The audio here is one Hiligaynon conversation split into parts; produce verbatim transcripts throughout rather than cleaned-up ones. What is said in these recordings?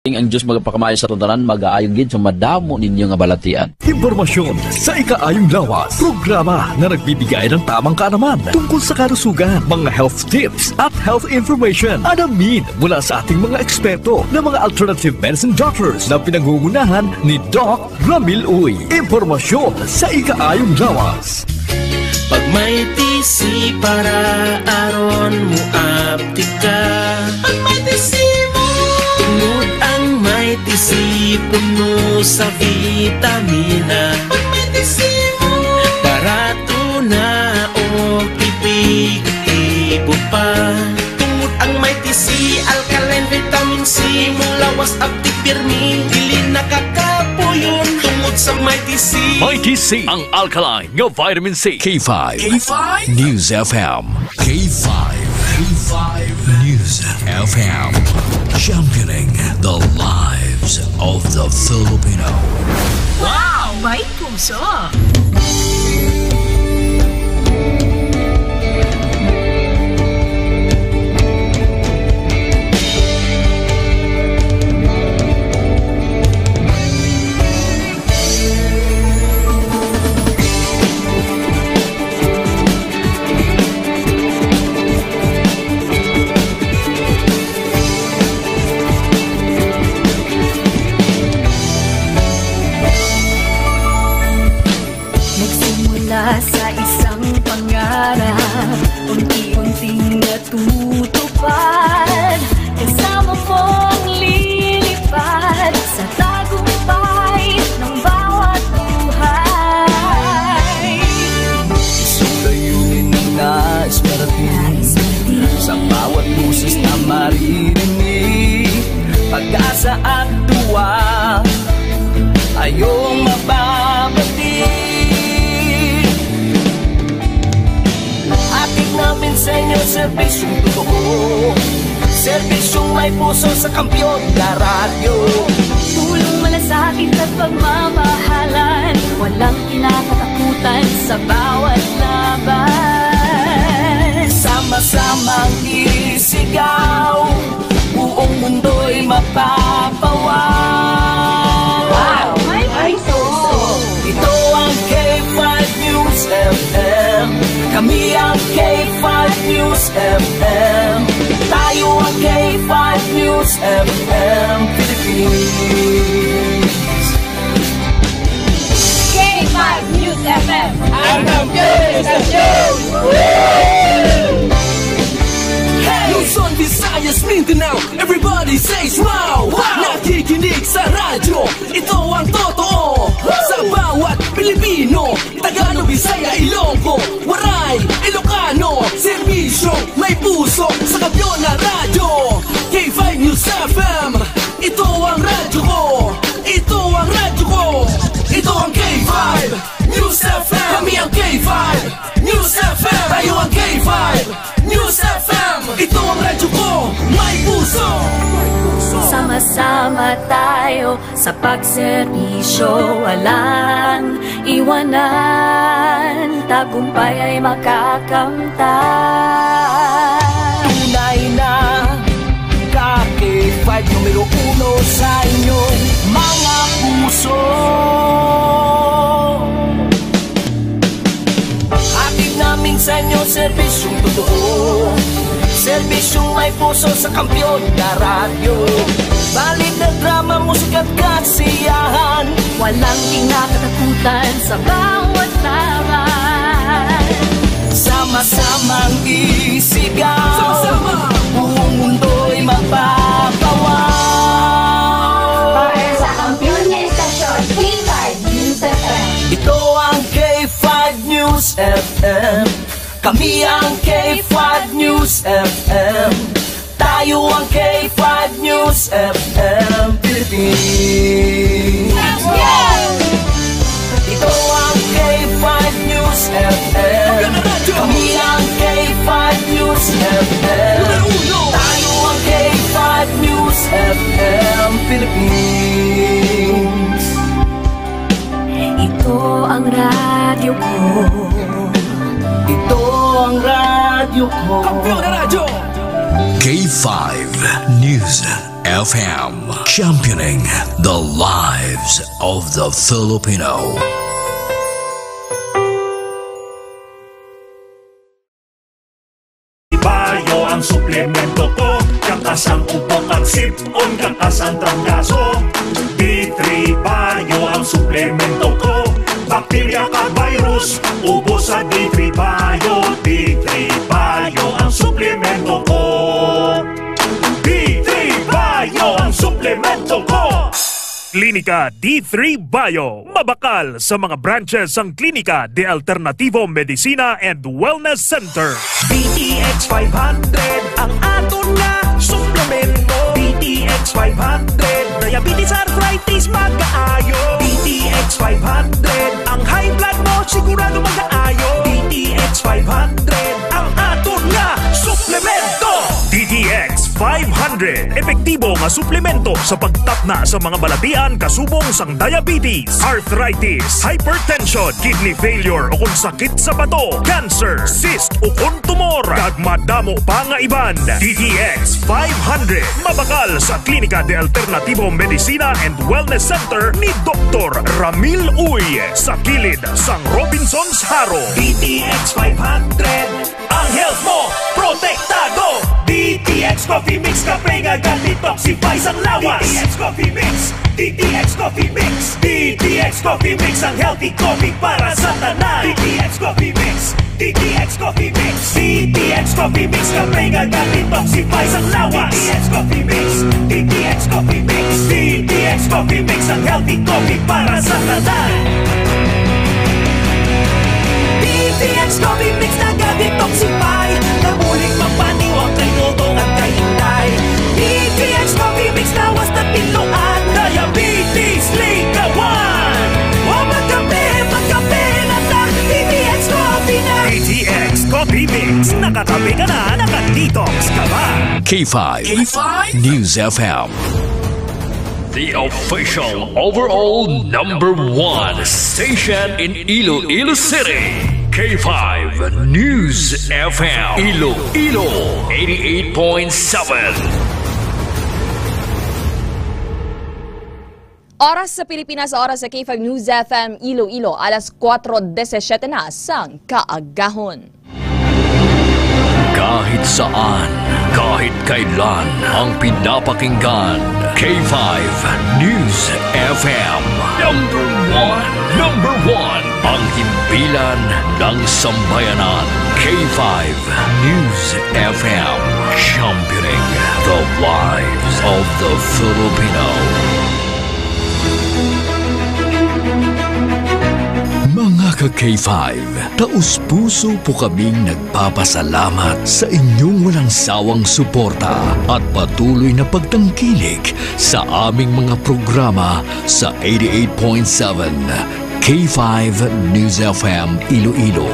Ang Dios magapakamayo sa tanan, magaayo gid sa madamo ninyo nga balatian. Impormasyon sa ikaayong lawas. Programa na nagbibigay ng tamang kaalaman tungkol sa kalusugan, mga health tips at health information. Alamin mula sa ating mga eksperto na mga alternative medicine doctors na pinangungunahan ni Doc Ramil Uy. Impormasyon sa ikaayong lawas. Pag may T C para aron mo aptika. Pag may T C mo. Tungod ang may T C puno sa vitamina. Pag may T C mo. Barato na o epektibo pa. Tungod ang Mighty C, alkaline vitamin C, mulawas aptik pirmi, dili nakakapuyon. Tungod sa Mighty C. Mighty C, ang alkaline nga vitamin C. K five. K five. News F M. K five. K five. News F M. Championing the lives of the Filipino. Wow! May puso! Nagsimula sa isang pangarap, unti-unting natutupad. Kasama mong lilipad sa tagumpay ng bawat buhay. Isang layunin na nais marating, sa bawat boses na maririnig. Pag-asa at tuwa, ayong mababati. Hatid namin sa inyo serbisyong totoo, serbisyong may puso sa Kampiyon na Radyo. Tulong, malasakit at pagmamahalan, walang kinakatakutan sa bawat laban. Sama-samang isigaw, buong mundo'y mapapawaw. Wow! May puso! Ito ang K five News F M. Kami ang K five News F M. Tayo ang K five News F M Philippines. K five News F M. Ang Kampiyon Estasyon! Luzon, Visayas, Mindanao, everybody say wow! Wow! Nakikinig sa radyo, ito ang totoo. Sa bawat Pilipino, Tagalog, Bisaya, Ilonggo, Waray, Ilocano, serbisyo may puso sa Kampiyon na Radyo. K five News F M, ito ang radyo ko. Ito ang radyo ko. Ito ang K five News F M. Kami ang K five News F M. Tayo ang K five News F M. Ito ang radyo ko. May puso. Sama-sama tayo sa pagserbisyo, walang iwanan, tagumpay ay makakamtan. Tunay na ka K five numero uno sa inyong mga puso. Hatid namin sa inyo serbisyong totoo, serbisyong may puso sa Kampiyon na Radyo. Balita, drama, musika at kasiyahan, walang kinakatakutan sa bawat laban. Sama-samang isigaw, sama-sama, buong mundo'y mapapawaw. Para sa Kampiyon nga Estasyon, K five News F M. Ito ang K five News F M. Kami ang K five News F M. Tayo ang K five News F M Philippines. Ito ang K five News F M. Kami ang K five News F M. Tayo ang K five News F M Philippines. Ito ang radyo ko. Ito ang radyo ko. Kampiyon na radyo! K five News F M, championing the lives of the Filipino. Bio ang suplemento ko. Kakas ang ubo kag sipon, kakas ang trangkaso. D three Bio ang suplemento ko. Bakterya kag virus, ubos sa D three Bio. D three Bio ang suplemento ko. D three Bio ang suplemento ko. Klinika D three Bio. Mabakal sa mga branches sang Klinika de Alternativo Medicina and Wellness Center. D T X five hundred ang aton nga suplemento. D T X five hundred, diabetes, arthritis, magkaayo. D T X five hundred, ang high blood mo sigurado magkaayo. D T X five hundred ang aton nga suplemento. D T X five hundred, epektibo nga suplemento sa pagtapna sa mga balatian kasubong sang diabetes, arthritis, hypertension, kidney failure, o kon sakit sa bato, cancer, cyst, o kon tumor, kag madamo pa nga iban. D T X five hundred, mabakal sa Klinika de Alternativo Medicina and Wellness Center ni Doktor Ramil Uy, sa kilid sang Robinsons Jaro. D T X five hundred, ang health mo protektado. D T X Coffee Mix, kape nga ga-detoxify sang lawas. D T X Coffee Mix, D T X Coffee Mix, D T X Coffee Mix, ang healthy coffee para sa tanan. D T X Coffee Mix, D T X Coffee Mix, D T X Coffee Mix, kape nga ga-detoxify sang lawas. D T X Coffee Mix, D T X Coffee Mix, D T X Coffee Mix, ang healthy coffee para sa tanan. D T X Coffee Mix naga-detoxify, nabulig magpaniwang kay Dodong at kay Inday. D T X Coffee Mix lawas na tinluan, diabetes likawan. Wa magkape, magkape na ta, D T X Coffee na. D T X Coffee Mix, nakakape ka na, naka-detox ka pa. K five K five News F M. The official overall number one station in Iloilo City. K five News F M. Iloilo, eighty-eight point seven. Oras sa Pilipinas, oras sa K five News F M Iloilo, alas kuwatro disisiete na sang kaagahon. Kahit saan, kahit kailan, ang pinapakinggan, K five News F M. Number one, number one, ang himpilan ng sambayanan, K five News F M, championing the lives of the Filipino. Mga ka-K five, taos-puso po kaming nagpapasalamat sa inyong walang sawang suporta at patuloy na pagtangkilik sa aming mga programa sa eighty-eight point seven K five News F M Iloilo.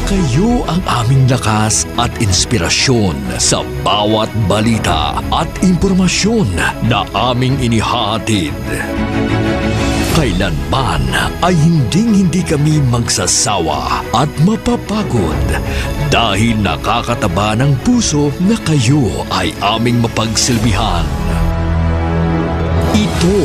Kayo ang aming lakas at inspirasyon sa bawat balita at impormasyon na aming inihahatid. Kailanman ay hinding-hindi kami magsasawa at mapapagod dahil nakakataba ng puso na kayo ay aming mapagsilbihan. Ito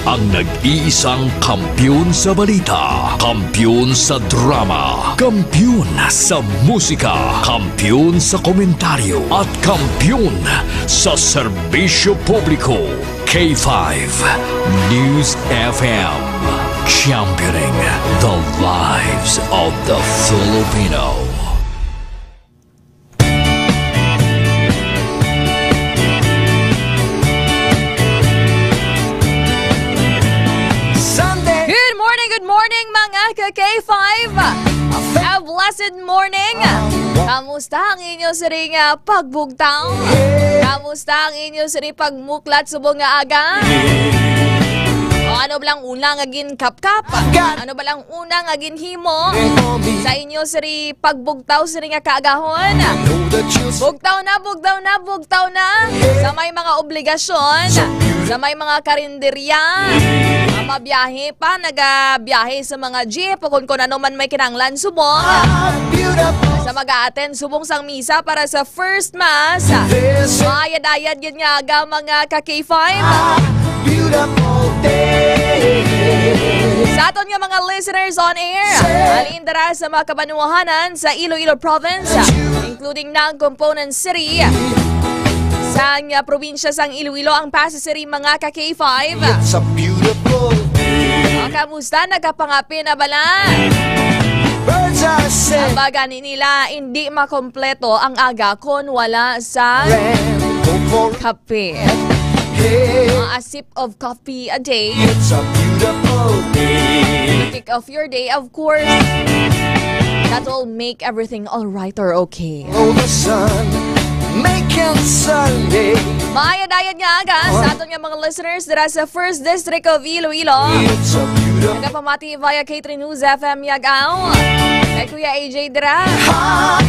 ang nag-iisang kampiyon sa balita, kampiyon sa drama, kampiyon sa musika, kampiyon sa komentaryo, at kampiyon sa serbisyo publiko. K five News F M, championing the lives of the Filipino. Sunday. Good morning, good morning, mga ka-K five. A blessed morning. Kamusta ang inyo siring, ah, pagbugtaw? Kamusta ang inyo siring pagmuklat subong nga aga? O ano ba lang una nga ginkapkap? Ano ba lang una nga ginhimo sa inyo siri pagbugtaw siri nga kaagahon? Bugtaw na, bugtaw na, bugtaw na sa may mga obligasyon. Sa may mga karinderya, ang mabiyahe pa, nagabiyahe sa mga jeep, o kung, kung ano man may kinahanglan subong. Sa mag-a-attend subong sang misa para sa first mass. Mayad-ayad gid nga aga, mga ka K five. Sa aton nga mga listeners on air, halin dira sa mga kabanwahanan sa Iloilo Province, including ng Component City, sang, ah, probinsya sang Iloilo, ang Passi City, mga ka K five. It's a beautiful day. Ah, kamusta? Nagapangapin na bala? Birds are saying. Ang baga ni nila, hindi makompleto ang aga kon wala sa kape. Hey. Ah, a sip of coffee a day. It's a beautiful day. Kick off your day, of course. That will make everything all right or okay. Oh, the sun, making Sunday. Maayad-ayad nga aga sa aton nga mga listeners dira sa First District of Iloilo. It's a beautiful. Nagapamati via K three News F M Yagaw. Kay Kuya A J dira.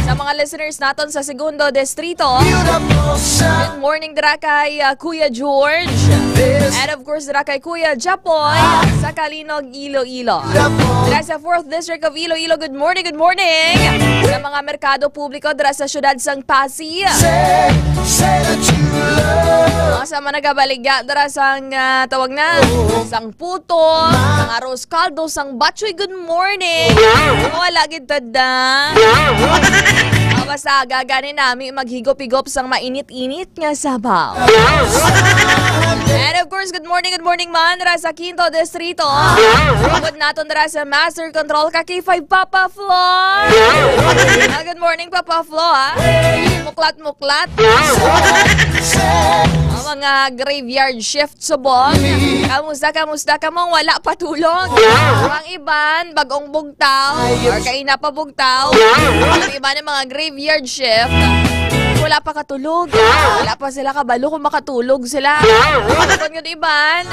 Sa mga listeners naton sa Segundo Distrito. Beautiful sun. Good morning dira kay, uh, Kuya George. This. And of course, dira kay Kuya Japoy sa Calinog, Iloilo. Beautiful. Dira sa Fourth District of Iloilo, good morning, good morning. Sa mga merkado publiko dira sa siyudad sang Passi. Say, say that you love. Mga sa mga nagabaligya dira sang, ah, tawag na, sang puto, sang arroz caldo, sang batchoy, good morning. Wala gid tada. Ah, basta aga gani nami maghigop-higop sang mainit-init nga sabaw. And of course, good morning, good morning man dira sa Quinto Distrito. Bukod naton dira sa Master Control ka K five, Papa Flo. Ah, good morning, Papa Flo, ah. Muklat-muklat. Ang mga graveyard shift subong. Kamusta, kamusta kamo? Wala pa tulog. Ang iban, bagong bugtaw. Or kaina pa bugtaw. Ang iban, ang mga graveyard shift. Wala pa katulog. Wala pa sila kabalo kung makatulog sila. Kung nga iban,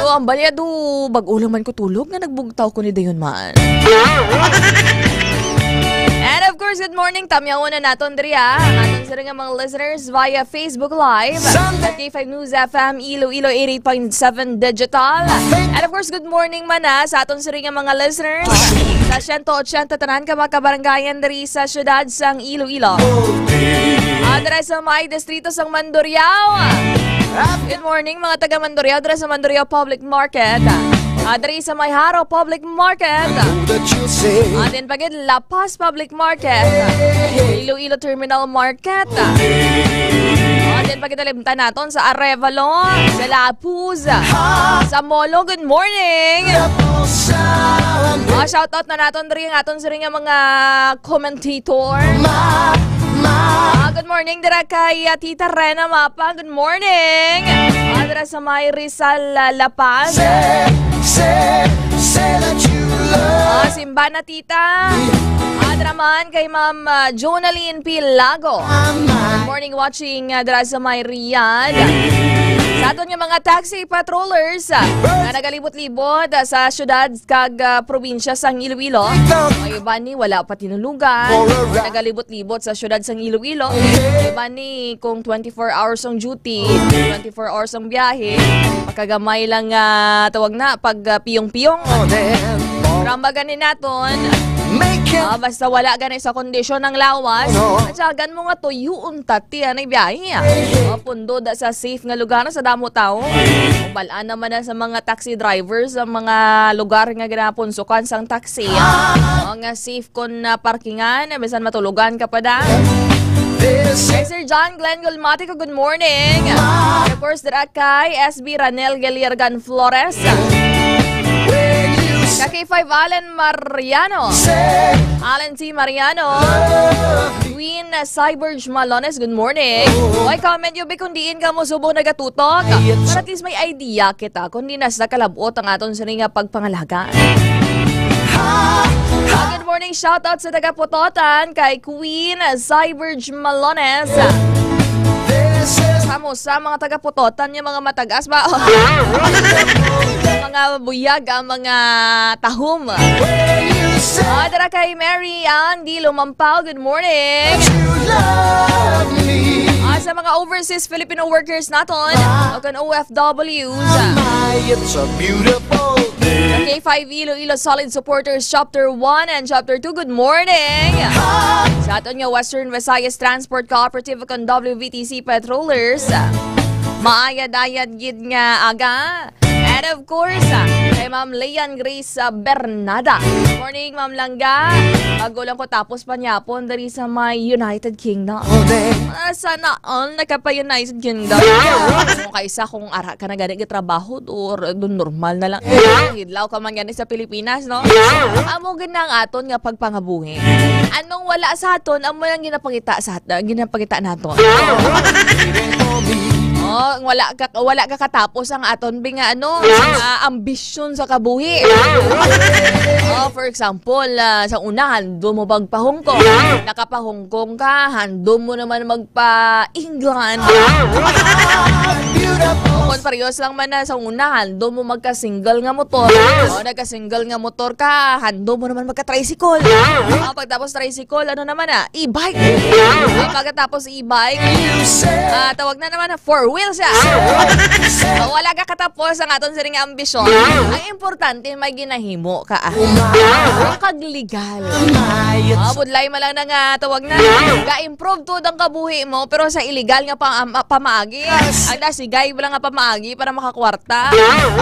o, ang balya do, bag-o lang man ko tulog nga nagbugtaw ko ni dayon man. And of course, good morning. Tamyawon na naton diri, ah, ang aton sila nga mga listeners via Facebook Live. Sunday. K five News F M Iloilo eighty-eight point seven Digital. And of course, good morning man, ah, sa aton sila nga mga listeners sa siyento ochenta tanan ka mga kabarangayan diri sa siyudad sang Iloilo. Ah, dira sa may distrito sang Mandurriao. Good morning, mga taga Mandurriao, dira sa Mandurriao Public Market. Ah, diri sa may Jaro Public Market. Atin pa gid, La Paz Public Market. Iloilo Terminal Market. Atin pa gid, alimtan naton sa Arevalo, sa Lapuz, sa Molo. Good morning. Ah, shout out na naton diri ang aton sila nga mga commentator. Ah, good morning dira kay, ah, Tita Rena Mapa. Good morning. Ah, dira sa may Rizal, ah, La Paz. Say, say, say that you love. Ah, simba na, Tita. Ah, dira man kay Ma'am, ah, Jonalyn Pilago. Good morning, watching, ah, dira sa may Riyadh. Sa aton nga mga taxi patrollers, ah, nga nagalibot-libot, ah, sa syudad kag, ah, probinsya sang Iloilo. May iban ni wala pa tinulugan. Nagalibot-libot sa syudad sang Iloilo. May iban ni kung twenty-four hours ang duty, twenty-four hours ang biyahe, makagamay lang, ah, tawag na, pag, ah, piyong-piyong. Ramba gani naton. Ah, basta wala gani sa kondisyon ang lawas. Atsagan mo nga tuyo unta ti anay biyahe, ah. Ah, pundo da sa safe nga lugar sa damo tawo. Bal-an naman na sa mga taxi drivers ang mga lugar nga ginapunsukan sang taxi, ah. Mga safe kon, ah, parkingan, bisan matulogan ka pa da. Kay Sir John Glenn Gulmatico, good morning. Of course, dira kay S B Ranel Galiargan Flores. Ka K five Allen Mariano. Allen T Mariano. Queen Cyborg Malones, good morning. Oy, comment nyo, be, kung diin ka mo subong nagatutok. Para at least may idea kita kung di na sa kalabot ang aton sini nga pagpangalaga. Ah, good morning, shout out sa taga Pototan kay Queen Cyborg Malones. Kamo sa mga taga Pototan, yung mga matagas ba? Mga buyag ang mga tahom. Ah, dira kay Mary Ann D. Lumampao, good morning. Ah, Sa mga overseas Filipino workers naton, o kan O F Ws. It's a beautiful day. K five Iloilo Solid Supporters Chapter one and Chapter two, good morning. Sa aton nga Western Visayas Transport Cooperative o kan W V T C Patrollers, maayad-ayad gid nga aga. And of course, ah, kay Ma'am Leon Grace, ah, Bernada. Morning, Ma'am Langga. Bago lang ko tapos panyapon diri sa may United Kingdom. Ah, sana all nakapa-United Kingdom. Kung kaisa kung ara ka na gani trabaho or dun normal na lang. Hidlaw ka man gani sa Pilipinas, no? Amo gid na ang aton nga pagpangabuhi. Anong wala sa aton, amo lang ginapangita sa at-, ginapangita naton. Oh, wala ka, wala ka katapos ang aton bi nga ano, ah, ambisyon sa kabuhi. Oh, for example, ah, sa una, handom mo magpa-Hong Kong. Nakapa-Hong Kong ka, handom mo naman magpa-England. Kung parehas lang man na sa una, handom mo magka-single nga motor. O, nagka-single nga motor ka, handom mo naman magka-tricycle. Ah, pagtapos tricycle, ano naman, ah, e-bike. Ah, pagkatapos e-bike, ah, tawag na naman na four wheel siya. Ah, wala ka katapos ang aton siring nga ambisyon. Ang importante, may ginahimo ka, ah. Ang kag legal. Ah, budlay man lang na nga, tawag na. Ga-improve to ang kabuhi mo, pero sa illegal nga pa-, pamaagi. Ang dasigay, wala nga pamaagi para makakwarta.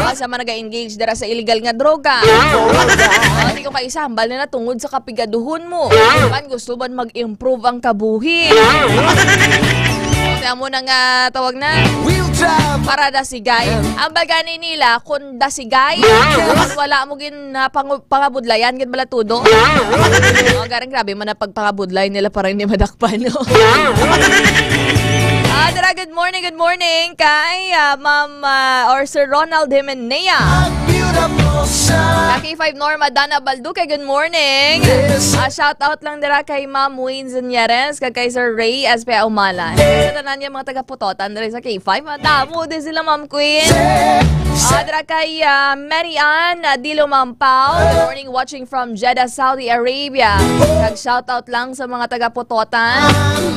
Ah, sa mga nag-engage dira sa illegal nga droga. Ah, di ko kaisa, hambal na na tungod sa kapigaduhon mo. Man gusto man mag-improve ang kabuhi. Kaya mo na nga tawag na. Para dasigay. Ang bagani nila, kung dasigay, kung wala mo gin na pangu-, pangabudlayan gid bala tudo. Oh, garing grabe man ang pagpangabudlay nila para hindi madakpan, no? Ah, dira, good morning, good morning kay, ah, Ma'am, ah, or Sir Ronald Jimenea. Beautiful sun. K five Norma Dana Balduque, good morning. Ah, shout out lang dira kay Ma'am Wayne Zanyares, kag kay Sir Ray S P Umalan. Sa tanan niya mga taga Putotan diri sa K five. Madamo din sila, Ma'am Queen. Ah, dira kay, ah, Mary Ann, ah, Dilo Mampaw. Good morning, watching from Jeddah, Saudi Arabia. Kag shout out lang sa mga taga Putotan.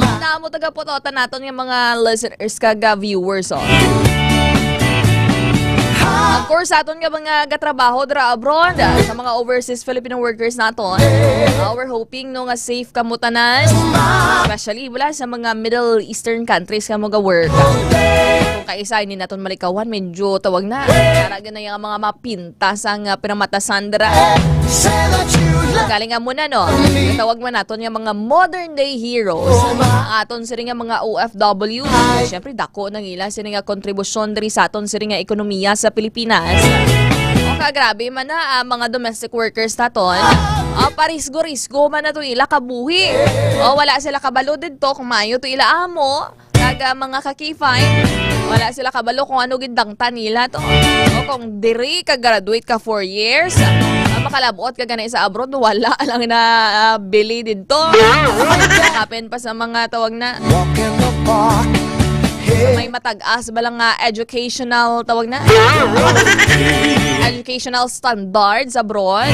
Madamo taga Putotan naton nga mga listeners kag, ah, viewers, oh. Of course, sa aton nga mga gatrabaho dira abroad, ah, sa mga overseas Filipino workers naton, ah, we're hoping, no, nga safe kamo tanan. Especially wala sa mga Middle Eastern countries nga mga work. Kung kaisa ini naton malikawan, medyo tawag na. Para gid na yung mga mapinta sa nga pinamata Sandra. Galing nga muna, no? Tawag man naton nga mga modern day heroes. Ang aton sini nga mga O F W. Siyempre, dako nang ila sini nga kontribusyon diri sa aton sini nga ekonomiya sa Pilipinas. O ka, grabe man na, ah, mga domestic workers naton. Ah, parisgo-risgo man na to ila kabuhi. O, wala sila kabalo didto kung maayo to ila amo. Kag, ah, mga ka-K five, wala sila kabalo kung ano gid dangtan nila to. O kung diri ka graduate ka four years, ah, makalabot ka gani sa abroad, wala lang na, ah, bili didto. Kapin pa sa mga tawag na Walk in the park. Hey. May matag-as ba lang nga educational, tawag na? Educational standards abroad.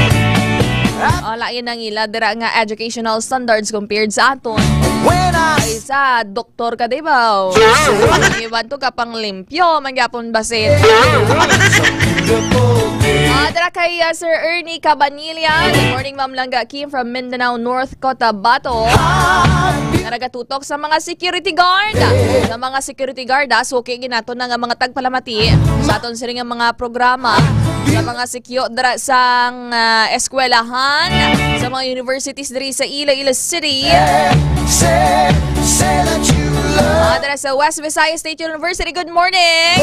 O, lain ang ila dira nga educational standards compared sa aton. When I Ay, sa doktor ka, di ba? O, iban to ka pang limpyo, mangyapon basit. Ah, dira kay, ah, Sir Ernie Cabanilla. Good morning, Ma'am Langga Kim from Mindanao, North Cotabato. Naragatutok sa mga security guard. Sa mga security guard, ah, suki ginato na nga mga tagpalamati sa aton sini nga mga programa, sa mga sikyo dira sang, ah, eskwelahan, sa mga universities diri sa Iloilo City. Say, say that you love Ah, dira sa West Visayas State University, good morning.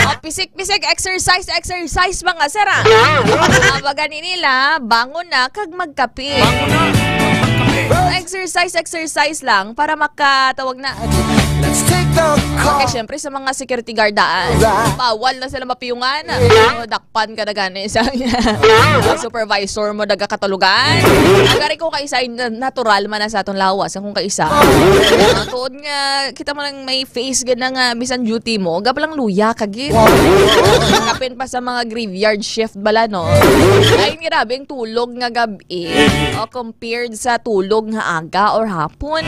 Ah, pisik-pisik, exercise, exercise, mga sir, ah. Ah, baga ni nila, bangon na kag magkape. Exercise, exercise lang para makatawag na. Let's take the call. Okay, syempre sa mga security guard daan, bawal na sila mapiyungan. So, dakpan ka na gani sa supervisor mo, nagakatulugan. Ang gari ko kaisa, natural man na sa atong lawas. Ang kung kaisa, ah, tuod nga, kita mo lang may face gid na nga, bisan duty mo, gab lang luya ka gid. Kapin pa sa mga graveyard shift bala, no? Ay, grabe ang tulog nga gabi. O, compared sa tulog nga aga or hapon.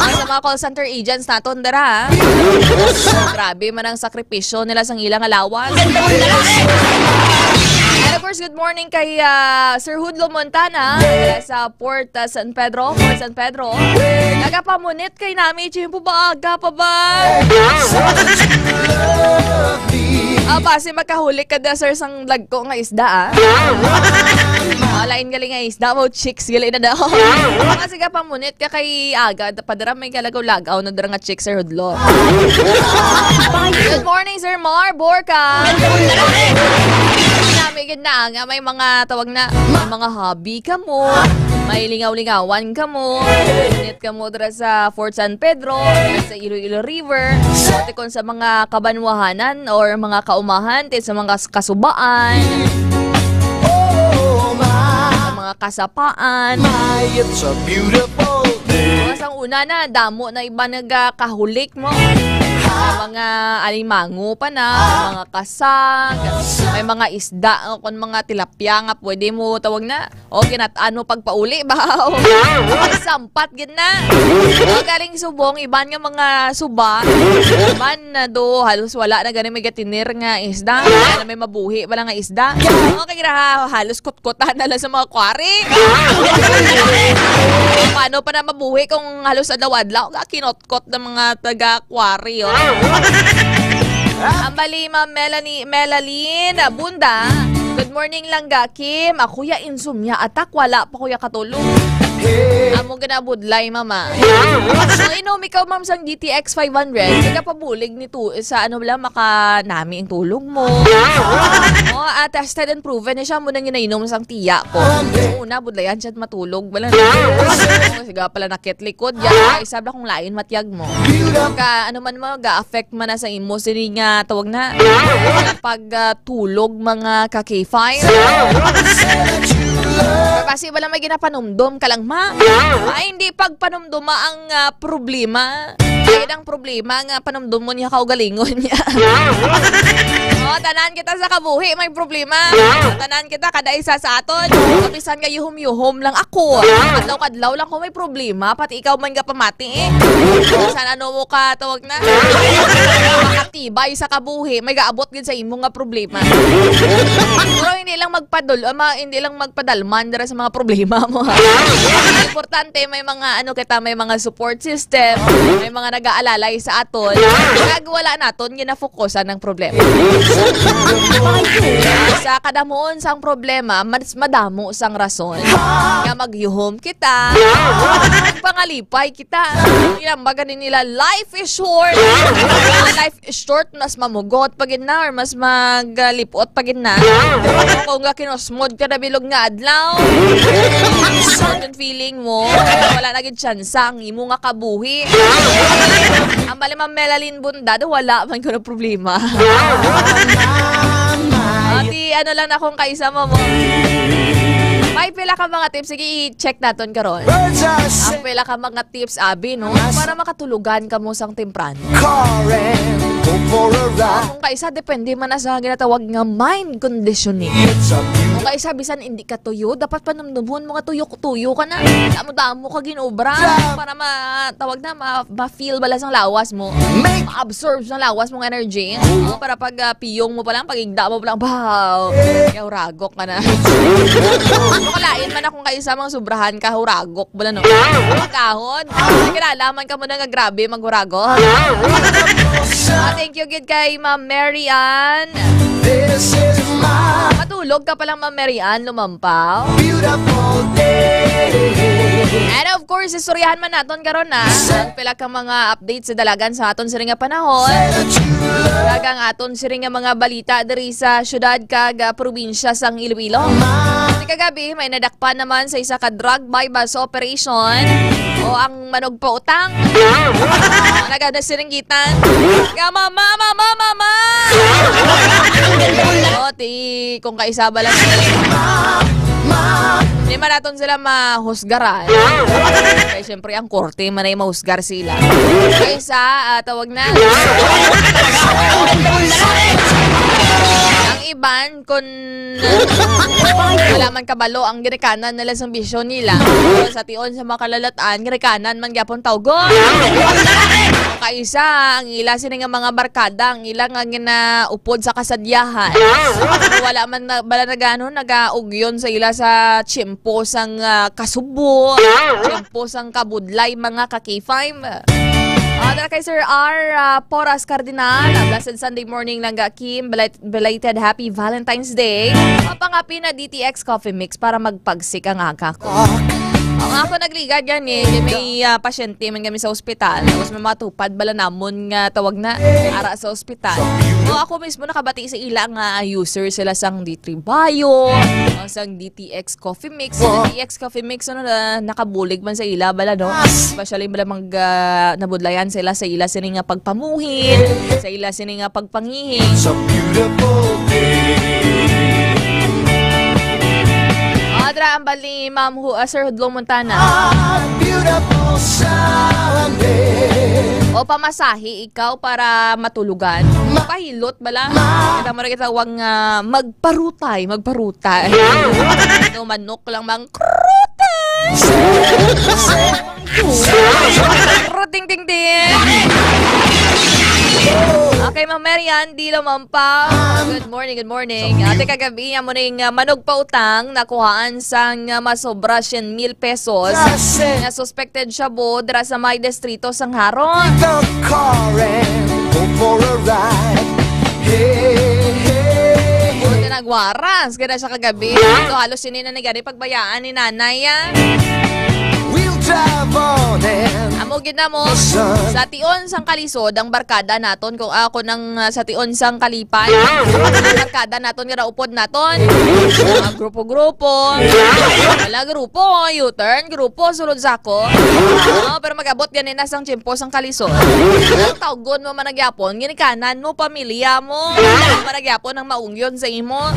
Ang sa mga call center agent, Naton dira, ha? Grabe man ang sakripisyo nila sang ilang allowance. And of course, good morning kay, ah, Sir Hudlo Montana, dira sa Port, ah, San Pedro, Port San Pedro. Nagapamunit kay nami, Jimbo, ba aga pa ba? Ah, basi makahulik ka da, sir, sang lagko nga isda, ah. Ah, lain gali nga isda mo, chicks gali na daw. Kasi ka pamunit ka kay aga, padara may kalagaw-lagaw na dara nga chicks, Sir Hudlo. Good morning, Sir Mar Borca. Nami gid na nga may mga tawag na, may mga hobby ka mo, may lingaw-lingawan ka mo, init ka mo dira sa Fort San Pedro, sa Iloilo River, pati kon sa mga kabanwahanan or mga kaumahan, ti sa mga kas-, kasubaan, sa mga kasapaan. Mga sang una na, damo na iba nagakahulik mo. May mga alimango pa na, may mga kasag, may mga isda, o kon mga tilapia nga pwede mo tawag na. O, kinat-an mo pagpauli ba? Sampat gid na. O, galing subong, iban nga mga suba, iban na do, halos wala na gani may gatinir nga isda. Wala na may mabuhi, wala nga isda. Okay ra, ha, halos kutkutan na lang sa mga quarry. Paano pa na mabuhi kung halos adlaw-adlaw nga kinutkot ng mga taga-quarry, oh? Ang bali, Ma'am Melanie, Melaline Bunda, good morning lang ga, Kim. Ako ya insomnia attack, wala pa ko ya katulog. Amo gina budlay, mama. So, inom ikaw, ma'am, sang D T X five hundred. Sige, pabulig ni tu-, sa ano lang, maka nami ang tulog mo. Oh, ah, tested and proven ni siya, mo nang ginainom sang tiya ko. So, una, budlayan siya matulog. Wala na. Oh, sige pala, nakit likod. Yan, isa bala kung lain matyag mo. Ka, ano man mo, ga-affect man na sa imo, sini nga, tawag na, pag, ah, tulog, mga ka-K five. Kasi wala may ginapanumdom ka lang, ma. Ay, hindi pagpanumdoma ang, ah, problema. Ay, ang problema nga panumdom mo niya kaugalingon niya. Oh, tanan kita sa kabuhi may problema. Tanan kita kada isa sa aton. Bisan nga yuhom-yuhom lang ako. Kadlaw-kadlaw lang ko may problema. Pati ikaw man nga pamati eh. Bisan ano mo ka tawag na. Makatibay sa kabuhi, may gaabot gid sa imo nga problema. Pero hindi lang magpadul-, ah, ma-, hindi lang magpadalman dira sa mga problema mo, ha. Importante may mga ano kita, may mga support system, may mga nag-aalalay sa aton. Kag wala naton ginafokusan ang problema. Sa kadamuon sang problema, mas madamo sang rason nga magyuhom kita, pangalipay kita. Ginambagan nila, life is short. Life is short, mas mamugot pa gid na or mas maglipot pa gid na. Kung nga kinusmod ka na bilog nga adlaw, ang feeling mo, wala na gid tsansa ang imo nga kabuhi. Ang bali, Ma'am Melaline Bundado, wala man kuno problema. Ati, ano lang na kung kaisa mo mo. May pila ka mga tips. Sige, i-check naton karon. Ang pila ka mga tips, abi, no? Para makatulugan ka mo sang temprano. Kung kaisa, depende man na sa ginatawag nga mind conditioning. Kung kaisa, bisan hindi ka tuyo, dapat panumdumon mo nga tuyo, tuyo ka na. Damo-damo ka ginobra para ma-, tawag na, ma-, ma-feel bala sang lawas mo. Ma-absorb sang lawas mong energy. Para pag, ah, piyong mo pa lang, pag igda mo pa lang, baw! Kaya huragok ka na. Makalain man akong kaisa, mga sobrahan ka, huragok bala, no? Pagkahon, may kilala man ka mo na nga grabe, maghuragok. Ah, thank you gid kay Ma'am Mary Ann. Matulog ka pa lang, Ma'am Mary Ann, lumampaw. And of course, istoryahan man naton karon na ang pila ka mga update sa dalagan sa aton siring nga panahon. Kag ang aton siring nga mga balita diri sa syudad kag, ah, probinsya sang Iloilo. Sa kagabi, may nadakpan naman sa isa ka drug buy-bust operation. O ang manugpautang. Nagana siringgitan. Nga, "Mama, mama, mama!" O, ti, kung kaisa bala. Di man naton sila mahusgaran. Kay syempre, ang korte man ay mahusgar sila. Kaysa, ah, tawag na. Ang iba Pan, kun, uh, wala man kabalo ang ginikanan nila sang bisyo nila. Pero sa tion sa mga kalalatan, ginikanan man gyapon tawgon. Kaisa, ang ila sini nga mga barkada, ang ila nga ginaupod sa kasadyahan. Wala man na, bala nagano, nagaugyon sa ila sa tiyempo sang, ah, kasubo, tiyempo sang kabudlay, mga ka-K five. Ah, dara kay Sir R, ah, Poras Cardinal, ah, blessed Sunday morning lang ga Kim, belated, belated happy Valentine's Day. Mapangapi na D T X Coffee Mix para magpagsik ang aga ko. Ang ako nagligad yan eh, kay may, ah, pasyente man kami sa ospital. Tapos may matupad bala namon nga tawag na ara sa ospital. O ako mismo nakabati sa ila nga user sila sang D three Bio, ah, sang D T X Coffee Mix. Sa D T X Coffee Mix, ano na, nakabulig man sa ila bala, no? Especially bala mag, ah, nabudlayan sila sa ila sini nga pagpamuhin, sa ila sini nga pagpangihing. It's a beautiful day. Adra ang bali, Ma'am Hu-, ah, Sir Hudlong Montana. A beautiful Sunday. O pamasahe ikaw para matulugan. Ma- Pahilot bala. Ma- Kita mo na kita wang, ah, magparutay, magparutay. No, manok lang mang krutay. Ruting ting ting. Okay, Ma'am Marian, Dilo Mampaw. Good morning, good morning. Ate, kagabi, amo ning, ah, manugpautang, nakuhaan sang, ah, masobra siyam mil pesos. Nga suspected shabu dira sa may distrito sang Haron. The car and go for a ride. Hey, hey, hey. Buti nagwaras, gana siya kagabi. So, halos sini na ni gani pagbayaan ni nanay, ah. We'll drive on and Amo gid na mo. Sa tion sang kalisod ang barkada naton, kung ako nang, ah, sa tion sang kalipay. Ang barkada naton nga naupod naton. Mga grupo-grupo. Wala grupo, U-turn, grupo, sulod sa ako. Oh, pero mag-abot gani na sang tiyempo sang kalisod. Ang tawgon mo man nagyapon, ginikanan mo, pamilya mo. Ano man nagyapon ang maungyon sa imo.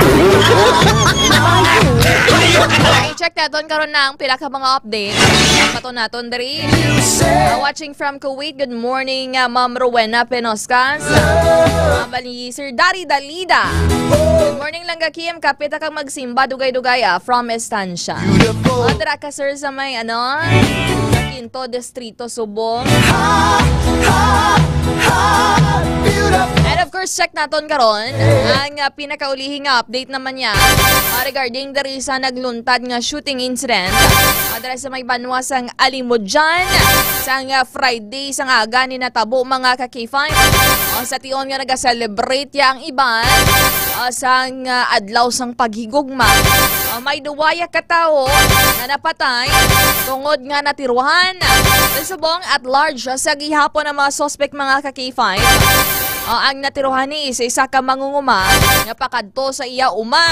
I-check naton karon na ang pila ka mga update. Pato naton diri. Uh, watching from Kuwait. Good morning, uh, Ma'am Rowena Penoscas. Uh, bali, Sir Dari Dalida. Good morning lang, Kim. Kapit kang magsimba, dugay-dugay, ah, from Estancia. Beautiful. Uh, dira ka, sir, sa may, ano, sa Quinto Distrito, Subo. Ha, ha, ha, beautiful. And of course, check naton karon ang, ah, pinakaulihi nga update naman niya, ah, regarding diri sa nagluntad nga shooting incident, ah, dira sa may banwa sang Alimodian, sang, ah, Friday sang aga ni natabo, mga ka K five. Ah, sa tion nga naga-celebrate ya ang iban, ah, sang, ah, adlaw sang paghigugma. Ah, may duwa ya ka tawo nga napatay tungod nga natiruhan. Sa subong, at large sa gihapon ang mga suspect, mga ka K five. Ah, ang natiruhan ni isa, isa ka mangunguma nga pakadto sa iya uma.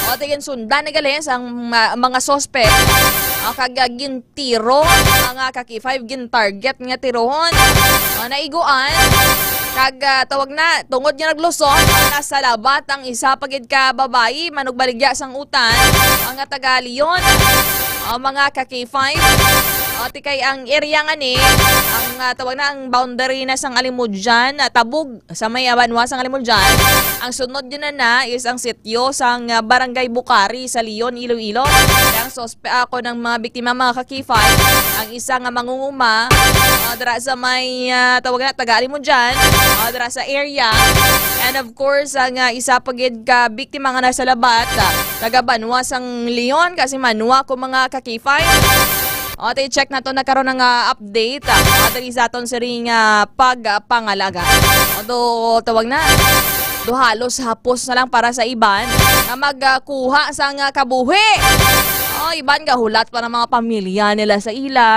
O, tigin sundan na gali sang ma-, mga suspect. Ah, kag, ah, gintiro, mga ka K five, gin-target nga tirohon. Ah, naiguan. Kag, ah, tawag na, tungod nga naglusot, nasalabat ang isa pa gid ka babayi, manugbaligya sang utan, mga taga Leon, ah, mga ka K five. Ah, ti kay ang area nga ni, ang, ah, tawag na, ang boundary na sang Alimodian, ah, Tabug, sa may, ah, banwa sang Alimodian. Ang sunod yun na, na is ang sityo sang, ah, Barangay Bukari sa Leon, Iloilo. Ang sospe-, ako ng mga biktima, mga ka K five, ang isa nga mangunguma, ah, dira sa may, ah, tawag na, taga Alimodian, ah, dira sa area. And of course, ang, ah, isa pa gid ka biktima nga nasalabat, ah, taga banwa sang Leon, kasi manwa ko, mga ka K five. O, ti check nato na karon nga update, ah, diri sa aton siring, ah, pagpangalaga. Although, tawag na, do halos hapos na lang para sa iban na magkuha sang, ah, kabuhi. O, iban gahulat pa ng mga pamilya nila sa ila.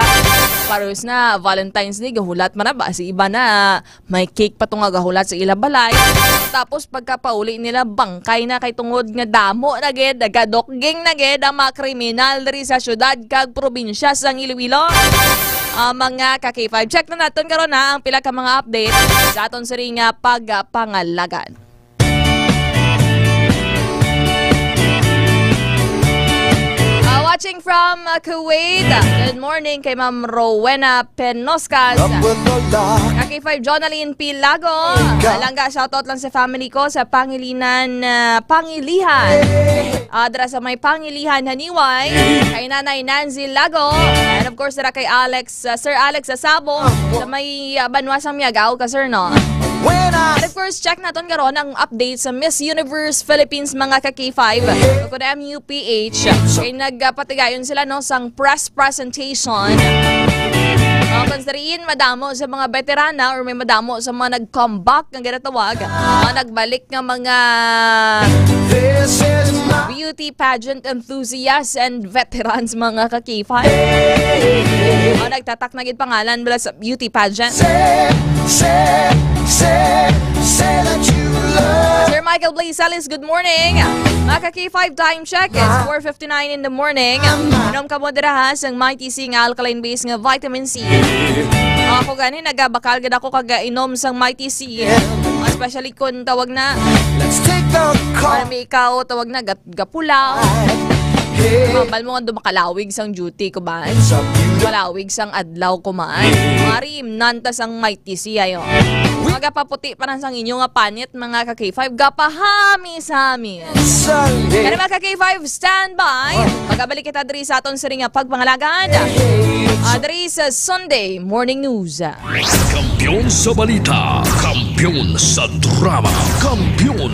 Paros na Valentine's Day, gahulat man na ba si iban na may cake pa to nga gahulat sa ila balay. Tapos pagkapauli nila, bangkay na kay tungod nga damo na gid, nagadukging na gid ang mga kriminal diri sa syudad kag probinsya sang Iloilo. Ah, mga ka K five, check na naton karon na ang pila ka mga update sa aton siring nga pagpangalagad. Ah, watch Texting from, uh, Kuwait. Good morning kay Ma'am Rowena Penoscas. Ka K five, Jonalyn P Lago. Langga, shoutout lang sa family ko sa Pangilinan, uh, Pangilihan. Ah, dira sa may Pangilihan, Haniway. Kay Nanay Nancy Lago. And of course, dira kay Alex, uh, Sir Alex Asabo. Sa may, uh, Banwa sang Miagao ka, sir, no? And of course, check naton karon ang update sa Miss Universe Philippines, mga ka K five. Kung M U P H, kay nagpatigayon sila, no, sang press presentation. Oh, kung sa diin, madamo sa mga veterana or may madamo sa mga nag-comeback nga ginatawag, mga nagbalik nga mga beauty pageant enthusiasts and veterans, mga ka K five. Oh, nagtatak na gid pangalan bala sa beauty pageant. Sir Michael Blazales, good morning. Mga ka K five, time check, it's four fifty-nine in the morning. Inom ka mo dira, ha, sang Mighty C nga alkaline base nga vitamin C. Ako gani, nagabakal gid ako kag inom sang Mighty C. Especially kung tawag na, Let's take the car. Para may ikaw, tawag na, gat-, gapula. Hey. Mabal mo nga dumakalawig sang duty ko ba? Sa beauty. Malawig sang adlaw ko man. Mari, imnanta sang Mighty C ayo. Magapaputi pa na sang inyo nga panit, mga ka K five. Gapahamis-hamis. Sunday. Kaya, mga ka K five, stand by. Pagabalik kita diri sa aton siring nga pagpangalagad. Ah, diri sa Sunday Morning News. Kampiyon sa balita, kampiyon sa drama, kampiyon.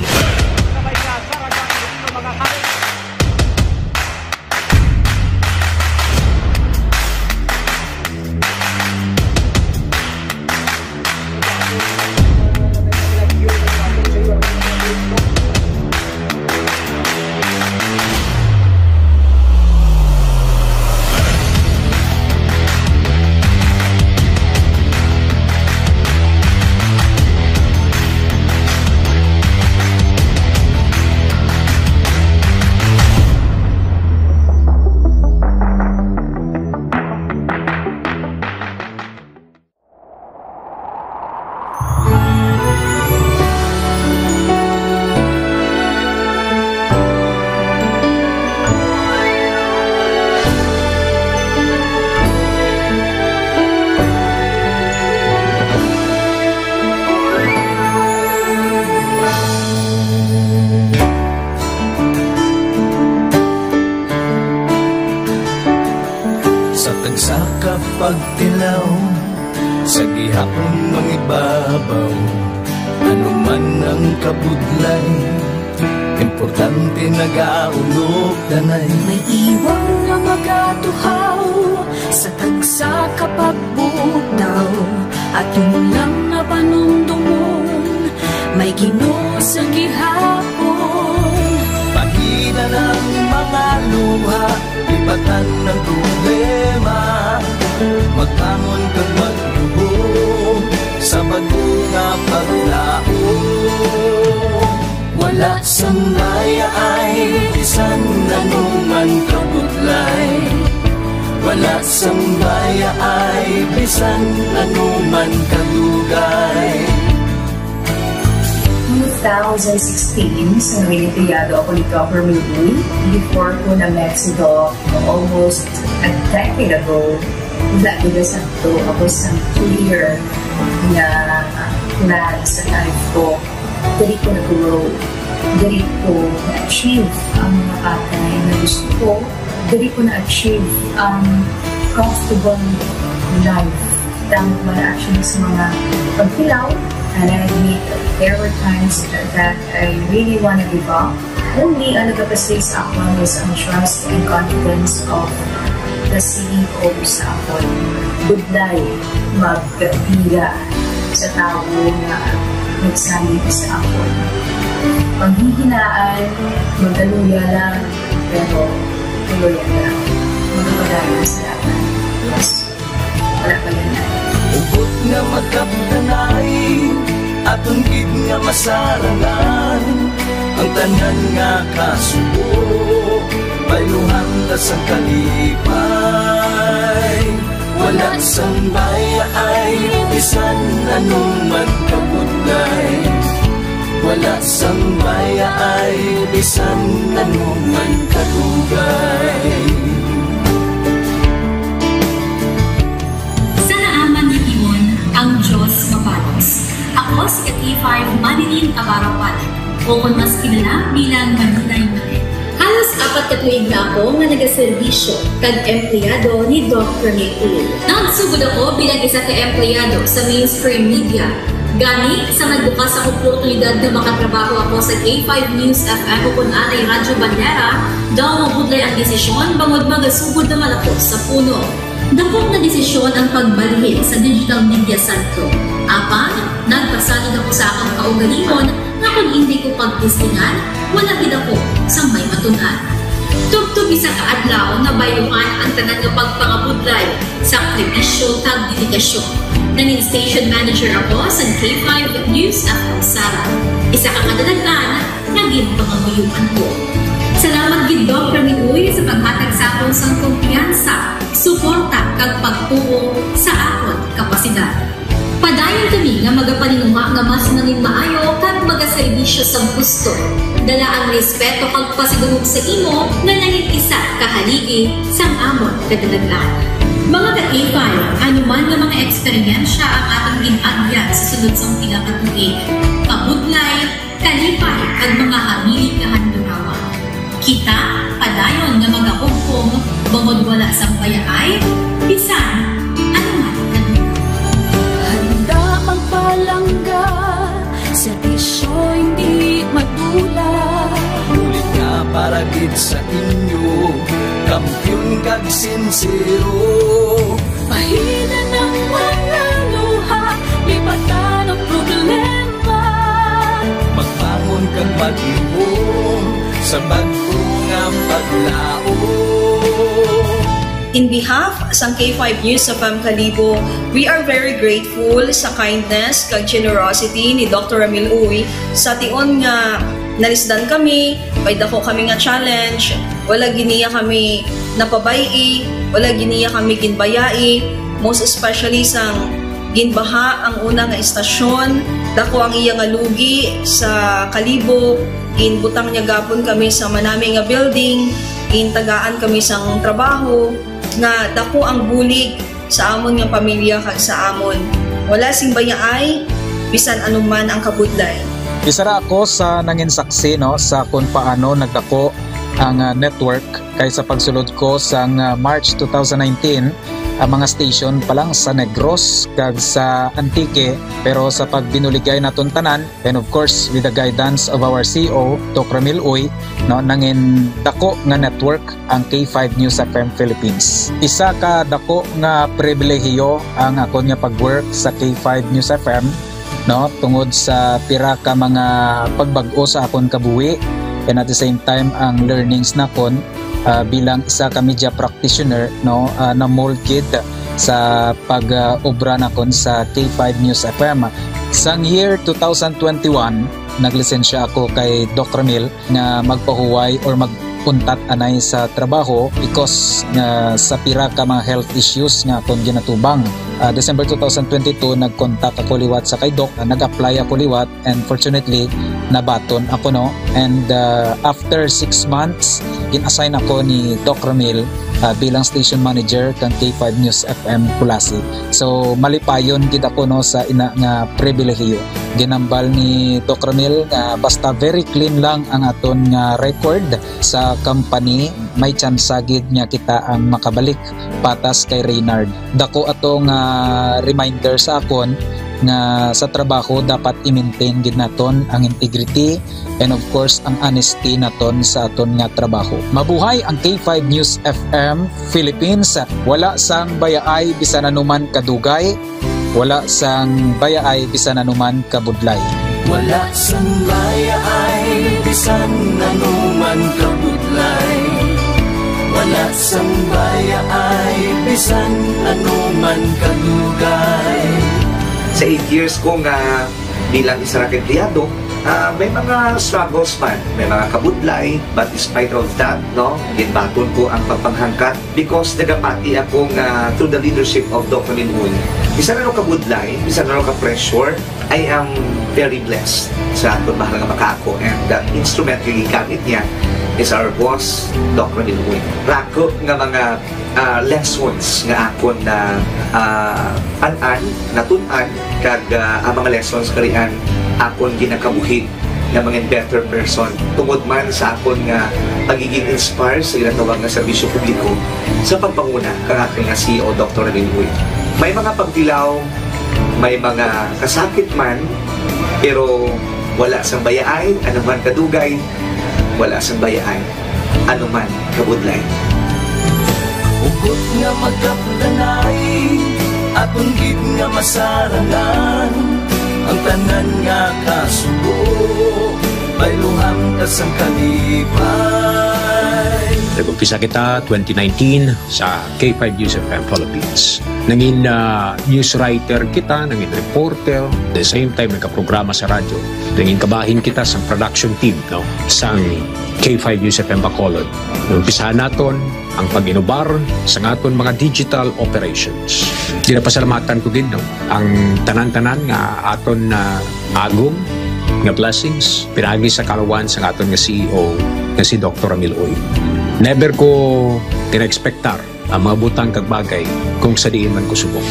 Sa tagsa ka pagtilaw, sa gihapon mangibabaw, ano man ang kabudlay, importante nagaulog danay. May iwang nga magatuhaw sa tagsa ka pagbutaw, aton lang nga panumdomon, may Ginoo sa gihapon. Pagida ng mga luha, ibatan ang problema, magbangon kag magluhod sa bag-o nga paglaom. Wala sang bayaay bisan ano man kabudlay. Wala sang bayaay bisan ano man kadugay. Two thousand sixteen, sa Noyenteyado ako ni Governor Lee, before ko na Mexico, almost a decade ago, wala ko na sakto. Ako sa clear na plan sa life ko. Diri ko na-grow. Diri ko na-achieve ang mga bagay na gusto ko. Diri ko na-achieve ang comfortable life. Tama man actually sa mga pagtilaw, and I admit there were times that I really wanna give up. Only ang nagapasay sa akon was ang trust and confidence of the C E O sa akon. Budlay, magpila sa tawo nga nagsalig sa akon. Panghihinaan, magaluya lang, pero tuloy lang. Magpadayon sa laban. Yes. Wala pa yan. Hugot nga magkapdanay, aton gid nga masarangan ang tanan nga kasubo. Bayluhan ta sang kalipay, wala sang bayaay, bisan ano man kabudlay. Wala sang bayaay, bisan ano man kadugay. five Manilin Abarapan, o kon mas kilala bilang Maninay Mane. Halos apat ka tuig na ako nga nagaserbisyo kag empleyado ni Doc Ramil Uy. Nagsugod ako bilang isa ka empleyado sa mainstream media. Gani, sa nagbukas ang oportunidad nga makatrabaho ako sa K five News F M o kon anay Radyo Bandera, daw mabudlay ang desisyon bangod magasugod naman ako sa puno. Dakop nga desisyon ang pagbalhin sa digital media center. Apan, nagpasalig ako sa akong kaugalingon nga kon indi ko pagtistingan, wala gid ako sang may matun-an. Tubtob isa ka adlaw, nabayluhan ang tanan nga pagpangabudlay sa sakripisyo kag dedikasyon. Nangin station manager ako sa K five News F M Sara. Isa ka kadalagan nga ginpangamuyoan ko. Salamat gid, Doc Ramil Uy, sa paghatag sa akon sang kumpiyansa, suporta, kag pagtuo sa akon kapasidad. Padayon kami nga magapaninguha nga mas nangin maayo kag magaserbisyo sang husto. Dala ang respeto kag pasidungog sa imo nga nangin isa ka haligi sang amon kadalagan. Mga ka-K five, ano man nga mga eksperyensya ang atong gin-agyan sa sulod sang pila ka tuig, kabudlay, kalipay, kag mga hamili nga handurawan. Kita padayon nga magahugpong bangod wala sang bayaay bisan ano man nga lugar. Handa magpalangga, serbisyo hindi madula. Bulig nga para gid sa inyo, kampiyon kag sinsero. Pahina ng mga luha, lipatan ang problema. Magbangon kag maghihom sa bag-o nga paglaom. In behalf sang K five News F M Kalibo, we are very grateful sa kindness kag generosity ni Doctor Ramil Uy. Sa tion nga nalisdan kami, may dako kami nga challenge, wala gid niya kami napabay-i, wala gid niya kami ginbayai, most especially sang ginbaha ang una nga istasyon, dako ang iya nga lugi sa Kalibo, ginbutang niya gapon kami sa manami nga building, gintagaan kami sang trabaho, nga dako ang bulig sa amon nga pamilya kag sa amon. Wala sing bayaay, bisan anuman ang kabudlay. Isa ra ako sa nangin saksi, no, sa kung paano nagdako ang, ah, network, kay sa pagsulod ko sang, ah, March two thousand nineteen, ang mga station pa lang sa Negros kag sa Antique, pero sa pagbinuligay naton tanan, and of course, with the guidance of our C E O, Doc Ramil Uy, no, nangin dako nga network ang K five News F M Philippines. Isa ka dako nga pribilehiyo ang akon nga pag-work sa K five News F M, no, tungod sa pira ka mga pagbag-o sa akon kabuhi, and at the same time ang learnings nakon, ah, bilang isa ka media practitioner, no, ah, na-mold gid sa pag, ah, obra nakon sa K five News F M. Sang year two thousand twenty-one, naglisensya ako kay Doc Ramil nga magpahuway or mag-untat anay sa trabaho because nga sa pira ka mga health issues nga akon ginatubang. Ah, December two thousand twenty-two, nag-contact ako liwat sa kay Doc, ah, nag-apply ako liwat, and fortunately, nabaton ako, no. And, ah, after six months, gin-assign ako ni Doc Ramil, ah, bilang station manager kang K five News F M Culasi. So, malipayon gid ako, no, sa ina nga pribilehiyo. Ginambal ni Doc Ramil nga basta very clean lang ang aton nga record sa company, may tsansa gid nga kita ang makabalik patas kay Reynard. Dako ato nga reminder sa akon nga sa trabaho dapat i-maintain gid naton ang integrity and of course ang honesty naton sa aton nga trabaho. Mabuhay ang K five News F M Philippines. Wala sang bayaay bisan anuman kadugay, wala sang bayaay bisan anuman kabudlay. Wala sang bayaay bisan anuman kabudlay. Wala sang bayaay bisan anuman kadugay. Sa eight years ko nga bilang isa ra ka empleyado, ah, may mga struggles man, may mga kabudlay, but despite of that, no, ginbaton ko ang pagpanghangkat because nagapati ako nga through the leadership of Doc Ramil Uy, bisan ano kabudlay, bisan ano ka-pressure, I am very blessed sa aton mahal nga makaako, and the instrument nga gigamit niya is our boss, Doc Ramil Uy. Rako nga mga, ah, lessons nga akon na, ah, an-an, natun-an, kag, ah, ang mga lessons karian akon ginakabuhi nga mangin better person tungod man sa akon nga pagiging inspire sa ginatawag nga serbisyo publiko sa pagpanguna kang akon nga C E O, Doktor Ramil Uy. May mga pagtilaw, may mga kasakit man, pero wala sang bayaay, ano man kadugay, wala sang bayaay, ano man kabudlay. Hugot nga magkapdanay, aton gid nga masarangan, ang tanan nga kasubo, bayluhan ta sang kalipay. Nag-umpisa kita twenty nineteen sa K five News F M Philippines. Nangin, ah, news writer kita, nangin reporter, the same time nagkaprograma sa radyo. Nangin kabahin kita sa production team, no, sang K five News F M Bacolod. Umpisahan naton ang pag-inubar sa aton mga digital operations. Ginapasalamatan ko gid, no, ang tanan-tanan nga aton na agom nga blessings pinaagi sa kalawan sa aton nga C E O nga si Doktor Ramil Uy. Never ko gina-expectar ang mga butang kag bagay kung sa diin man ko subong.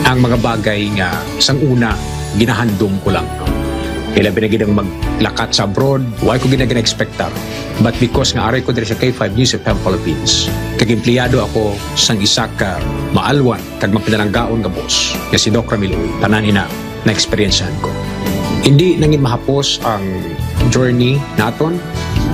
Ang mga bagay nga sang una ginahandom ko lang. Ilabi na gid ang maglakat sa abroad, wa ko gina-, gina-expectar. But because nga ari ko diri sa K five News F M Philippines, kag empleyado ako sang isa ka maalwan kag mapinalanggaon nga boss nga si Doc Ramil Uy, tanan ina na-eksperyensyahan ko. Hindi nangin mahapos ang journey naton.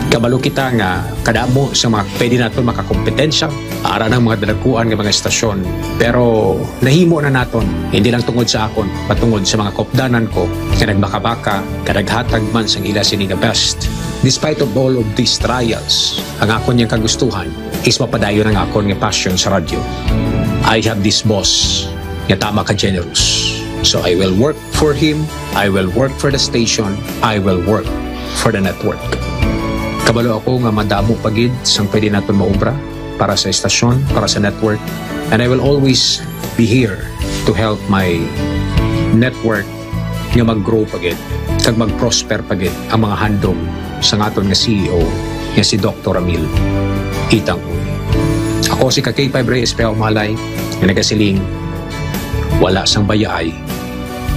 Kabalo kita nga kadamo sa mga pwede naton makakompetensya ara ng mga dalakuan nga mga estasyon. Pero nahimo na naton, hindi lang tungod sa akon, patungod sa mga kopdanan ko nga nagbakabaka, nga naghatag man sang ila sini nga best. Despite of all of these trials, ang akon yang kagustuhan is mapadayon ang akon nga passion sa radyo. I have this boss nga tama ka generous. So I will work for him, I will work for the station, I will work for the network. Kabalo ako nga madamo pa gid sang pwede naton maobra para sa estasyon, para sa network, and I will always be here to help my network nga mag-grow pa gid kag mag-prosper pa gid ang mga handom sang aton nga C E O nga si Doktor Ramil Itang Uy. Ako si ka K five Rey Espejo Malay nga nagasiling, wala sang bayaay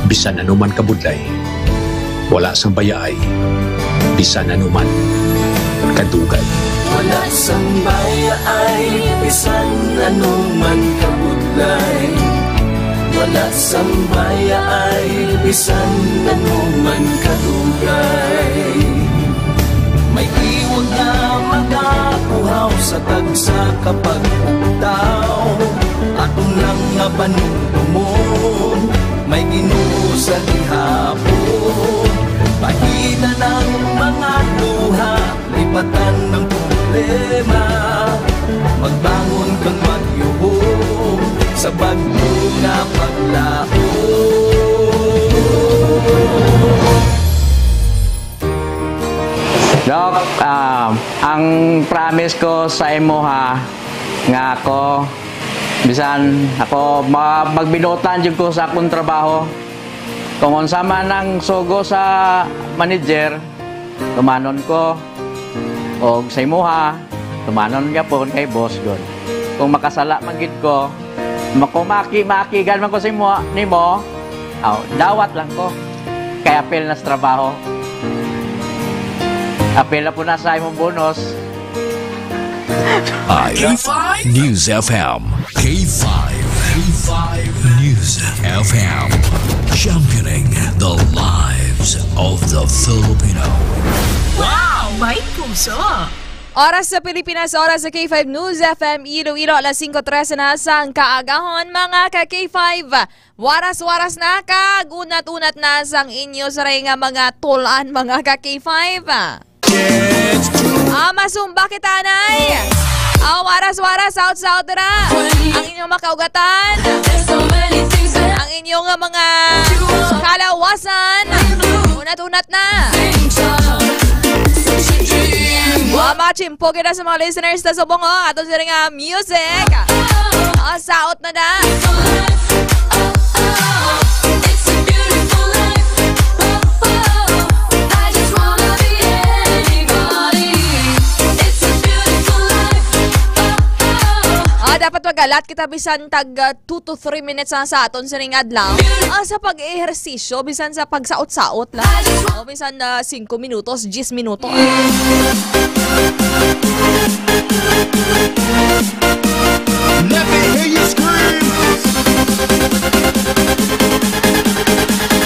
bisan ano man kabudlay, wala sang bayaay bisan ano man kadugay. Wala sang bayaay bisan ano man kabudlay, wala sang bayaay bisan ano man kadugay. May iwag nga magapuhaw sa tagsa ka pagpugtaw. Aton lang nga panumdumon, may Ginoo sa gihapon. Pahitan ang mga luha, lipatan ang problema. Magbangon kag magyuhong sa bagyo nga paglaom. Doc, ah, ang promise ko sa imo, ha, nga ako, bisan ako, ma-, magbinuotan jud ko sa akong trabaho. Kung unsa man ang sugo sa manager, tumanon ko. Og sa imuha, tumanon gyapon kay boss gud. Kung makasala man gid ko, makumaki-makigan man ko sa imo, nimo, aw, dawat lang ko. Kay apil na sa trabaho. Apil na po na sa imong bonus. I K five News F M. K five. K five News F M. Championing the lives of the Filipino. Wow! May puso! Oras sa Pilipinas, oras sa K five News F M Iloilo, alas singko trese na sang kaagahon, mga ka K five. Waras-waras na kag unat-unat na sang inyo siring nga mga tulan, mga ka K five. Ah, masumba kita, anay. Ah, waras-waras, saot-saot ra. Ang inyong makaugatan. Ang inyong mga kalawasan. Unat-unat na. Ah, mga chimpo kita sa mga listeners ta subong, oh. Ato sila nga music. Ah, saot na na. Ah, dapat wag Kalat kita bisan tag, ah, two to three minutes lang sa aton sining adlaw. Ah, sa pag-ehersisyo, bisan sa pagsaot-saot lang. O bisan, ah, cinco minutos, diez minutos. Let me hear you scream.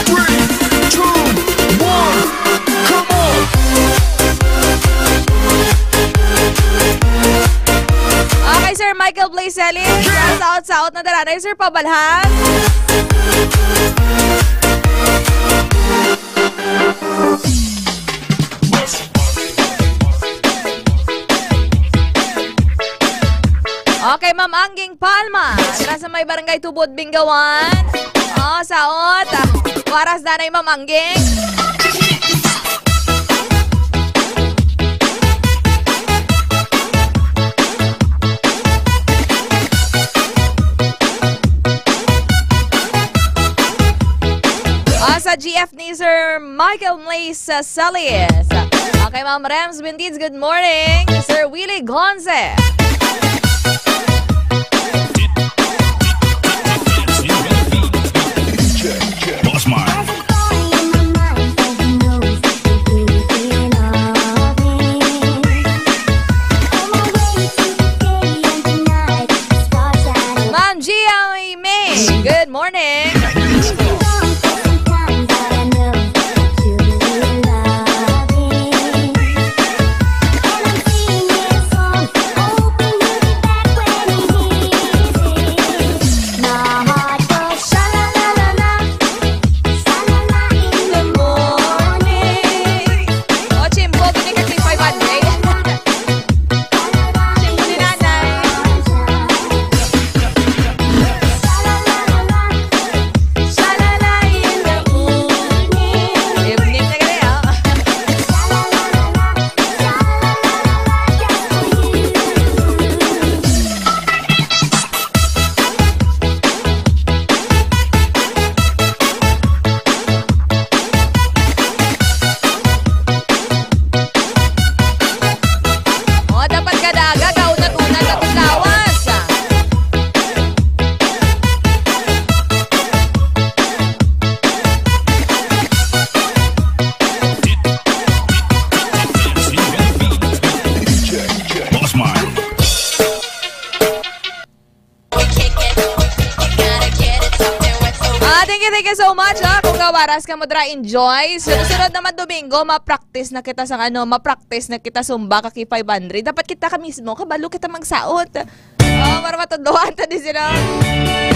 Three, two, one, come on. Okay, Sir Michael Blaze Ellis. Saot-saot na dala na, Sir, pabalhan. Okay, Ma'am Angging Palma. Dira sa may Barangay Tubod, Bingawan. Oh, saot. Waras na na, Ma'am Angging. Ah, sa G F ni Sir Michael Mlays Salis. Okay, Ma'am Rems Bintids, good morning. Sir Willie Gonze. Boss Mark. Ma'am Gia May, good morning. O, chimpo, gini ka K five hundred. Chimpo ni nanay. Evening na gani, oh. O, dapat kada aga, gaunat-unat ang lawas. Boss Mark. Ah, thank you, thank you so much, ah. Kung gawaras ka mo dira, enjoy. Sunod-sunod naman Domingo, ma-practice na kita sang ano, ma-practice na kita sumba ka K five hundred. Dapat kita ka mismo, kabalo kita magsaot. Ah, para matudloan ta di sila.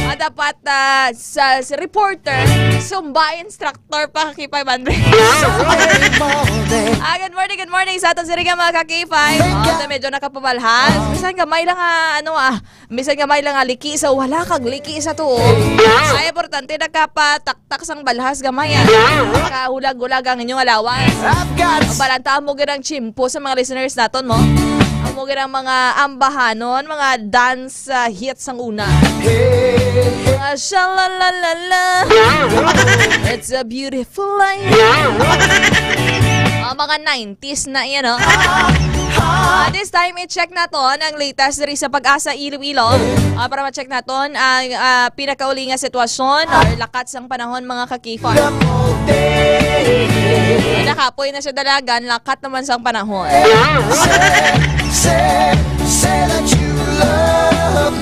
Ah, dapat, ah, sa, sa reporter, sumba instructor pa ka K five hundred. Ah, good morning, good morning sa aton sila nga mga ka K five. Oh, medyo nakapabalhas. Bisan gamay lang, ah, ano, ah, Bisan nga may lang nga liki sa wala kag liki sa tuo. Ay, importante nakapataktak sang balhas gamay, ah. Nakahulag-hulag ang inyong alawas. Balanta mo gid ang chimpo sa mga listeners naton mo. Amo gid ang mga ambahanon, mga dance, ah, hits sang una. Mga sha-la-la-la-la. It's a beautiful life. Ah, mga nineties na yan, no? Ah, this time, i-check naton ang latest diri sa Pag-asa Iloilo. Ah, para ma-check naton ang, ah, pinakauli nga sitwasyon or lakat sang panahon, mga ka-K five. Nakapoy na siya dalagan, lakat naman sang panahon.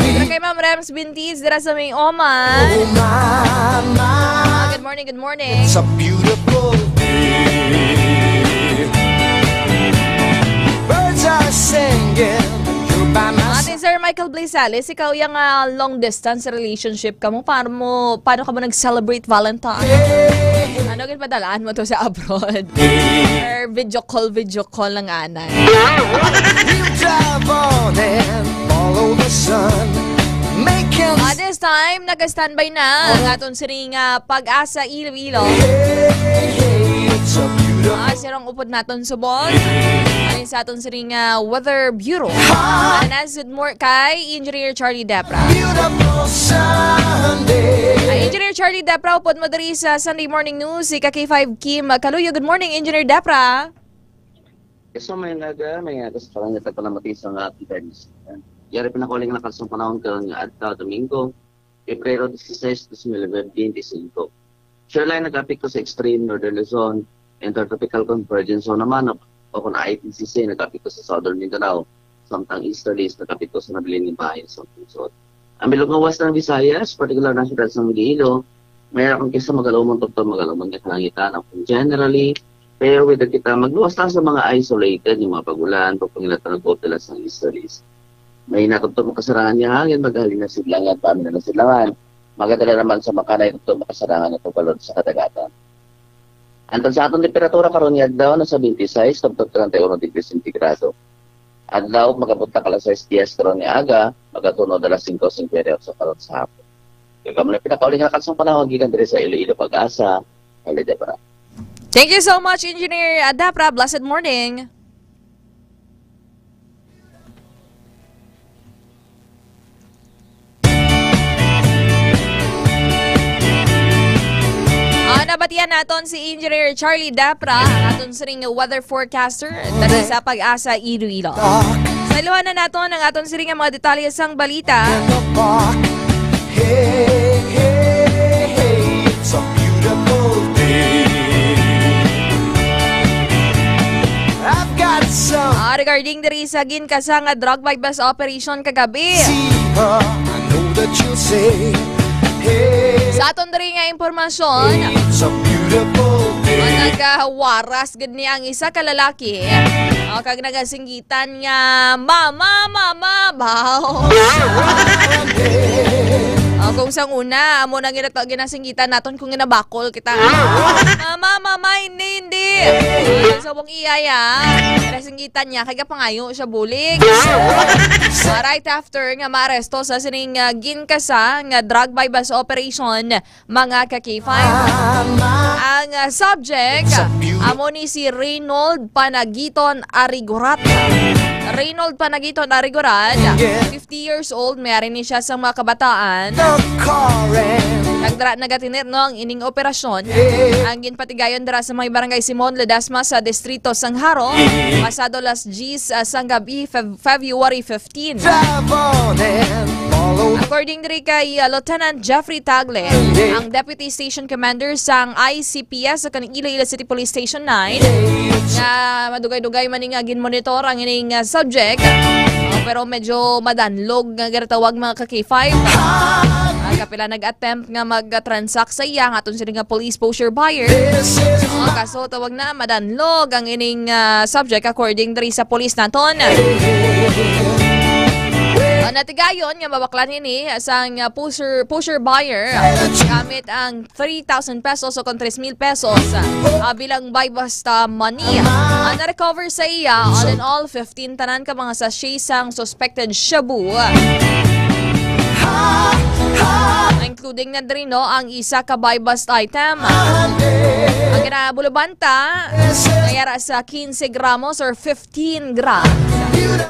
Pero kay Ma'am Rems Bintis, dira sa may Oman. Ah, good morning, good morning. Ate Sir Michael Blazales, ikaw yung, ah, long distance relationship ka mo. Paano mo, paano ka mo nag-celebrate Valentine? Ano, ginpadalaan mo to sa abroad? Or video call, video call lang anay? Ah, this time, nag-standby na ang aton siring, ah, Pag-asa Iloilo. Ah, sirong upod naton subong. Alin sa aton siring, ah, Weather Bureau. Anas, good mor-, kay Engineer Charlie Depra. Ah, Engineer Charlie Depra, upod mo diri sa Sunday Morning News, si ka K five Kim Kaluyo. Good morning, Engineer Depra. Yes, ma'am, may aga, may aga sa kalangitan, palamati sa mga ating guys. Yari pinakauling na kalsang panahon karon nga adlaw, Domingo, Pebrero dieciséis, dos mil veinticinco. Shoreline nagapekto sa extreme northern Luzon, Intertropical Convergence Zone naman, o, o kung I T C C, nagapekto sa southern Mindanao, samtang easterlies nagapekto sa nabilin nga bahin sa Luzon. Ang bilog nga Western Visayas, partikular na siyudad sang Iloilo, may akong kisa magalumon tubtob magalumon nga kalangitan. Ang generally, fair weather kita, magluwas lang sa mga isolated nga mga pag-ulan, pagpangilat-an og dala sang easterlies. May natubtob makasarangan nga hangin, maghalin na sidlangan, paami na sidlangan. Magadala naman sa makanay tubtob makasarangan nga pagbalod sa kadagatan. Ang sa aton temperatura karon nga adlaw nasa twenty-six tubtob treinta y uno degrees centigrado. Adlaw, magabot na alas sais dies karon nga aga, magatunod alas singko singkwenta y otso karon sa hapon. Kag amo na pinakauling nga kalsang panahon gikan diri sa Iloilo, Pag-asa, Alidebra. Thank you so much, Engineer Adapra. Blessed morning. Ah, nabatian naton si Engineer Charlie Dapra, ang aton siring weather forecaster, diri sa Pag-asa Iloilo. Sa iluhan na naton ang aton siring nga mga detalye sang balita. Hey, hey, hey, it's a beautiful day. I've got some Ah, regarding diri sa ginkasa nga drug buy-bust operation kagabi. See her, I know that you'll say, hey, Sa aton diri nga impormasyon, it's a beautiful day. Nagawaras gid ni ang isa ka lalaki. O, kag nagasinggitan nga, "Mama, mama, baw." O, kung sang una, amo nang ginata-, ginasinggitan naton kung ginabakol kita. "Mama, mama, hindi, hindi." Ay, subong iya, ya. Ginasinggitan niya, kay gapangayo siya bulig. Ah, right after nga maaresto sa sining, ah, ginkasa nga drug buy-bust operation, mga ka-K five. Ang, ah, subject, amo ni si Reynold Panagiton Arigorat. Reynold Panagiton Arigorat, fifty years old, may ari ni siya sa mga kabataan. Nagdara nagatinir, no, ang ining operasyon. Ang ginpatigayon dira sa may barangay Simon Ledesma sa distrito sang Jaro, pasado las diyes, ah, sang gabi, Feb-, February fifteen. According diri kay, uh, Lieutenant Jeffrey Tagle, ang Deputy Station Commander sang I C P S sa kaning Iloilo City Police Station nine, nga madugay-dugay man ni nga ginmonitor ang ining, uh, subject. Uh, pero medyo madanlog nga ginatawag, mga ka-K five. Uh, kapila nag-attempt nga mag-transact sa iya, ang aton sini nga police poseur buyer. Uh, kaso tawag na, madanlog ang ining, uh, subject according diri sa police naton. Ah, natigayon nga mabaklan ini sang, ah, pusher, pusher buyer gamit ang three thousand pesos o kon tres mil pesos, ah, bilang buy-bust, ah, money. Ang na-recover sa iya, all in all, fifteen tanan ka mga sachet sang suspected shabu. Including na diri, no, ang isa ka buy-bust item. Ang ginabulubanta, nga yara sa quince gramos or fifteen grams.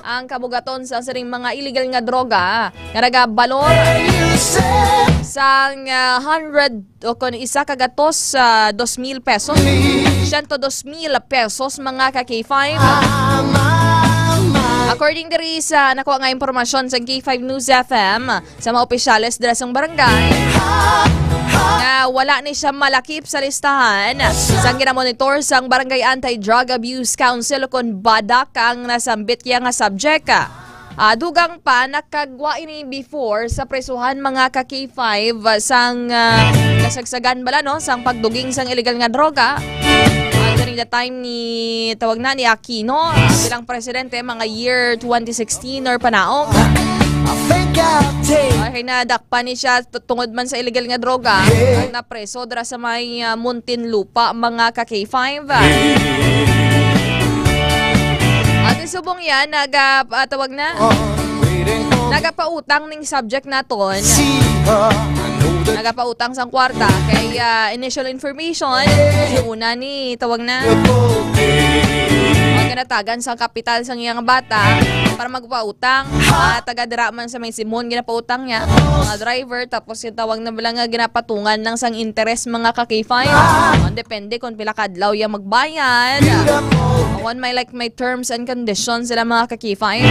Ang kabugaton sa sining mga illegal nga droga nga nagabalor sang, ah, hundred o kon isa ka gatos, ah, dos mil pesos. Siyento dos mil pesos, mga ka-K five. According diri sa nakuha nga impormasyon sa K five News F M, sa mga opisyales dira sang barangay nga wala ni siya malakip sa listahan sang ginamonitor sang Barangay Anti-Drug Abuse Council o kon BADAC ang nasambit niya nga subject. Ah, dugang pa, nakagwa ini before sa presuhan, mga ka-K five, sang, ah, kasagsagan bala, no, sang pagduging sang illegal nga droga. Ah, during the time ni, tawag na, ni Aquino, ah, bilang presidente, mga year twenty sixteen or panaong. I think I'll take Okay, nadakpan ni siya t-, tungod man sa illegal nga droga. Ang napreso dira sa may, ah, Muntinlupa, mga ka-K five. At subong yan, naga-, ah, tawag na, nagapautang ning subject naton. Nagapautang sang kwarta. Kay, ah, initial information, una ni, tawag na, ang ginatagan sang kapital sang iyang bata para magpautang. Ah, taga dira man sa may Simon, ginapautang niya. Mga driver, tapos yung tawag na bala nga ginapatungan lang sang interes, mga ka-K five. Ah, depende kung pila kadlaw iya magbayad. Kung may, like, may terms and conditions sila, mga ka-K five.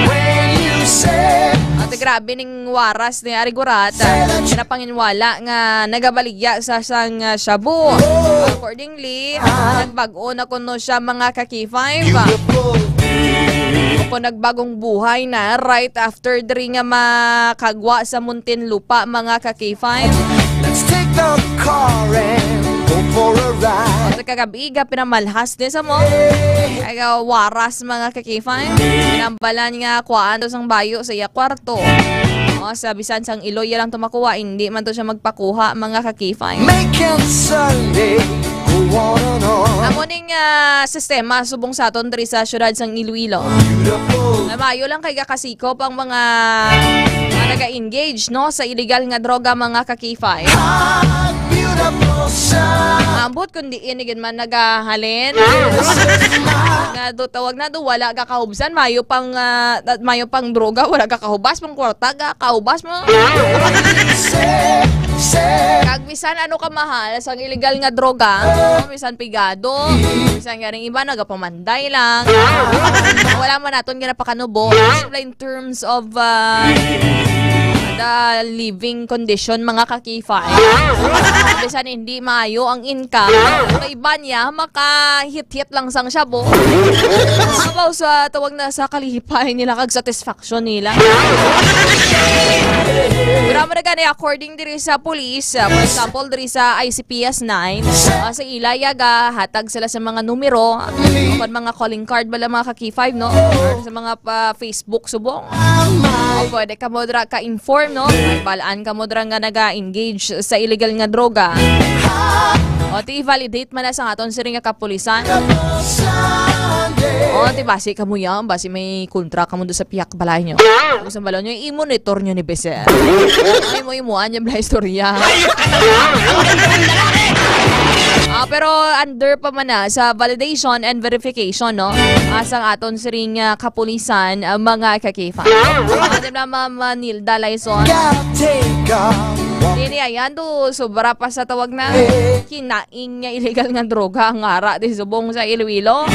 At Grabe ning waras ni Ari Gurat. Napanginwala nga nagabaligya sa sang, ah, shabu. Accordingly, nagbag-o na kuno siya, mga ka-K five. Kung nagbagong buhay na right after diri nga makagwa sa Muntinlupa, mga ka-K five. Let's take the car and go for a ride. Sa kagabi, ga pinamalhas din sa mo. Ay, ah, waras, mga ka-K five. Pinambalan nga kuhaan daw sang bayo sa iya kwarto. O, sa bisan sang iloy lang tumakuha, hindi man to siya magpakuha, mga ka-K five. Making Sunday go on and on. Amo ning, ah, sistema subong sa aton diri sa siyudad sang Iloilo. Beautiful. May maayo lang kay gakasikop ang mga, mga naga-engage, no, sa illegal nga droga, mga ka-K five. Hot, beautiful sun. Ambot kung diin ni gid man nagahalin. Nga do, tawag na do, wala ka kahubsan, mayo pang, ah, mayo pang droga, wala ka kahubas, pang kwarta ka, kaubas mo. Kag bisan ano ka mahal sang illegal nga droga, no? Bisan pigado, bisan ganing iba nagapamanday lang. Wala man naton ginapakanubo. Siyempre, in terms of, ah, the living condition, mga ka-K five. Bisan hindi maayo ang income, ang iba niya makahit-hit lang sang shabu. Abaw sa tawag na sa kalipay nila kag satisfaction nila. Pero amo na gani, according diri sa police, ah, for example, diri sa I C P S nine, ah, sa ila ya gahatag sila sa mga numero, kon mga calling card bala, mga ka-K five, no? Or sa mga pa Facebook subong. O pwede ka mo dira ka-inform, no? Balaan ka mo dira nga naga-engage sa illegal nga droga. O ti i-validate man na sa aton siring nga kapulisan. O ti basi ka mo yan, basi may kontra ka mo do sa pihak balay nyo. Kung sa balon nyo, i-monitor nyo ni Bese. Ay mo imuan yung mga istorya. Ah, pero under pa man na sa validation and verification, no? Ah, sang aton siring, ah, kapulisan, ah, mga ka-K five. Ano na, Ma'am, ah, Nilda Laison? Gotta take a walk. Dini, ayan, do, sobra pa sa tawag na kinaing nga illegal nga droga ang ara di subong sa Iloilo.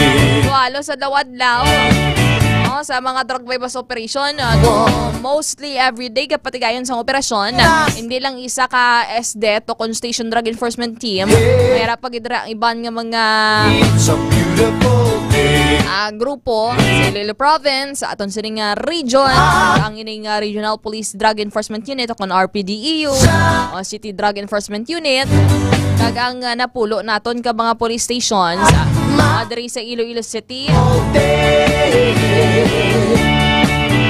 So, halos sa adlaw-adlaw, no, sa mga drug buy-bust operation, ah, do, mostly everyday, kapatigayon sa operasyon, hindi lang isa ka S D E T o kon Station Drug Enforcement Team. Mayra pa gid ra ang iban nga mga, It's a beautiful day. Ah, grupo sa Iloilo Province, sa aton sining nga region, ang ining, ah, Regional Police Drug Enforcement Unit o kon R P D E U, o City Drug Enforcement Unit, kag ang, ah, napulo naton ka mga police stations, ah, diri sa Iloilo City.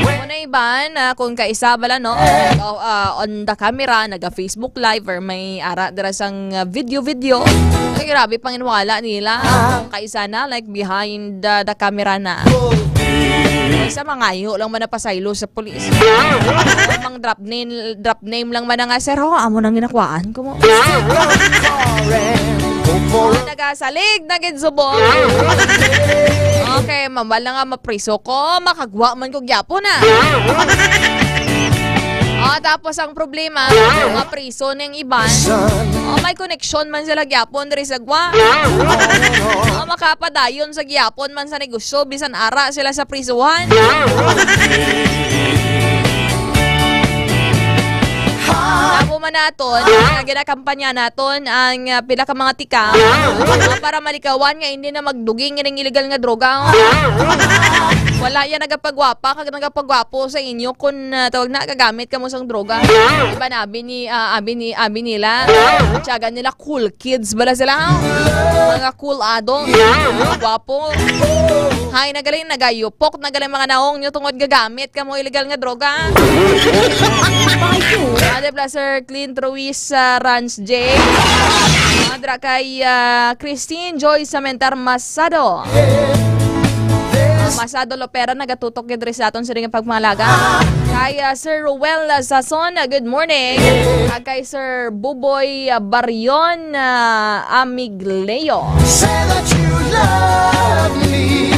Muna iban, ah, kung kaisa bala, no? Ah, on the camera, naga-Facebook Live or may ara dira sang, ah, video-video. Ay, grabe panginwala nila. Kung kaisa na, like, behind the, the camera na. Sa mangayo lang man napasaylo sa police. Mang drop name, drop name lang man nga, "Sir, ho, amo nang ginakwaan ko mo." Nagasalig na gid subong. Okay, mambal na nga mapriso ko, makagwa man ko gyapon na. O, tapos ang problema, mapriso ning iban. O, may koneksyon man sila gyapon diri sa gwa. O, makapadayon sa gyapon man sa negosyo, bisan ara sila sa prisuhan. Amo man naton, nga ginakampanya naton ang, ah, pila ka mga tikang, ah, para malikawan nga hindi na magduging ining illegal nga droga. Wala yan nagapagwapa kag nagapagwapo sa inyo kung, ah, tawag na, gagamit kamo sang droga. Iban abi ni, ah, abi ni, abi nila. Tiyagan nila cool kids bala sila, ha? Mga cool ado. Mga gwapo. Hay, nagaling, nagayupok, nagaling mga naong nyo tungod gagamit kamo illegal nga droga. Ate Placer, Clint Ruiz, ah, Rans J. Madra kay, ah, Christine Joy Samentar Masado. Ah, Masado Lopera, nagatutok gid diri sa aton sa ring pagmalaga. Kay, ah, Sir Ruel, ah, Sason, ah, good morning. Kag kay Sir Buboy, ah, Barion, ah, Amigleo. Say that you love me.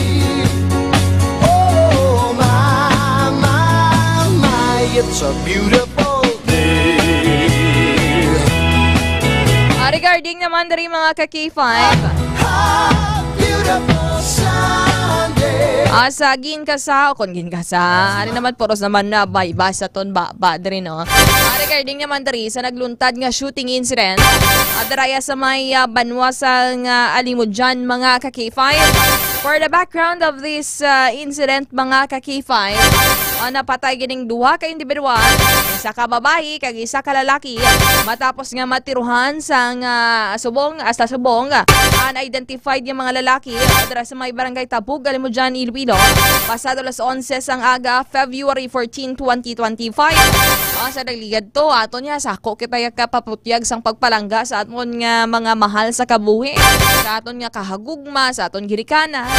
Oh, my, my, my, it's a beautiful day. Ah, regarding naman diri, mga ka-K five. A beautiful Sunday. Ah, sa ginkasa, o kon ginkasa, ari naman puros naman na baybay sa ton baba diri, no? Ah, regarding naman diri sa nagluntad nga shooting incident, ah, daraya sa may, ah, banwa sa nga Alimudyan, mga ka K five. For the background of this, ah, incident, mga ka K five, ah, napatay gining duha ka individual, isa ka babayi kag isa ka lalaki, matapos nga matiruhan sang, ah, subong, ah, sa subong, ah, unidentified nga mga lalaki, ah, dira sa may barangay Tabug, Alimudyan, Iloilo, pasado alas onse sang aga, February fourteen, twenty twenty-five. Ah, sa nagligad to, ato niya, sako kita ya kapaputyag sang pagpalangga sa aton nga mga mahal sa kabuhi, sa aton nga kahagugma, sa aton ginikanan.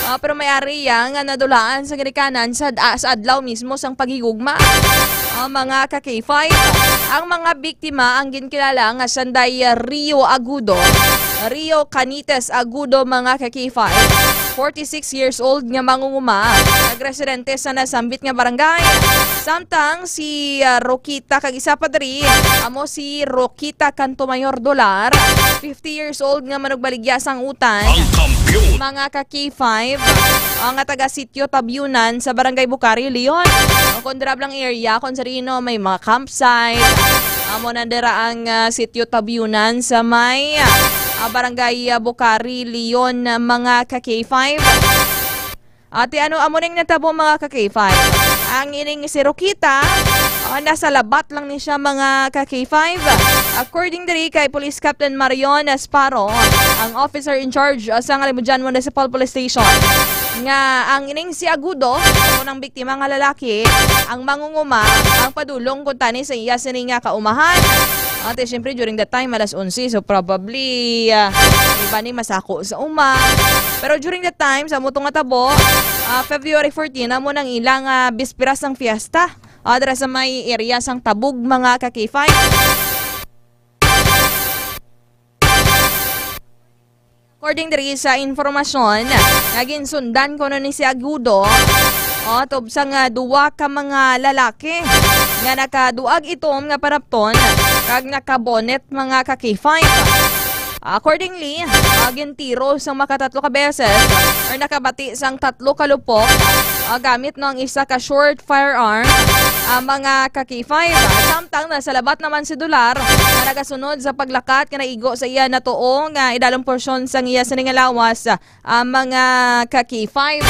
Ah, pero may ari ya nga nadulaan sa ginikanan sa, ah, sa adlaw mismo sang paghigugma. Ah, mga ka K five, ang mga biktima ang ginkilala nga sanday Rio Agudo, Rio Canites Agudo, mga ka K five, forty-six years old nga mangunguma, nagresidente sa nasambit nga barangay. Samtang si, ah, Rokita kag isa pa diri, amo si Rokita Cantomayor Dolar, fifty years old nga manugbaligya sang utan. Ang kampiyon. Mga ka K five, ang nga taga Sitio Tabyunan sa Barangay Bukari, Leon. Ang Kondrablang area, kung sa rino may mga campsite. Amo na dira ang, ah, Sitio Tabyunan sa may, ah, Barangay, ah, Bukari, Leon, ah, mga ka K five. Ate, ano, amo ning natabo, mga ka K five? Ang ining si Rokita, ah, nasa labat lang ni siya, mga ka K five. According diri kay Police Captain Marion Esparo, ang officer in charge, ah, sa Alimudyan Municipal Police Station, nga ang ining si Agudo, amo nang biktima nga lalaki, ang mangunguma, ang padulong kuntani sa iya sini nga kaumahan. Ate, syempre, during that time, alas onse, so probably, ah, iba ni masako sa uma. Pero during that time, sa amo to nga tabo, ah, February fourteen, amo nang ilang, ah, bisperas sang fiesta. Ah, dira sa may area sang Tabug, mga ka K five. According diri sa informasyon nga ginsundan kuno ni si Agudo, o, tubsang, ah, duwa ka mga lalaki nga nakaduag itom nga panapton kag nakabonet, mga ka K five. Accordingly, ah, gintiro sang makatatlo ka beses or nakabati sang tatlo ka lupok, ah, gamit no ang isa ka short firearm, ah, mga ka K five. Samtang nasa labat naman si Dolar nga nagasunod sa paglakat nga naigo sa iya natuo nga idalong porsyon sang iya sini nga lawas, ah, mga ka K five.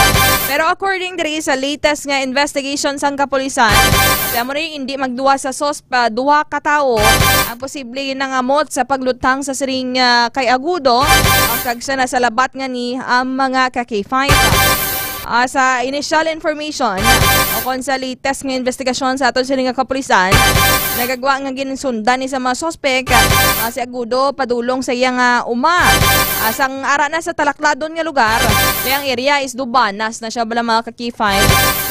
Pero according diri sa latest nga investigation sang kapulisan, kaya mo rin hindi magduwa sa sospa, duha ka tawo ang posible nangamot sa paglutang sa siring, ah, kay Agudo, ang kag sa nasa labat nga ni ang mga ka K five. Ah, sa initial information, o kon sa latest nga investigasyon sa aton sini nga kapulisan, nagagwa nga ginsundan ni sa mga suspek, ah, si Agudo padulong sa iya nga uma. Ah, sang ara na sa talakladon nga lugar, kaya ang area is dubanas na siya bala, mga ka K five.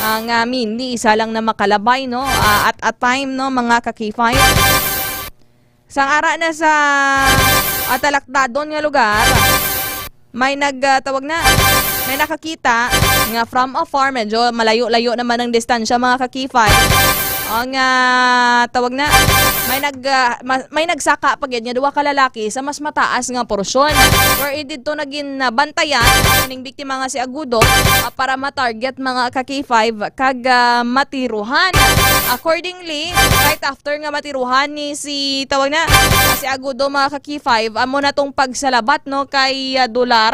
Ang, ah, mini isa lang na makalabay, no? Ah, at a time, no, mga ka K five. Sang ara na sa, ah, talakdadon nga lugar, may nag, ah, tawag na, may nakakita nga from afar, medyo malayo-layo naman ang distansya, mga ka-K five. Ang, ah, tawag na, may nag, ah, ma-, may nagsaka pa gid nga duha ka lalaki sa mas mataas nga porsyon, wherein didto nagin, ah, bantayan ning biktima nga si Agudo, ah, para ma-target, mga ka-K five, kag, ah, matiruhan. Accordingly, right after nga matiruhan ni si, tawag na, si Agudo, mga ka-K five, amo na tong pagsalabat, no, kay, ah, Dolar,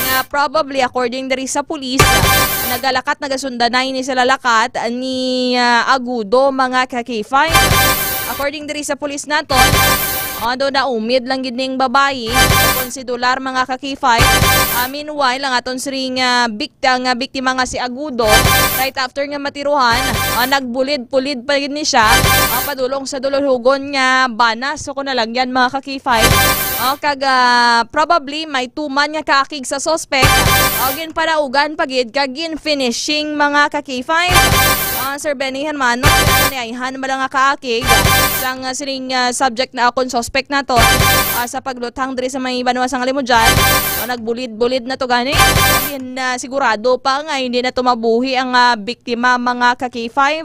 nga probably, according diri sa pulis, nagalakat, nagasundanay ni sila lakat ni, ah, Agudo, mga ka-K five. According diri sa pulis naton, although naumid lang gid ning babayi, kon si Dolar, mga ka-K five, ah, meanwhile, ang aton siring, ah, bik-, ang, ah, biktima nga si Agudo, right after nga matiruhan, ah, nagbulid-pulid pa gid ni siya, ah, padulong sa dululugon nga banas, so kung nalagyan, mga ka-K five. Ah, kag, ah, probably may tuman nga kaakig sa suspect, ah, ginpanaugan pa gid kag gin-finishing, mga ka-K five. Ah, Sir Benny Hermano, niayhan bala nga kaakig sang, ah, sining, ah, subject na akon suspect nato, ah, sa pagluthang diri sa may banwa sang Alimudyan. Ah, nagbulid-bulid na to gani. Yun, ah, sigurado pa nga hindi na to mabuhi ang, ah, biktima, mga ka-K five.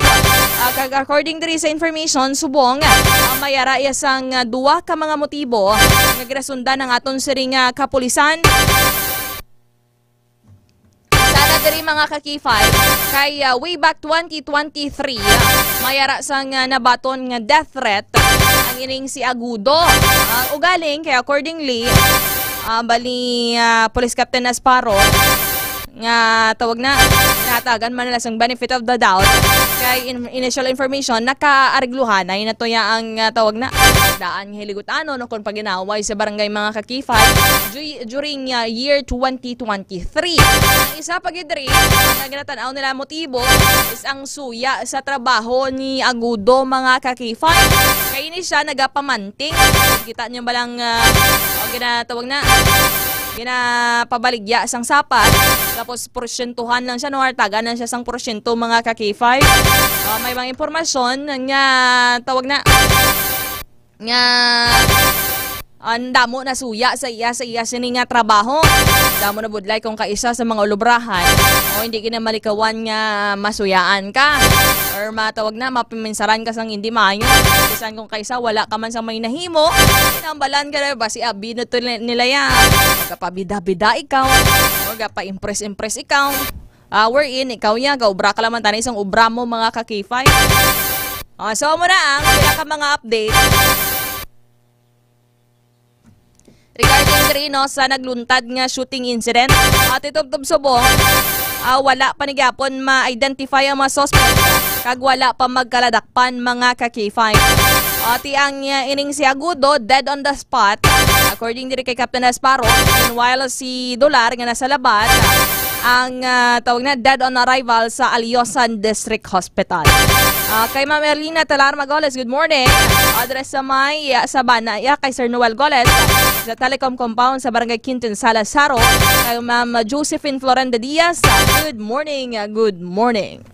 Ah, kag according diri sa information, subong, ah, may ara iya sang, ah, duwa ka mga motibo nga ginasundan ang aton siring nga kapulisan. Sa Diri, mga ka-K five, kay, ah, way back twenty twenty-three, may ara sang, ah, nabaton nga death threat ang ining si Agudo. Ah, ugaling, kay accordingly, ah, bali, ah, Police Captain Asparo, nga tawag na, ginahatagan man nila sang benefit of the doubt. Kay in-, initial information, nakaarigluhanay na to ya ang, ah, tawag na, daan nga hiligutan, no, kon paginaway sa barangay, mga ka-K five, ju-, during, ah, year twenty twenty-three. Ang isa pa gid diri nga ginatan-aw nila motibo is ang suya sa trabaho ni Agudo, mga ka-K five. Kay ini siya nagapamanting. Kita niyo ba lang, ah, o ginatawag na, ginapabaligya sang sapat. Tapos, porsyentuhan lang siya, no? Or tagaan lang siya sang porsyento, mga ka-K five. Ah, may mga impormasyon nga tawag na, nga ang damo na suya sa iya, sa iya sini nga trabaho. Damo na budlay kung kaisa sa mga ulubrahan o hindi gina malikawan nga masuyaan ka or matawag na mapaminsaran ka sang hindi maayo. Bisan kung kaisa wala ka man sa may nahimo, kinambalan ka na ba si abi na to ni-, nila ya. Magapabida-bida ikaw, magapa-impress-impress ikaw. Ah, wherein, ikaw ya, gaobra ka lang man tani sang obra mo, mga ka-K five. Ah, so, amo na ang pila ka mga update regarding diri, no, sa nagluntad nga shooting incident. At itubtob subong, ah, wala pa ni gyapon ma-identify ang mga suspect kag wala pa magkaladakpan, mga ka-K five. Ati ang, ah, ining si Agudo, dead on the spot, according diri kay Captain Asparo. Meanwhile, si Dolar nga nasa labas, ang, ah, tawag na, dead on arrival sa Alyosan District Hospital. Ah, kay Ma'am Erlina Talar Magoles, good morning. Address sa may, ah, Sabana, ya, kay Sir Noel Goles, sa Telecom Compound sa Barangay Quintin Salasaro. Kay Ma'am Josephine Florenda Diaz, good morning, ah, good morning.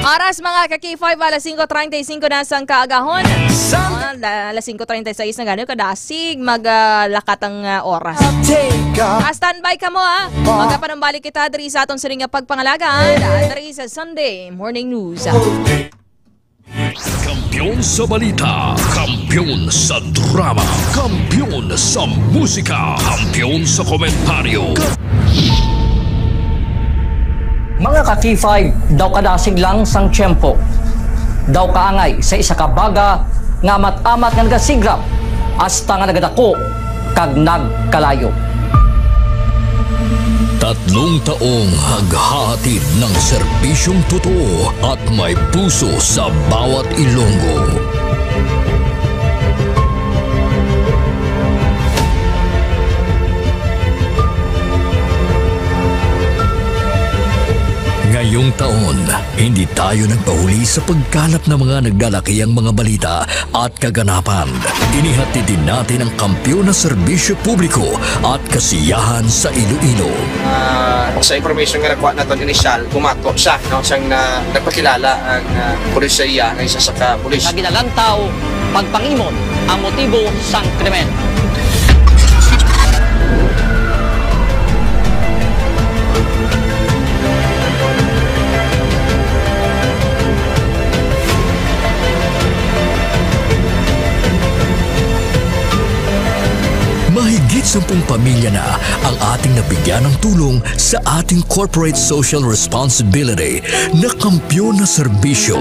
Oras, mga ka-K five, alas singko treinta y cinco na sang kaagahon. Sa- Ah, la-, alas singko treinta y seis na gani, kadasig mag, ah, lakat ang, ah, oras. Take a Ah, standby kamo, ah. Magapanumbalik kita diri sa aton sining nga pagpangalagan, ah, diri sa Sunday Morning News. Kampiyon sa balita, kampiyon sa drama, kampiyon sa musika, kampiyon sa komentaryo. Mga ka-K five, daw kadasig lang sang tiyempo, daw kaangay sa isa ka baga nga amat-amat nga nagasigrap hasta nga nagadako kag nagkalayo. Tatlong taong naghahatid ng serbisyong totoo at may puso sa bawat Ilonggo. Ngayong taon, hindi tayo nagpahuli sa pagkalap ng mga nagdalakiang mga balita at kaganapan. Inihatid din natin ang kampiyon na serbisyo publiko at kasiyahan sa Iloilo. Ah, sa information nga nakuha naton initial, bumato siya, no, siyang na, nagpakilala ang, ah, pulis sa iya nga isa sa ka pulis. Nga ginalantaw, pagpangimon ang motibo sang krimen. Mahigit sampung pamilya na ang ating nabigyan ng tulong sa ating corporate social responsibility na kampiyon na serbisyo.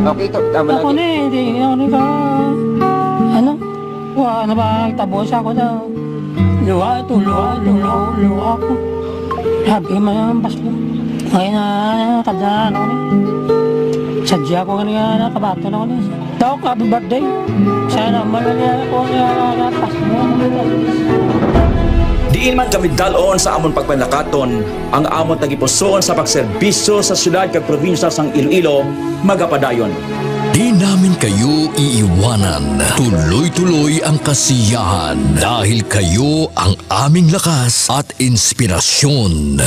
Okay, to. Tama Ako lang. Ni, hindi, hindi ako ni ka, ano? Wa na ba, tabo sa ako daw. Luha, to, luha, luha, luha ako. Sabi man ang Pasko. Ngayon na, kada ano ni. Sadya ko nga nakabaton ako ni. Dok, happy birthday. Sana man na niya ako niya, Pasko. Diin man kami dalon sa amon pagpanakaton, ang amon tagipusoon sa pagserbisyo sa siyudad kag probinsya sang Iloilo, magapadayon. Di namin kayo iiwanan. Tuloy-tuloy ang kasiyahan dahil kayo ang aming lakas at inspirasyon.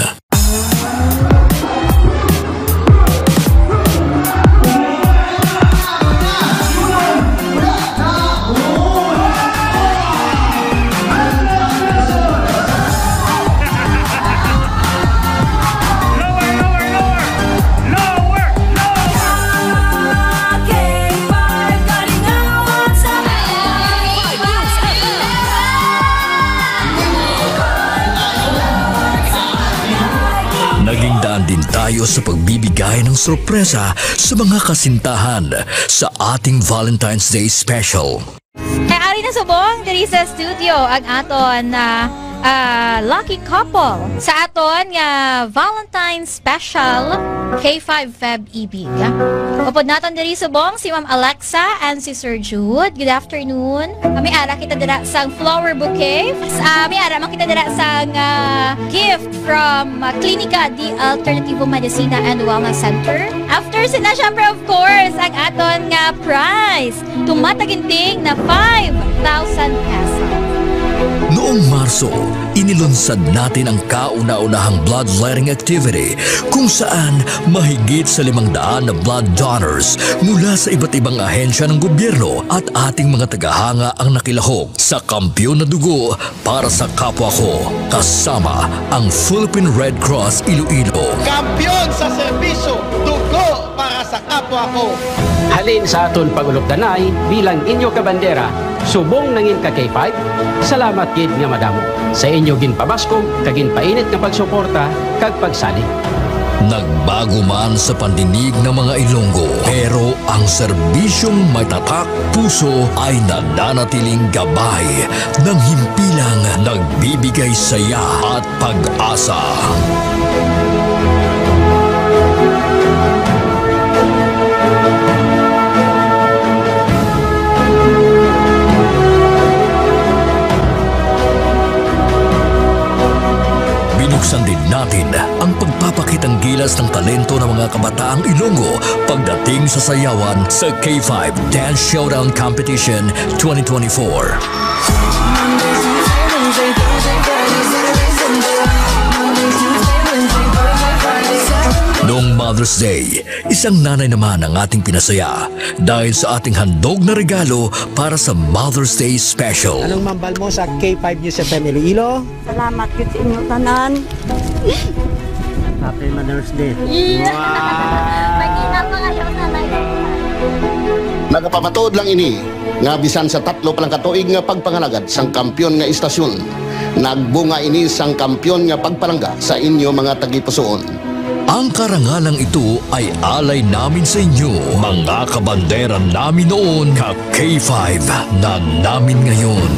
Andin tayo sa pagbibigay ng sorpresa sa mga kasintahan sa ating Valentine's Day special. Kay ari na subong diri sa studio ang aton na, ah, lucky couple sa aton nga Valentine's Special K five Feb Ibig. Upod naton diri subong si Ma'am Alexa and si Sir Jude. Good afternoon. May ara kita dira sang flower bouquet. Ah, may ara man kita dira sang, ah, gift from, ah, Clinica de Alternativo Medicina and Wellness Center. After sina, syempre, of course, ang aton nga prize. Tumataginting na five thousand pesos. Noong Marso, inilunsad natin ang kauna-unahang bloodletting activity kung saan mahigit sa limang daan na blood donors mula sa iba't ibang ahensya ng gobyerno at ating mga tagahanga ang nakilahok sa Kampiyon na Dugo para sa Kapwa Ko, kasama ang Philippine Red Cross Iloilo. Kampiyon sa serbisyo, dugo para sa kapwa ko. Halin sa aton pagulupdanay bilang inyo kabandera, subong nangin ka K five, salamat gid nga madamo sa inyo ginpabaskog kag ginpainit nga pagsuporta kag pagsalig. Nagbago man sa pandinig ng mga Ilonggo, pero ang serbisyong may tatak puso ay nananatiling gabay ng himpilang nagbibigay saya at pag-asa. Binuksan din natin ang pagpapakitang gilas ng talento ng mga kabataang Ilonggo pagdating sa sayawan sa K five Dance Showdown Competition twenty twenty-four. Noong Mother's Day, isang nanay naman ang ating pinasaya dahil sa ating handog na regalo para sa Mother's Day Special. Anong mambal mo sa K five News F M Iloilo? Salamat gid sa inyo tanan. Happy Mother's Day. Yeah. Wow. May kita pa kayo sa live. Nagapamatuod lang ini nga bisan sa tatlo pa lang ka tuig nga pagpangalagad sang kampiyon nga istasyon, nagbunga ini sang kampiyon nga pagpalangga sa inyo mga tagipusoon. Ang karangalang ito ay alay namin sa inyo, mga kabandera namin noon, ka K five na namin ngayon.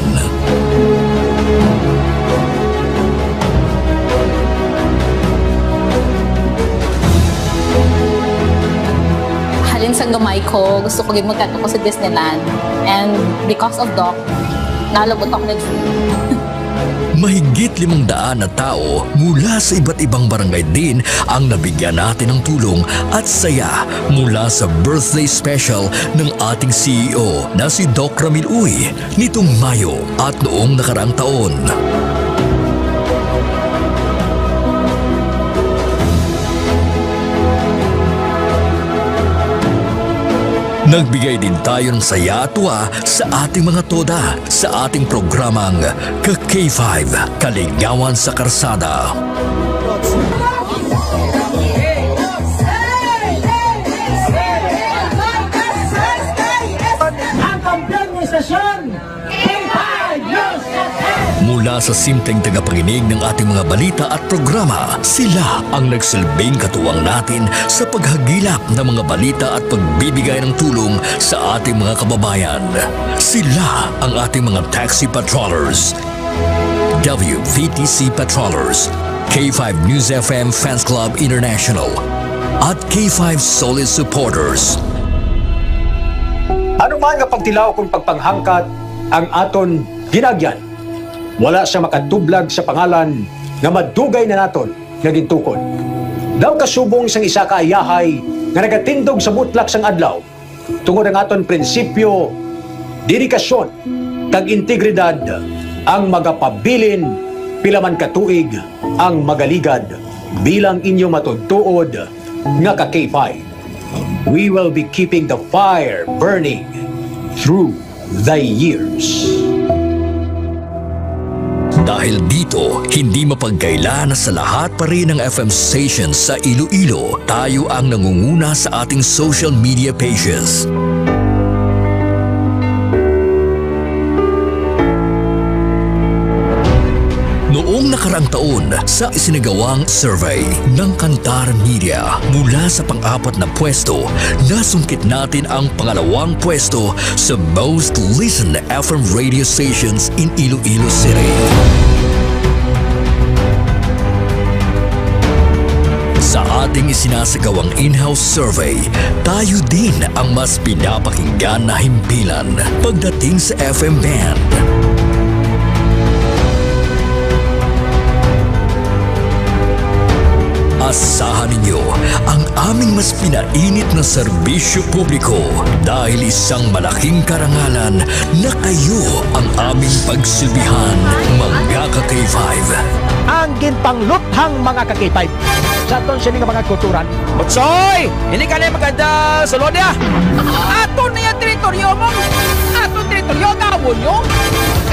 Halin sa gamay ko, gusto ko gid magkadto ko sa Disneyland. And because of Doc, nalabot ako nag-free. Mahigit limang daan na tao mula sa iba't ibang barangay din ang nabigyan natin ng tulong at saya mula sa birthday special ng ating C E O na si Doc Ramil Uy nitong Mayo at noong nakaraang taon. Nagbigay din tayo ng saya at tuwa sa ating mga toda sa ating programang Ka K five, Kaligawan sa Karsada. Ang kampiyon ng istasyon, K five News F M. Mula sa simpleng tagapakinig ng ating mga balita at programa, sila ang nagsilbing katuwang natin sa paghagilap ng mga balita at pagbibigay ng tulong sa ating mga kababayan. Sila ang ating mga taxi patrollers, W V T C patrollers, K five News F M Fans Club International, at K five Solid Supporters. Ano man nga pagtilaw kung pagpanghangkat ang aton ginagyan, wala sia makatublag sa pangalan nga madugay na naton nga gintukod. Daw kasubong sang isa ka ayahay nga nagatindog sa butlak sang adlaw, tungod ang aton prinsipyo, dedikasyon, kag integridad ang magapabilin pila man ka tuig ang magaligad bilang inyo matuod-tuod nga ka K five. We will be keeping the fire burning through the years. Dahil dito, hindi mapagkaila na sa lahat pa rin ng F M stations sa Iloilo, tayo ang nangunguna sa ating social media pages. Noong nakaraang ang taon sa isinagawang survey ng Kantar Media. Mula sa pang-apat na pwesto, nasungkit natin ang pangalawang pwesto sa most listened F M radio stations in Iloilo City. Sa ating isinasagawang in-house survey, tayo din ang mas pinapakinggan na himpilan pagdating sa F M band. Asahan ninyo ang aming mas pinainit na serbisyo publiko dahil isang malaking karangalan na kayo ang aming pagsilbihan, mga ka-K five. Ang ginpangluthang, mga ka-K five. Sa aton sini nga mga kulturan. Butsoy! Hindi ka na maganda sa lodia. Aton na yung teritoryo mo. Aton teritoryo, gawon nyo.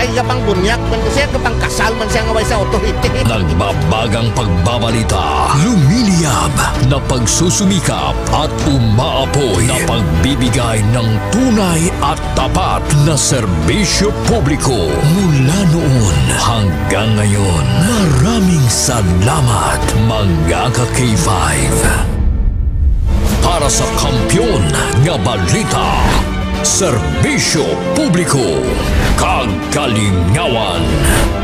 Ay, nga pang bunyak man siya, nga pang kasal man siya nga way sa authority. Nagbabagang pagbabalita, lumiliyab na pagsusumikap at umaapoy na pagbibigay ng tunay at tapat na serbisyo publiko mula noon hanggang ngayon. Maraming salamat, mga ka-K five. Para sa kampiyon nga balita, serbisyo publiko, kag kalingawan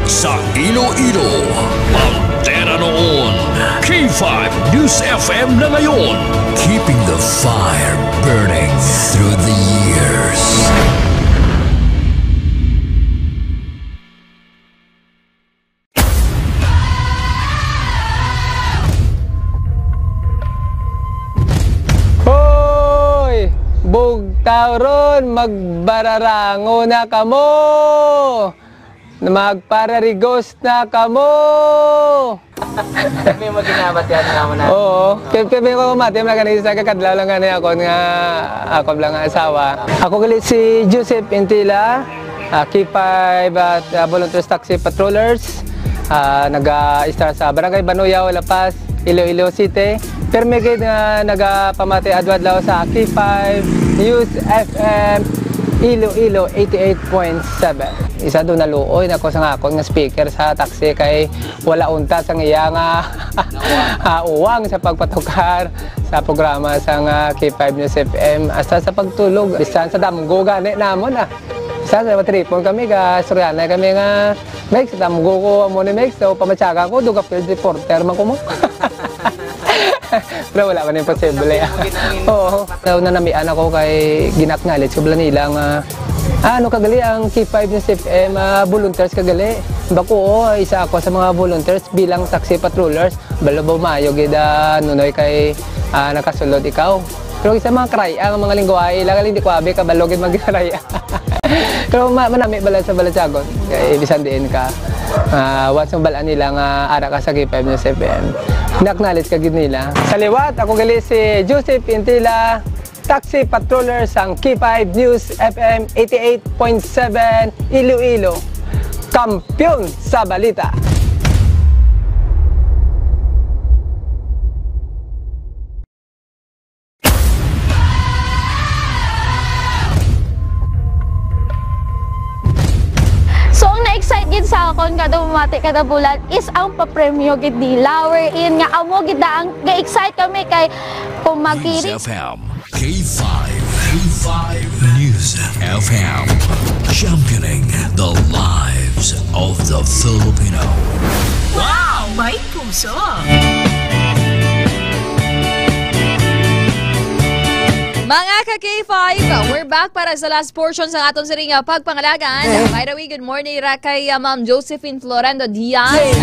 sa Iloilo. Bandera noon, K five News F M na ngayon. Keeping the fire burning through the years. Hoy! Bugtaw ron, magbararango na kamo! Magpararigos na kamo! May maginabatian na mo na. Oo. Kaya, kaya may ko mati, mga kanisa, kakadlaw lang gani ako nga, ako lang nga asawa. Ako gali si Joseph Intila, ah, K five at, ah, Volunteers Taxi Patrollers. Ah, naga-istar sa Barangay Banuyaw, La Paz, Iloilo City. Permi gid nga nagapamati adlaw-adlaw sa K five News F M Iloilo eighty-eight point seven. Isa do naluoy na ko sa akon nga speaker sa taxi kay wala unta sang iya nga, ah, uwang sa pagpatukar sa programa sang, ah, K five News F M, hasta sa pagtulog, bisan sa damgo gani namon, ah. Bisan sa matripon kami, ga-istoryahanay kami nga, "Mex, damgo ko amo ni Mex, so pamatyagan ko, duga field reporter man ko mo." Pero wala man imposible, ah. Oo. Daw nanamian ako kay gin-acknowledge ko bala nila nga, "Ah, ano ka gali ang K five News F M, ah, volunteers ka gali?" Bako, oo, isa ako sa mga volunteers bilang taxi patrollers. Balo ba maayo gid, ah, Nunoy, kay, ah, nakasulod ikaw? Pero sa mga karaya, ang mga lingwahe, ila gali hindi ko abi kabalo gid magkaraya. Pero ma-, manami bala sa balatyagon. Kay bisan diin ka, ah, once mabal-an nila nga ara ka sa K five News F M, na-acknowledge ka gid nila. Sa liwat, ako gali si Joseph Intila, taxi patroller sang K five News F M eighty-eight point seven Iloilo. Kampiyon sa balita. So, ang na-excite gid sa akon kada bumati kada bulan is ang papremyo gid nila, wherein nga amo gid na ang ga-excite kami kay kung News makiri- F M, K five, K five News F M, championing the lives of the Filipino. Wow! May puso! Mga ka-K five, we're back para sa last portion sa aton siring nga pagpangalagan. By the way, good morning ra kay, uh, Ma'am Josephine Florendo Diaz,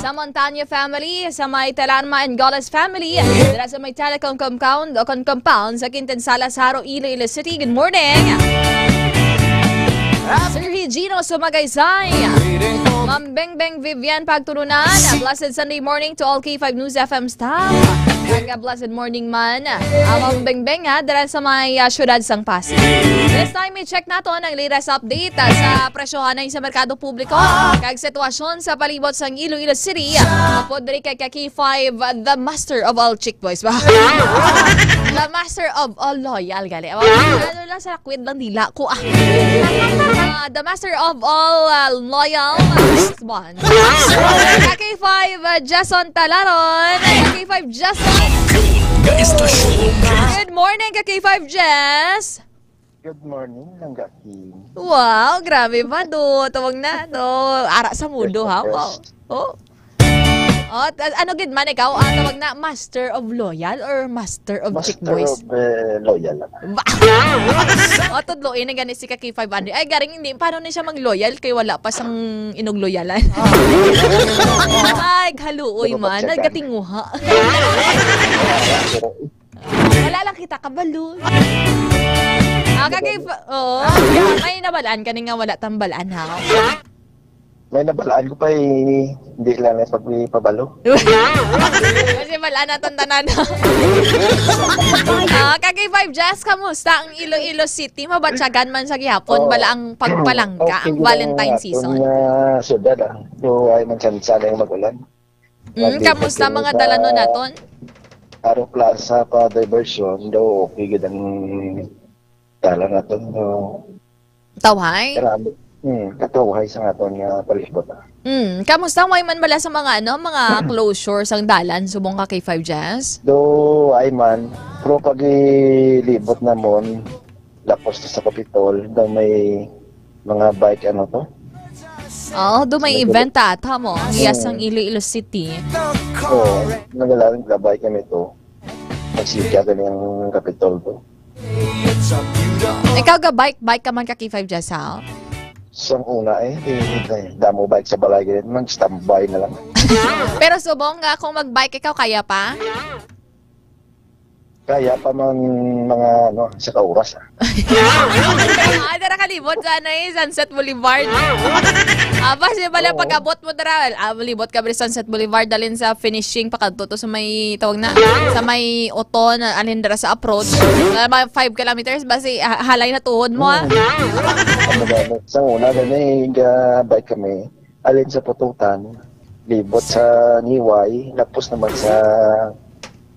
sa Montano family, sa may Talarma and Goles family, dira sa may Telecom compound o kon compound sa Quinta Salas, Jaro, Iloilo City. Good morning. Sir Higino Sumagaysay, Ma'am Bengbeng Vivian Pagtulunan, blessed Sunday morning to all K five News F M staff. Kag blessed morning man, ah, Ma'am Bengbeng, ha, dira sa may, ah, siyudad sang Pasig. This time, i-check naton ang latest update, ah, sa presyohanay sa merkado publiko kag sitwasyon sa palibot sang Iloilo City. Upod diri kay ka K five, the master of all chick boys ba? The master of all loyal, gali. Awa, ano lang sa kwit lang dila ko, ah. Ah, the master of all, ah, loyal, ah, husband. Ka K five, ah, Jason Talaron. Ka K five Jason. Good morning, Ka K five Jess. Good morning, Langga Kim. Wow, grabe ba do? Tawag na, no? Ara sa mudo, ha? Wow. Oh. Oh, ta- ano gid man ikaw? Ah, tawag na master of loyal or master of chick Master boys? of, eh, loyal lang. Ba- oh, tudloin na gani si ka K five Andre. Ay, garing hindi. Paano na siya mag-loyal kay wala pa sang inog loyalan? Ay, haluoy Ano ba man. siya, Nagatinguha. Pero Wala lang kita kabalo. Ah, kagay pa, oh, may nabalaan ka ni nga wala tambalaan, ha? May nabalaan ko pa, eh, hindi lang na pagpabalo. Kasi balaan na tong tanan. Ah, kagay five Jazz, kamusta ang Iloilo City? Mabatyagan man sa gihapon, Oh. bala ang pagpalangga, Okay ang lang Valentine aton season. nga syudad, ah. So, ay man sana, sana yung mag-ulan. Mm, Nandito kamusta kami mga sa dalanon naton? Aro Plaza pa diversion, do okay gid ang dalan naton, do Tawhay? Karami. Hmm, katawhay sa aton nga palibot, ah. Mm, kamusta? Way man bala sa mga, ano, mga closure sang dalan subong ka kay five Jazz? Do, ay man. Pero pag ilibot namon, lapos to sa Kapitol, daw may mga bike, ano to? Oh, do may May event ta, ata mo. Ang iyas Mm. ang Iloilo City. Oo, nagalaring ka bike kami to. Nagsigya ka ng Kapitol to. Ikaw ga bike, bike ka man ka K five Jazz, ha? Sang una eh, eh, eh, damo bike sa balay, ganyan man, standby na lang. Pero subong nga, kung mag-bike ikaw, kaya pa? Kaya pa man mga, ano, sa kauras, ah. Ah, dara kalibot sa, ano, eh, Sunset Boulevard. Ah, basi bala Oo. pag-abot mo dara, ah, malibot ka ba Sunset Boulevard, dalin sa finishing, pakadto to sa may, tawag na, sa may Oton, alin dara sa approach. Mga five kilometers, basi, ah, halay na tuhod mo, ah. Oo. Ano ba, ano? Sa una, gani, ga-bike kami. Alin sa Pututan, libot sa Niway, lapos naman sa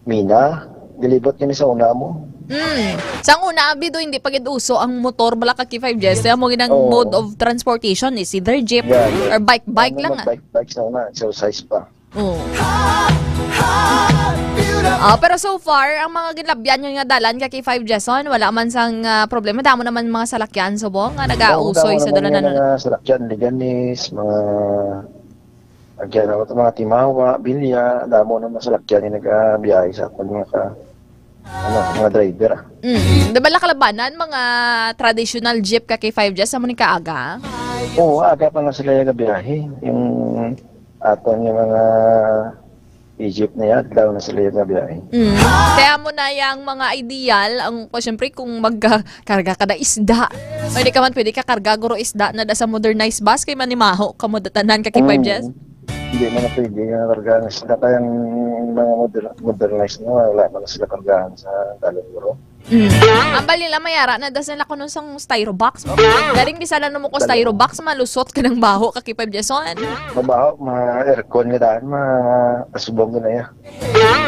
Mina, gilibot kami sa una mo. Mm. Sang una, abi do, hindi pa gid uso ang motor, bala ka K five Jazz. Kaya mo gid ang Oo. mode of transportation is either jeep Yeah, yeah. or bike, bike Ano lang, man, ah. bike, bike sa una, exercise pa. Oo. Ah, pero so far, ang mga ginlabyan nyo nga dalan ka K five Jason, wala man sang, ah, problema. Damo naman mga salakyan, subong, nga Oo, nagausoy damo sa naman dalanan. Nga mga salakyan, Leganes, mga Agyan ako sa mga Timawa, Bilya, damo na masalakyan yung nagabiyahe sa akon mga ka, ano, mga driver, ah. Mm. Di ba, lakalabanan, mga traditional jeep ka kay five Jazz, sa mo ni kaaga? Oo, aga pa nga sila yung gabiyahe. Yung aton yung mga Egypt na yan, daw na sila yung gabiyahe. Mm. Kaya mo na yung mga ideal, ang, o, syempre, kung magkarga ka na isda, pwede ka man, pwede ka karga, guro isda na da sa modernized bus, kay manimaho ka mo datanan ka kay five Mm. Jazz? Hindi man na pwede nga kargahan sila. Kaya ang mga moder-, modernized na, wala man sila kargahan sa talong, bro. Mm. Ang bali lang, mayara na, das nila kuno sang styro box. Galing, bisan ano mo ko Talong. styro box, malusot ka ng baho, ka kay five Jason. Mabaho, ma-aircon nga daan, ma-, kasubong na ya.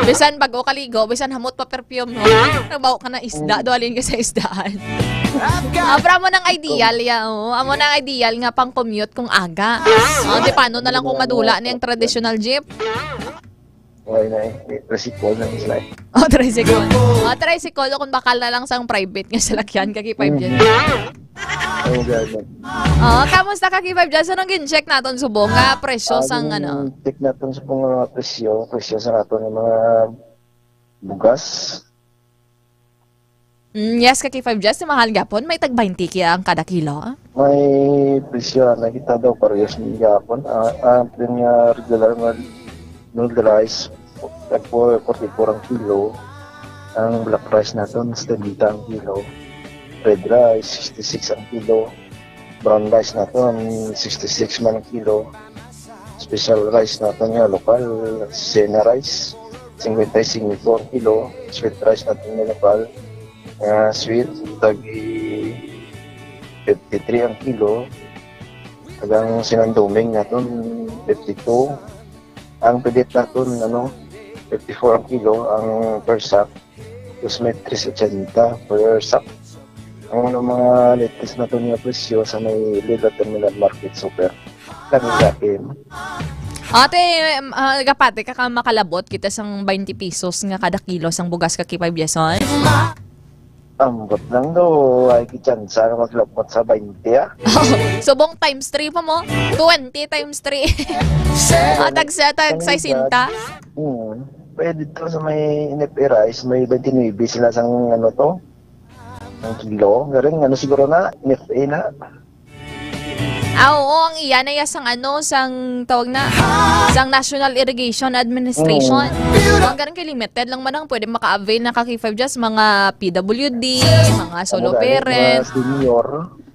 Bisan bago kaligo, bisan hamot pa perfume, no? Nagbaho ka na isda, Mm. do alin ka sa isdaan. Abra mo ng ideal, ya, oh. Amo na ang ideal nga pang-commute kung aga. Oh, di paano na lang kung madula ni ang traditional jeep? Okay na eh. May tricycle na sila eh. Oh, tricycle. Oh, tricycle, kung bakal na lang sang private nga salakyan, kaki five Mm. Jazz. Oh, grabe. Oh, kamusta, kaki five Jazz? Anong gin-check naton subong nga presyo Ah, sang, ano? Gin-check naton sa mga presyo, presyo sa aton nga mga bugas. Mm, yes, ka K five Jazz, mahal gapon. May tag twenty kaya ang kada kilo. May presyo, nakita daw, parehas ni gapon. Ah, ang aton nga regular nga noodle rice, tag forty-four ang kilo. Ang black rice naton, seventy ang kilo. Red rice, sixty-six ang kilo. Brown rice naton, sixty-six man ang kilo. Special rice naton nga lokal, Sena rice, cincuenta y cinco ang kilo. Sweet rice naton nga lokal, nga sweet, tag fifty-three ang kilo. Kag ang sinanduming naton, fifty-two. Ang pilit naton, ano, fifty-four ang kilo, ang per sack. Tapos may three ochenta per sack. Ang ano, mga latest na to niya presyo sa may Lilo Terminal Market Super. Lang sa akin. Ate, um, ah, kapati ka ka makalabot kita sang twenty pesos nga kada kilo sang bugas ka K five Jason? Ambot lang daw, ay kitsansa nga maglabot sa twenty, ah. Subong times three pa mo. Twenty times three. Ah, tagsa, tag sesenta. Hmm. Pwede to sa may N F A rice, may twenty-nine sila sang ano to. Ang kilo. Garing, ano siguro na, N F A na. Ah, oo, ang iya na iya sang ano, sang tawag na, sang National Irrigation Administration. Ang garing kay limited lang man ang pwede maka-avail na ka K five Jason, mga P W D, mga solo Mga galing, parent. Mga senior.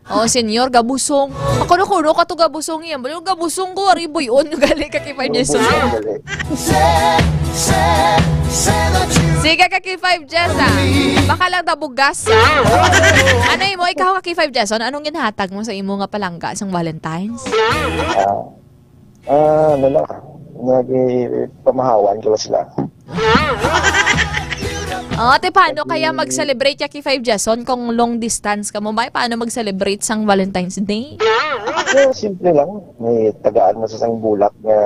Oh, senior, gabusong. Ako na kuno ka to gabusong yan. Balo, gabusong ko, ari buyon, gali ka K five Jason. Ubos ang gali. Sige ka K five Jason, ah. Baka lang daw bugas, ah. Ano imo, ikaw ka K five Jason? Anong ginhatag mo sa imo nga palangga sang Valentine's? Ah, ah, ano lang, nagpamahawan ko lang sila. Oh, te, paano kaya mag-celebrate ya K five Jason kung long distance ka mo? Bay, paano mag-celebrate sang Valentine's Day? So, simple lang. May tagaan mo sa isang bulak nga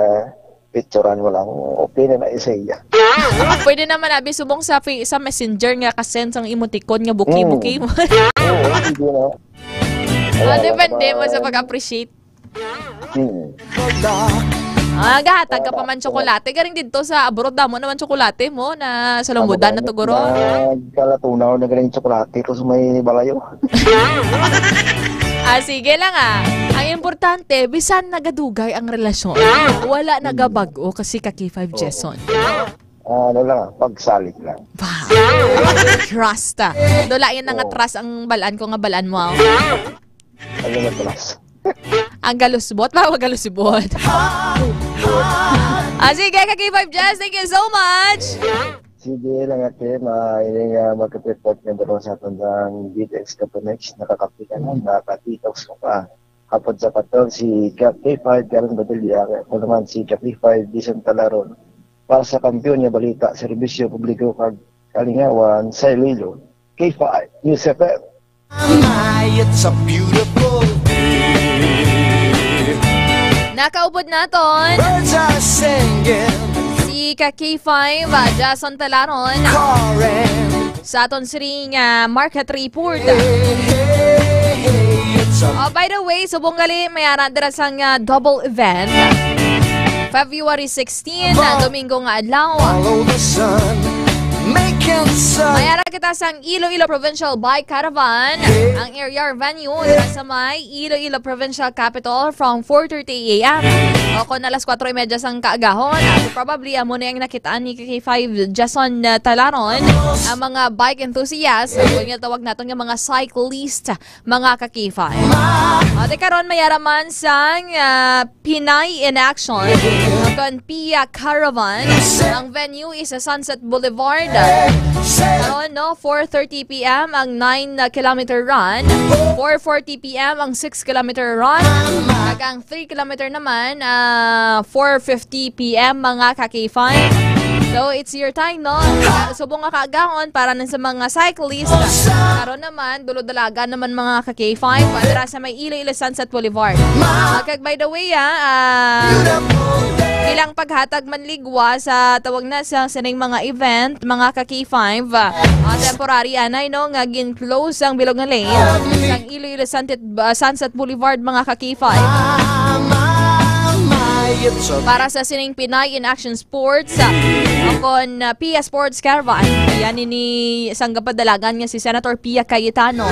picturan mo lang. Okay na na isa iya. Pwede naman abi subong sa fa- sa messenger nga ka-send sang emoticon nga buki-buki mo. Oo, hindi na. Ah, depende mo sa pag-appreciate. Hmm. Ah, gahatag ka pa man tsokolate. Garing dito sa abroad, damo naman tsokolate mo na sa Lambudan na to, guro. Nagkalatunaw na galing tsokolate ko sa may balayo. Ah, sige lang, ah. Ang importante, bisan nagadugay ang relasyon, wala nagabag-o kasi ka K five Jason. Ah, ano lang, ah, pagsalig lang. Ba? Trust, ah. Dula yan na nga Oo. Trust ang balaan ko nga balaan mo, ah. Ano na, plus? Ang galusbot, ba? Galusbot. Ah, sige, ka K five Jazz, thank you so much. Sige lang, ate, ma-, ini nga magka-report nga daro sa atong D X Kapunex, nakakapi ka na, nakaka-detox ka pa. Hapon sa patol, si K five Karen Badilla, ako naman si K five Dison Talaron. Para sa kampiyon nga balita, serbisyo publiko kag kalingawan sa Iloilo, K five News F M. My, it's a beautiful day. Nakaupod naton Birds are singing, si ka K five, ah, Jason Talaron, Karen. Sa aton siring nga market report. Hey, hey, hey, it's a Oh, by the way, subong gali may ara dira sang, ah, double event. February sixteen, ah, Domingo nga adlaw. Follow the sun, making sun. May ara kita sang Iloilo Provincial Bike Caravan, ang area or venue dira sa may Iloilo Provincial Capitol from four thirty a m o kon alas kwatro y media sang kaagahon. Ah, so probably amo na ang nakitaan ni K five Jason, ah, Talaron, ang mga bike enthusiast, o nga tawag naton nga mga cyclist, mga ka-K five. O, di karon may ara man sang, ah, Pinay in Action, kon Pia Caravan. Ang venue is sa Sunset Boulevard. Karon, no, four thirty p m ang nine kilometer run, four forty p m ang six kilometer run, kag ang three kilometer naman, ah, four fifty p m, mga ka-K five. So, it's your time, no? Subong nga kaagahon para na sa mga cyclist. Karon naman, dulod-dalagan naman, mga ka-K five. Dira sa may Iloilo Sunset Boulevard. Ah, kag by the way, ah, ah, bilang paghatag man ligwa sa tawag na sa sining mga event, mga ka-K five, ah, temporary anay, no, nga gin-close ang bilog nga lane sang Iloilo Sunset, ah, Sunset Boulevard, mga ka-K five. Para sa sining Pinay in Action Sports, ah, kon, ah, Pia Sports Caravan, yan ini sang gapadalagan nga si Senator Pia Cayetano.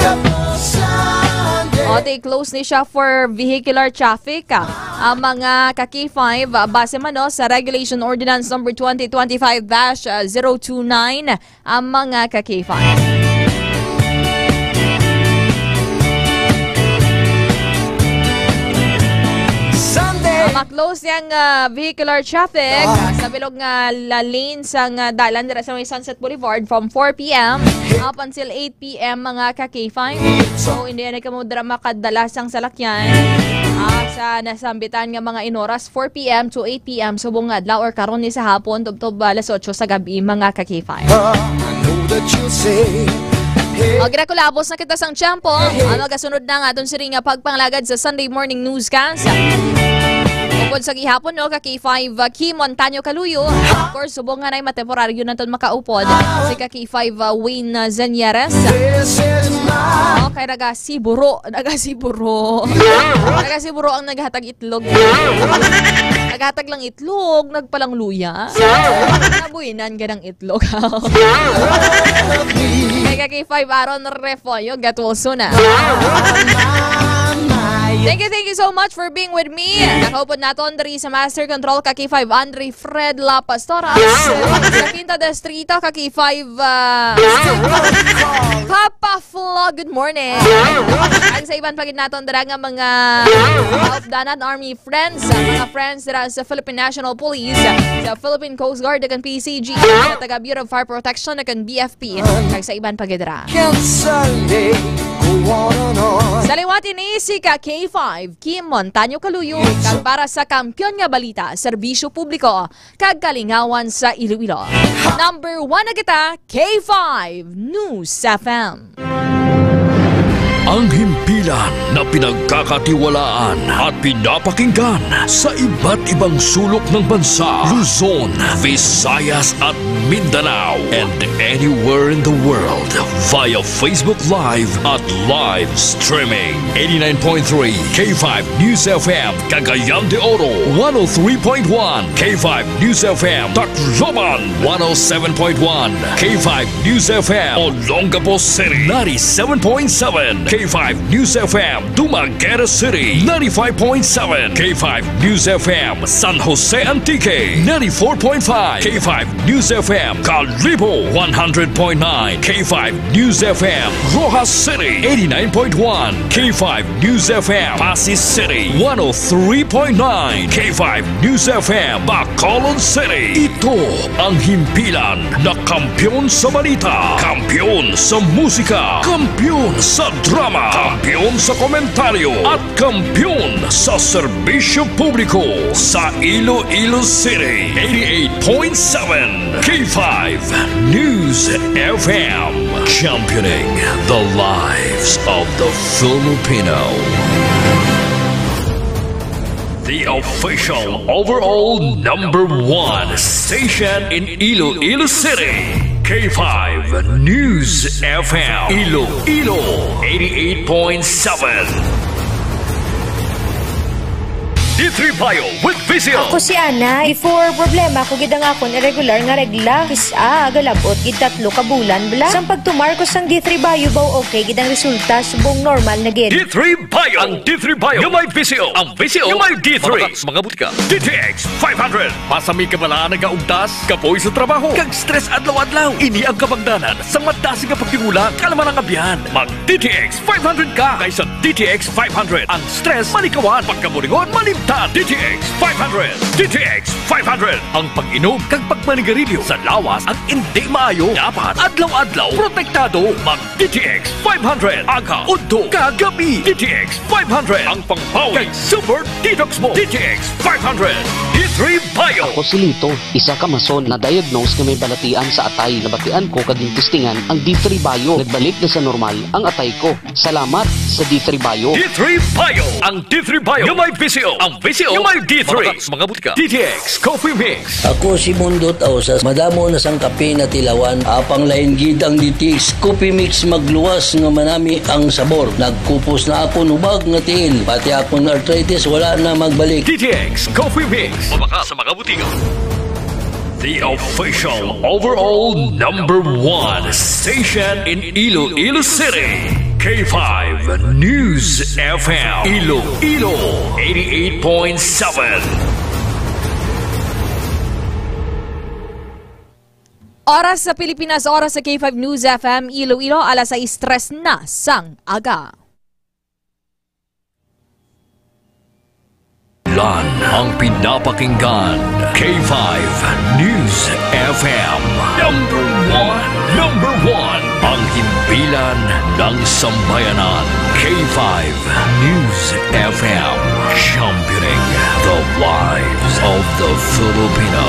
O, ti-close ni siya for vehicular traffic, ah, ang mga ka-K five, ah, base man, no, sa Regulation Ordinance Number twenty twenty-five dash zero two nine, ang mga ka-K five. Sunday. Ah, ma-close yang, ah, vehicular traffic, ah, sa bilog nga la-, lane sang, ah, dalan dira sa may Sunset Boulevard from four p m up until eight p m, mga ka-K five. So, hindi na kamo dira makadala sang salakyan, ah, sa nasambitan nga mga inoras, four p m to eight p m subong nga adlaw or karon ni sa hapon, tubtob alas otso sa gabi, mga ka-K five. I know O, ginakulabos na kita sang tiyempo. Ang magasunod na nga aton sini nga pagpangalagad sa Sunday morning newscast. Upod sa gihapon, no, ka K five, uh, Kim Montaño Caluyo. Of course, subong nga nay matemporaryo naton makaupod si ka K five, uh, Wayne, uh, Zañares. Okay, nagasiburo, nagasiburo. Nagasiburo ang naghatag itlog. Naghatag lang itlog, nagpalangluya. Nabuhinan ka ng itlog. Kay ka K five Aaron Refollo, get well soon, ah. Thank you, thank you so much for being with me. Nakaupod naton diri sa Master Control ka K five Andre Fred La Pastora. Sa Quinta Distrito ka K five, ah, Papa Flo, good morning. Ang sa iban pa gid naton dira nga mga kaupdanan, Army friends, ah, mga friends dira sa Philippine National Police, sa Philippine Coast Guard, kag P C G, sa taga Bureau of Fire Protection, kag B F P, kag sa iban pa gid dira. Sa liwat ini si ka K five, Kim Montaño Caluyo, kag para sa Kampiyon nga Balita, Serbisyo Publiko, kag Kalingawan sa Iloilo. Number one na kita, K five News F M. Ang himpilan na pinagkakatiwalaan at pinapakinggan sa iba't ibang sulok ng bansa, Luzon, Visayas at Mindanao, and anywhere in the world via Facebook Live at live streaming. Eighty-nine point three K five News F M, Cagayan de Oro, one oh three point one K five News F M, Tacloban, one oh seven point one K five News F M, Olongapo City, ninety-seven point seven K five News F M, Dumaguete City, ninety-five point seven K five News F M, San Jose Antique, ninety-four point five K five News F M, Kalibo, one hundred point nine K five News F M, Roxas City, eighty-nine point one K five News F M, Passi City, one oh three point nine K five News F M, Bacolod City. Ito ang himpilan na kampiyon sa balita, kampiyon sa musika, kampiyon sa drama, kampiyon sa komentaryo, at kampiyon sa serbisyo publiko sa Iloilo City, eighty-eight point seven K five News F M, championing the lives of the Filipino. The official overall number one station in Iloilo City, K five News F M, Iloilo, eighty-eight point seven. D three Bio with Visio. Ako si Ana. Before, problema ko gid ang akon irregular nga regla. Kis-a, galabot gid tatlo ka bulan bala. Sang pagtumar ko sang D three Bio, baw okay gid ang resulta, subong normal na gid. D three Bio. Ang D three Bio nga may Visio. Ang Visio nga may D three. Mga, mga butika. D T X five hundred. Pasami ka bala nagaugtas, kapoy sa trabaho, kag stress adlaw-adlaw. Ini ang kabangdanan sa madasig nga pagtigulang, kalma nga biyan. Mag D T X five hundred ka kaysa D T X five hundred. Ang stress malikawan, pagkaburingon malimtan. D T X five hundred. D T X five hundred. Ang pag-inom kag pagmanigarilyo sa lawas ang indi maayo. Dapat adlaw-adlaw protektado. Mag D T X five hundred. Aga, udto, kag gabi. D T X five hundred. Ang pangpawi kag super detox mo. D T X five hundred. D three Bio. Ako si Lito, isa ka mason na diagnose nga may balatian sa atay. Nabatian ko kag gintistingan ang D three Bio. Nagbalik na sa normal ang atay ko. Salamat sa D three Bio. D three Bio. Ang D three Bio nga may Visio. Ang Visio nga may D three. Mga, mga butika. D T X Coffee Mix. Ako si Mundot Ausas. Madamo na sang kape natilawan. Apang lain gid ang D T X Coffee Mix, magluwas nga manami ang sabor. Nagkupos na akon hubag nga tiil. Pati akon arthritis wala na magbalik. D T X Coffee Mix. Mabaka sa mga butika. The official overall number one station in Iloilo City, K five News F M, Iloilo, eighty-eight point seven. Oras sa Pilipinas, oras sa K five News F M Iloilo, alas sais tres na sang aga. Lan ang pinapakinggan, K five News F M. Number one, number one, ang himpilan ng sambayanan. K five News F M, championing the lives of the Filipino.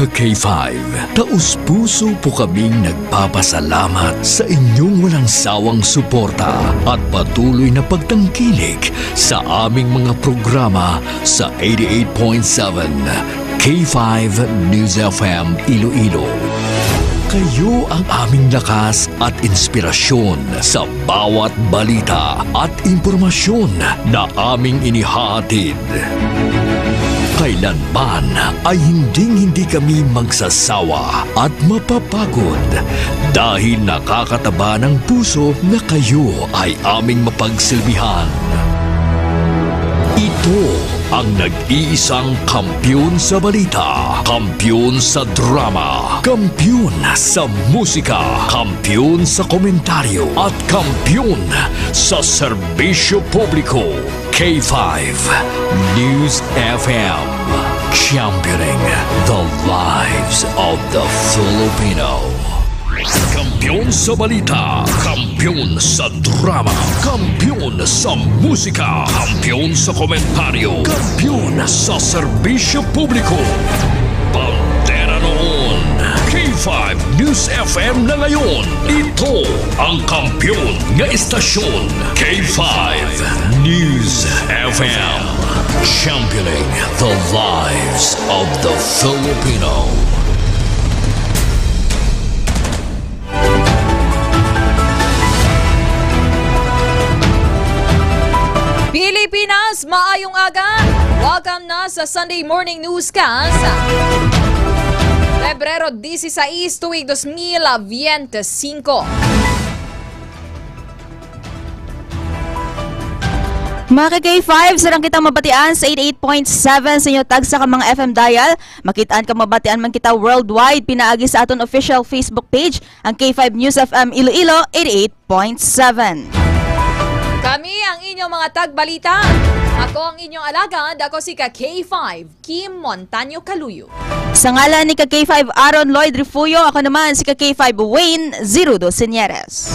K five, taus-puso po kaming nagpapasalamat sa inyong walang sawang suporta at patuloy na pagtangkilik sa aming mga programa sa eighty-eight point seven K five News F M Iloilo. Kayo ang aming lakas at inspirasyon sa bawat balita at impormasyon na aming inihahatid. Kailanman ay hinding-hindi kami magsasawa at mapapagod dahil nakakataba ng puso na kayo ay aming mapagsilbihan. Ito ang nag-iisang kampiyon sa balita, kampiyon sa drama, kampiyon sa musika, kampiyon sa komentaryo, at kampiyon sa serbisyo publiko. K five News F M, championing the lives of the Filipino. Kampiyon sa balita, kampiyon sa drama, kampiyon sa musika, kampiyon sa komentaryo, kampiyon sa serbisyo publiko. Bandera noon, K five News F M na ngayon. Ito ang kampiyon nga istasyon, K five News F M. Championing the lives of the Filipino. Pilipinas, maayong aga. Welcome na sa Sunday Morning Newscast. Pebrero dieciséis, tuig dos mil veinticinco. Mga ka-K five, sarang kita mabatian sa eighty-eight point seven sa inyo tagsa ka mga F M dial. Makit-an ka mabatian man kita worldwide pinaagi sa aton official Facebook page, ang K five News F M Iloilo eighty-eight point seven. Kami ang inyong mga tagbalita. Ako ang inyong alagad. Ako si ka K five, Kim Montaño Caluyo. Sa ngalan ni ka K five Aaron Lloyd Refugio, ako naman si ka K five Wayne Zirudo Señeres.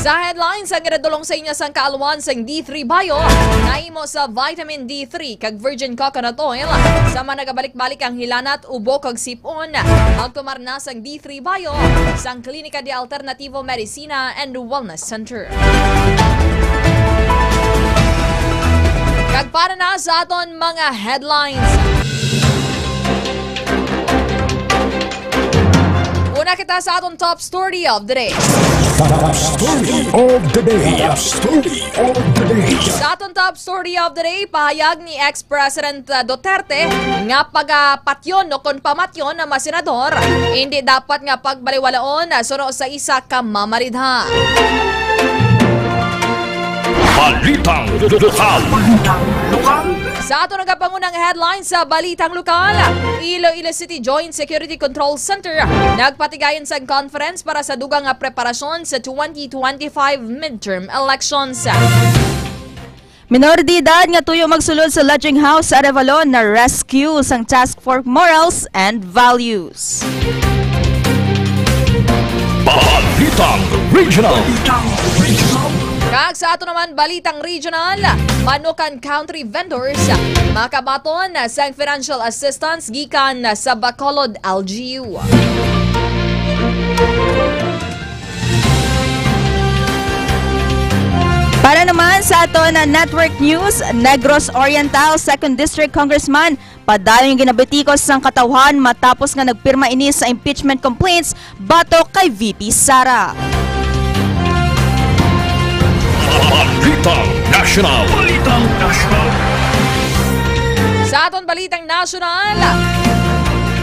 Sa headlines, ang iradulong sa inyo sang kaalwan sang D three Bio, nahimo sa vitamin D three kag virgin coconut oil. Sama nagabalik-balik ang hilanat, ubo kag sip-on. Magtumar na sang D three Bio sang Klinika de Alternativo Medicina and Wellness Center. Kag para na sa aton mga headlines. Una kita sa aton top story of the day. Top story of the day. Top story of the day. Sa aton top story of the day, pahayag ni ex-President, uh, Duterte nga pagapatyon o kon pamatyon ang mga senador, hindi dapat nga pagbaliwalaon, uh, suno sa isa ka mamaridha. Balitang lokal. Sa aton nagapangunang headline sa balitang lokal, Iloilo City Joint Security Control Center nagpatigayon sang conference para sa dugang nga preparasyon sa twenty twenty-five midterm elections. Minor de edad nga tuyo magsulod sa lodging house sa Arevalo na-rescue sang Task Force Morals and Values. Balitang Regional. Kag sa ato naman balitang regional, Manukan Country vendors makabaton sang financial assistance gikan sa Bacolod L G U. Para naman sa aton na network news, Negros Oriental Second District Congressman padayon ginabitikos sang katawhan matapos nga nagpirma ini sa impeachment complaints batok kay V P Sara. Balitang National. Balitang National. Sa aton balitang nasyonal,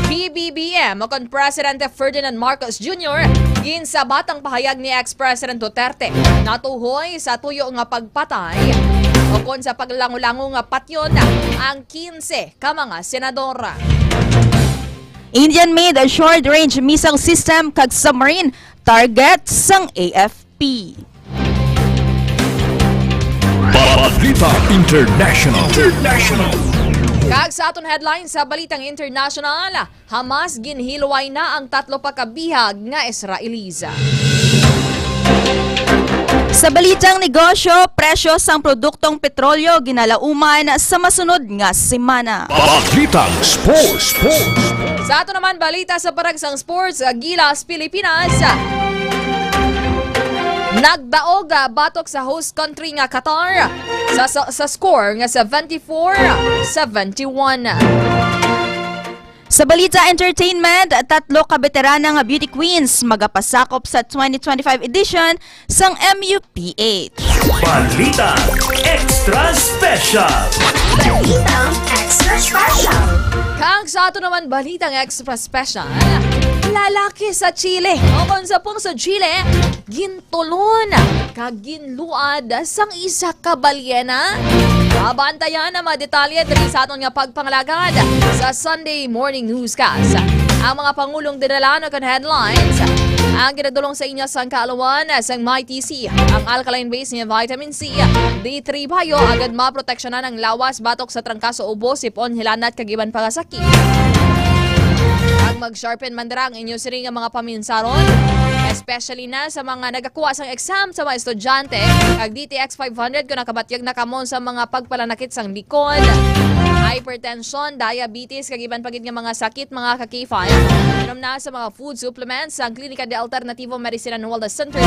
P B B M o kon Presidente Ferdinand Marcos Junior ginsabat ang pahayag ni ex-President Duterte natuhoy sa tuyo nga pagpatay o kon sa paglango-lango nga patyon ang quince ka mga senador. Indian-made short-range missile system kag submarine target sang A F P. Balita International. International. Kag sa aton headline sa balitang international, Hamas ginhilway na ang tatlo pa ka bihag nga Israelis. Sa balitang negosyo, presyo sang produktong petrolyo ginalauman sa masunod nga semana. Balitang Sports. Sa ato naman balita sa parag sang sports, ah, Gilas Pilipinas, ah, nagdaog, ah, batok sa host country nga Qatar sa, sa, sa score nga seventy-four seventy-one. Sa balita entertainment, tatlo ka beterana nga beauty queens magapasakop sa twenty twenty-five edition sang M U P H. Balita Extra Special. Balitang Extra Special. Kang sa ato naman balitang Extra Special, lalaki sa Chile, o kon sa pong sa Chile, gintulon kag ginluad sang isa ka balyena. Abantayan ang mga detalye diri sa aton nga pagpangalagad sa Sunday Morning Newscast. Ang mga pangulong dinala na kan headlines ang ginadulong sa inyo sang kaalawan sang Mighty C, ang alkaline base nga vitamin C, D three Bio, agud maproteksyonan ang lawas batok sa trangkaso, ubo, sipon, hilanat, kag iban pa nga sakit. Ang mag-sharpen man dira ang inyo sini nga mga paminsaron, especially na sa mga nagakuha sang exam sa mga estudyante, kag D T X five hundred kung nakabatyag na kamo sa mga pagpalanakit sang likod, hypertension, diabetes, kag iban pa gid nga mga sakit, mga ka-K five. Inom na sa mga food supplements sang Klinika de Alternativo Medicine and Wellness Center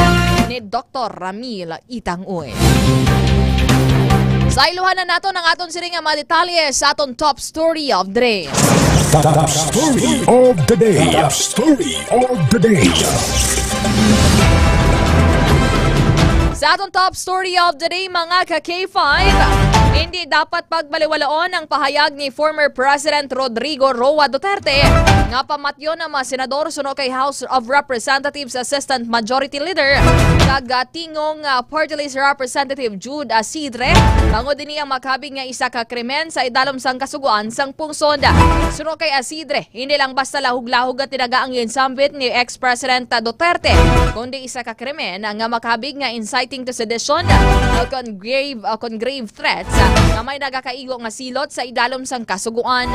ni Doktor Ramil Itang-uy. Sa iluhan na naton ang aton sini nga mga detalye sa aton top story of the day. Top story of the day. Top story of the day. Sa aton top story of the day, mga ka-K five, hindi dapat pagbaliwalaon ang pahayag ni former President Rodrigo Roa Duterte nga pamatyon ang mga senador suno kay House of Representatives Assistant Majority Leader kag, ah, tingong, ah, Party List Representative Jude Asidre, bangod ini ang makabig nga isa ka krimen sa idalom sang kasugoan sang pungsod. Suno kay Asidre, hindi lang basta lahog-lahog nga tinaga ang ginsambit ni ex-President Duterte, kundi isa ka krimen nga makabig nga inciting to sedition, o kon grave, o kon grave threats, nga may nagakaigo nga silot sa idalom sang kasugoan.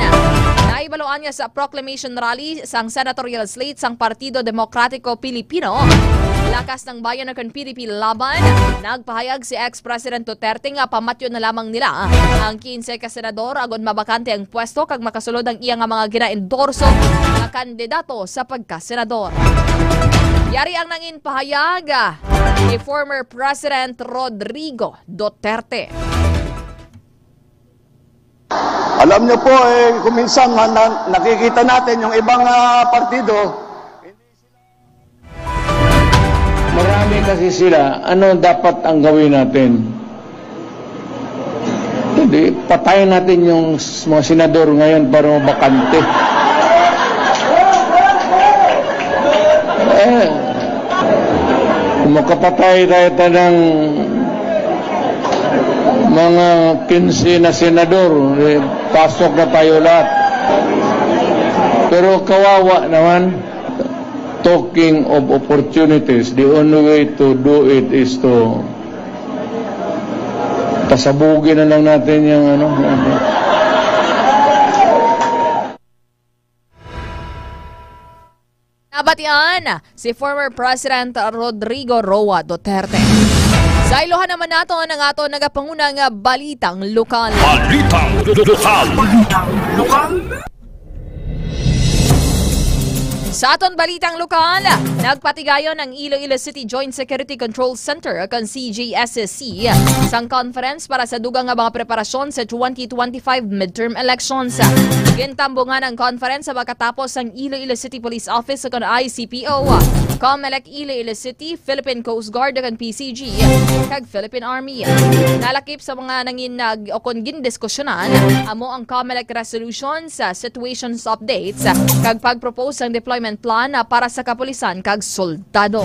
Nahibaluan nga sa proclamation rally sang senatorial slate sang Partido Demokratiko Pilipino, Lakas ng Bayan o kon P D P Laban, nagpahayag si ex-President Duterte nga pamatyon na lamang nila ang kinse ka senador agod mabakante ang pwesto kag makasulod ang iya nga mga ginaendorso nga kandidato sa pagkasenador. Yari ang nangin pahayag ni former President Rodrigo Duterte. Alam niyo po, eh, kuminsan man na, nakikita natin yung ibang ah, partido. Marami kasi sila, ano dapat ang gawin natin? Hindi, patayin natin yung s- mga senador ngayon para mabakante. Eh, kung makapatay tayo ta ng mga kinse na senador, eh, pasok na tayo lahat. Pero kawawa naman, talking of opportunities, the only way to do it is to pasabugin na lang natin yung ano. Nabatian si former President Rodrigo Roa Duterte. Sa iluhan naman naton ang aton nagapanguna nga balitang lokal. Balitang lokal. Sa aton balitang lokal, nagpatigayon ang Iloilo City Joint Security Control Center, kon C J S C, sang conference para sa dugang nga mga preparasyon sa twenty twenty-five midterm elections. Gintambungan ang conference sa makatapos sang Iloilo City Police Office, kon I C P O, Comelec Iloilo City, Philippine Coast Guard, kon P C G, kag Philippine Army. Nalakip sa mga nanginag o kon gindiskusyonan amo ang Comelec resolutions, situations updates, kag pag-propose sang deployment plan para sa kapulisan kag soldado.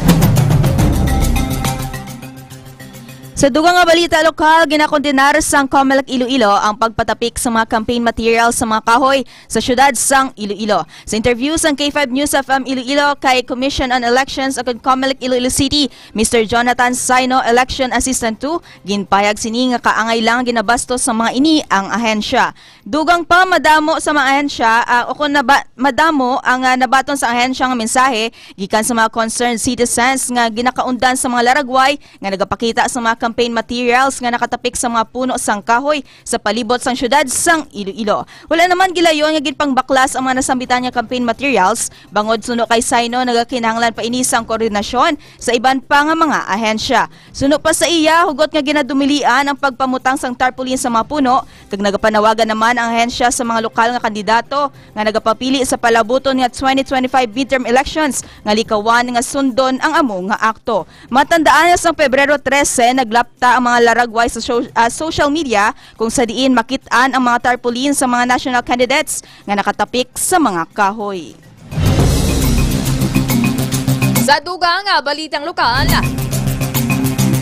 Sa dugang nga balita lokal, ginakondenar sang Comelec Iloilo ang pagpatapik sa mga campaign materials sa mga kahoy sa siyudad sang Iloilo. Sa interview sang K five News F M Iloilo kay Commission on Elections ug Comelec Iloilo City, Mister Jonathan Saino, Election Assistant two, ginpahayag sini nga kaangay lang ginabastos sa mga ini ang ahensya. Dugang pa, madamo sa mga ahensya, ah, o kung naba-, madamo ang, ah, nabaton sa ahensya nga mensahe gikan sa mga concerned citizens nga ginakaundan sa mga laragway nga nagapakita sa mga campaign materials nga nakatapik sa mga puno sang kahoy sa palibot sang siyudad sang Iloilo. Wala naman gilayon nga ginpangbaklas ang mga nasambitan nga campaign materials bangod suno kay Sino nagakinahanglan pa ini sang koordinasyon sa iban pa nga mga ahensya. Suno pa sa iya, hugot nga ginadumilian ang pagpamutang sang tarpaulin sa mga puno, kag nagapanawagan naman ang ahensya sa mga lokal nga kandidato nga nagapapili sa palabuton nga twenty twenty-five midterm elections nga likawan nga sundon ang amo nga akto. Matandaan nga sang Pebrero trese, naglapta ang mga laragway sa so-, ah, social media kung sa diin makit-an ang mga tarpaulin sa mga national candidates nga nakatapik sa mga kahoy. Sa dugang nga balitang lokal,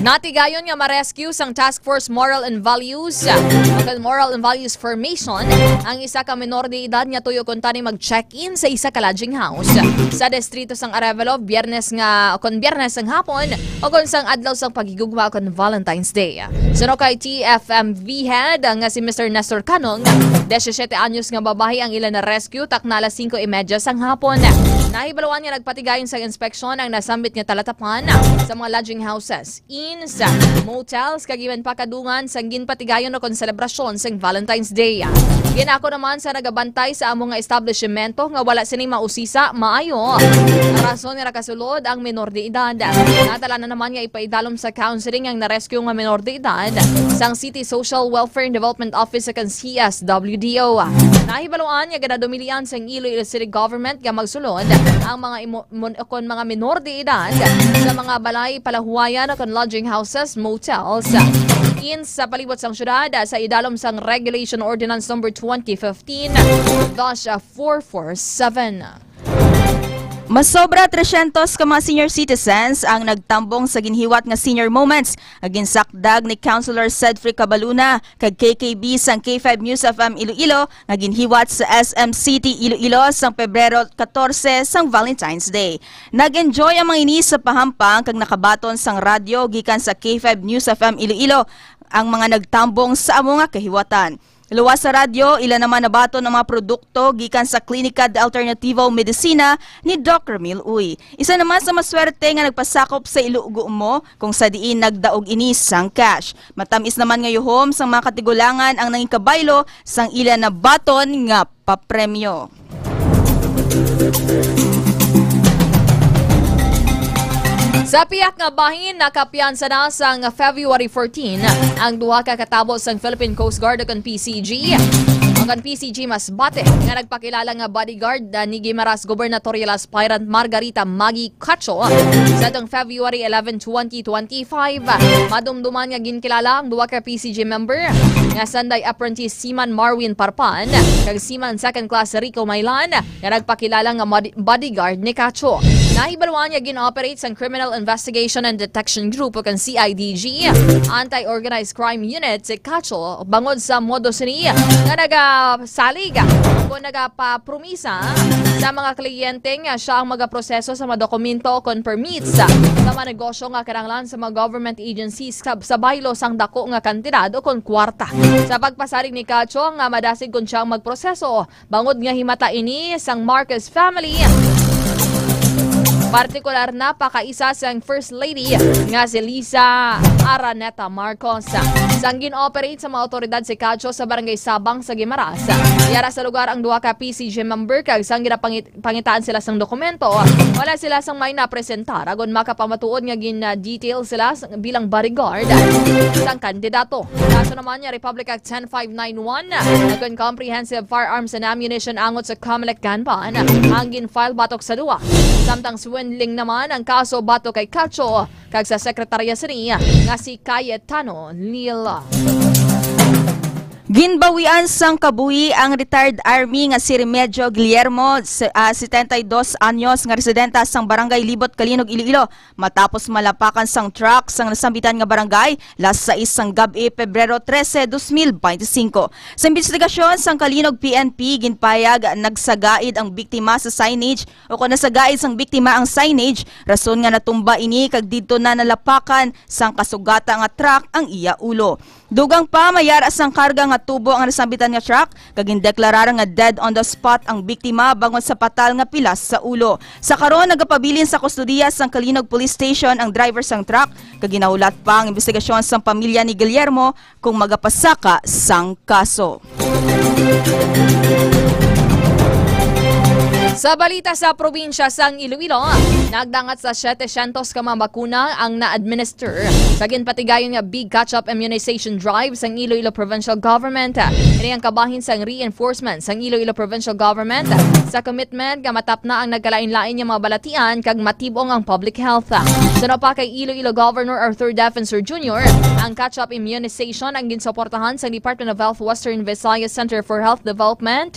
natigayon nga ma-rescue sang Task Force Moral and Values, o kag Moral and Values Formation, ang isa ka menor de edad nga tuyo kuntani mag-check-in sa isa ka lodging house sa distrito sang Arevalo, Biyernes nga, o kon Biyernes sang hapon, o kon sang adlaw sang paghigugma o kon Valentine's Day. Suno kay T F M V head nga si Mister Nestor Canong, disisiete anyos nga babayi ang ila na-rescue takna alas singko y media sang hapon. Nahibaluan nga nagpatigayon sang inspeksyon ang nasambit nga talatapan sa mga lodging houses, inns, motels, kag iban pa kadungan sang ginpatigayon o kon selebrasyon sang Valentine's Day. Ginako naman sa nagabantay sa amo nga establishmento nga wala sini mausisa maayo, rason nga nakasulod ang menor de edad. Natala na naman nga ipaidalom sa counseling ang na-rescue nga menor de edad sang City Social Welfare and Development Office sa kan C S W D O. Nahibaluan nga ginadumilian sang Iloilo City Government nga magsulod ang mga imo-, mon-, kon mga menor de edad sa mga balay palahuwayan o kon lodging houses, motels, inns sa palibot sang syudad sa idalom sang Regulation Ordinance Number twenty fifteen dash four four seven. Masobra trescientos ka mga senior citizens ang nagtambong sa ginhiwat nga Senior Moments nga ginsakdag ni Councilor Cedric Cabaluna kag K K B sang K five News F M Iloilo nga ginhiwat sa S M City Iloilo sang Pebrero katorse sang Valentine's Day. Nag-enjoy ang mga ini sa pahampang kag nakabaton sang radyo gikan sa K five News F M Iloilo ang mga nagtambong sa amo nga kahiwatan. Luwas sa radyo, ila naman nabaton ang mga produkto gikan sa Klinika de Alternativo Medicina ni Doc Ramil Uy. Isa naman sa maswerte nga nagpasakop sa ilugo mo kung sa diin nagdaog ini sang cash. Matamis naman nga yuhom sang mga katigulangan ang nangin kabaylo sang ila nabaton nga papremyo. Sa pihak nga bahin, nakapiyansa na sang February fourteen ang duha ka katabo sang Philippine Coast Guard ukon P C G, ukon P C G Masbate, nga nagpakilala nga bodyguard, ah, ni Guimaras Gubernatorial Aspirant Margarita Maggie Cacho sa atong February eleven, twenty twenty-five. Madumduman nga ginkilala ang duha ka P C G member nga Sanday Apprentice Seaman Marwin Parpan kag Seaman Second Class Rico Mailan nga nagpakilala nga modi-, bodyguard ni Cacho. Nahibaluan nga gin-operate sang Criminal Investigation and Detection Group o kang C I D G, Anti-Organized Crime Unit, si Cacho bangod sa modus ni nga nagasalig o nagapapromisa sa mga kliyente nga siya ang magaproseso sa mga dokumento kon permits sa mga negosyo nga kinahanglan sa mga government agencies kab sa baylo sang dako nga kantidad o kon kwarta. Sa pagpasalig ni Cacho nga madasig kon siya ang magproseso, bangod nga himata ini sang Marcos family, partikular na pakaisa sang First Lady nga si Liza Araneta Marcos. Sang gin-operate sa mga awtoridad si Cacho sa Barangay Sabang sa Guimaras, yara sa lugar ang duha ka P C G member kag sang ginapangit-, pangitaan sila sang dokumento, wala sila sang may napresentar, agon makapamatuod nga gin-detail sila sang, bilang bodyguard sang kandidato. Kaso naman nga Republic Act ten five nine one, ukon Comprehensive Firearms and Ammunition angot sa Comelec Gun Ban, ang gin-file batok sa duwa. Samtang swindling naman ang kaso batok kay Cacho kag sa sekretarya sini nga si Cayetano Lila. Ginbawian sang kabuhi ang retired army nga si Remedyo Guillermo, se-, ah, setenta y dos anyos, nga residente sang Barangay Libot, Calinog, Iloilo, matapos malapakan sang truck sang nasambitan nga barangay las sais sang gab-i, Pebrero trese, dos mil bente singko. Sa imbestigasyon sang Calinog P N P, ginpayag nagsagaid ang biktima sa signage o kon nasagaid sang biktima ang signage, rason nga natumba ini kag didto na nalapakan sang kasugata nga truck ang iya ulo. Dugang pa, may yara sang karga nga tubo ang nasambitan nga truck, kag gindeklarar nga dead on the spot ang biktima bangod sa patal nga pilas sa ulo. Sa karon, nagapabilin sa kustodiya sang Calinog Police Station ang driver sang truck, kag ginahulat pa ang imbestigasyon sang pamilya ni Guillermo kung magapasaka sang kaso. Sa balita sa probinsya sang Iloilo, nagdangat sa setecientos ka mga bakuna ang na-administer sa ginpatigayon nga Big Catch-up Immunization Drive sang Iloilo Provincial Government. Ini ang kabahin sang reinforcement sang Iloilo Provincial Government sa commitment nga matapna ang nagkalain-lain nga mga balatian kag matib-ong ang public health. Suno pa kay Iloilo Governor Arthur Defensor Junior, ang catch-up immunization ang ginsuportahan sang Department of Health Western Visayas Center for Health Development,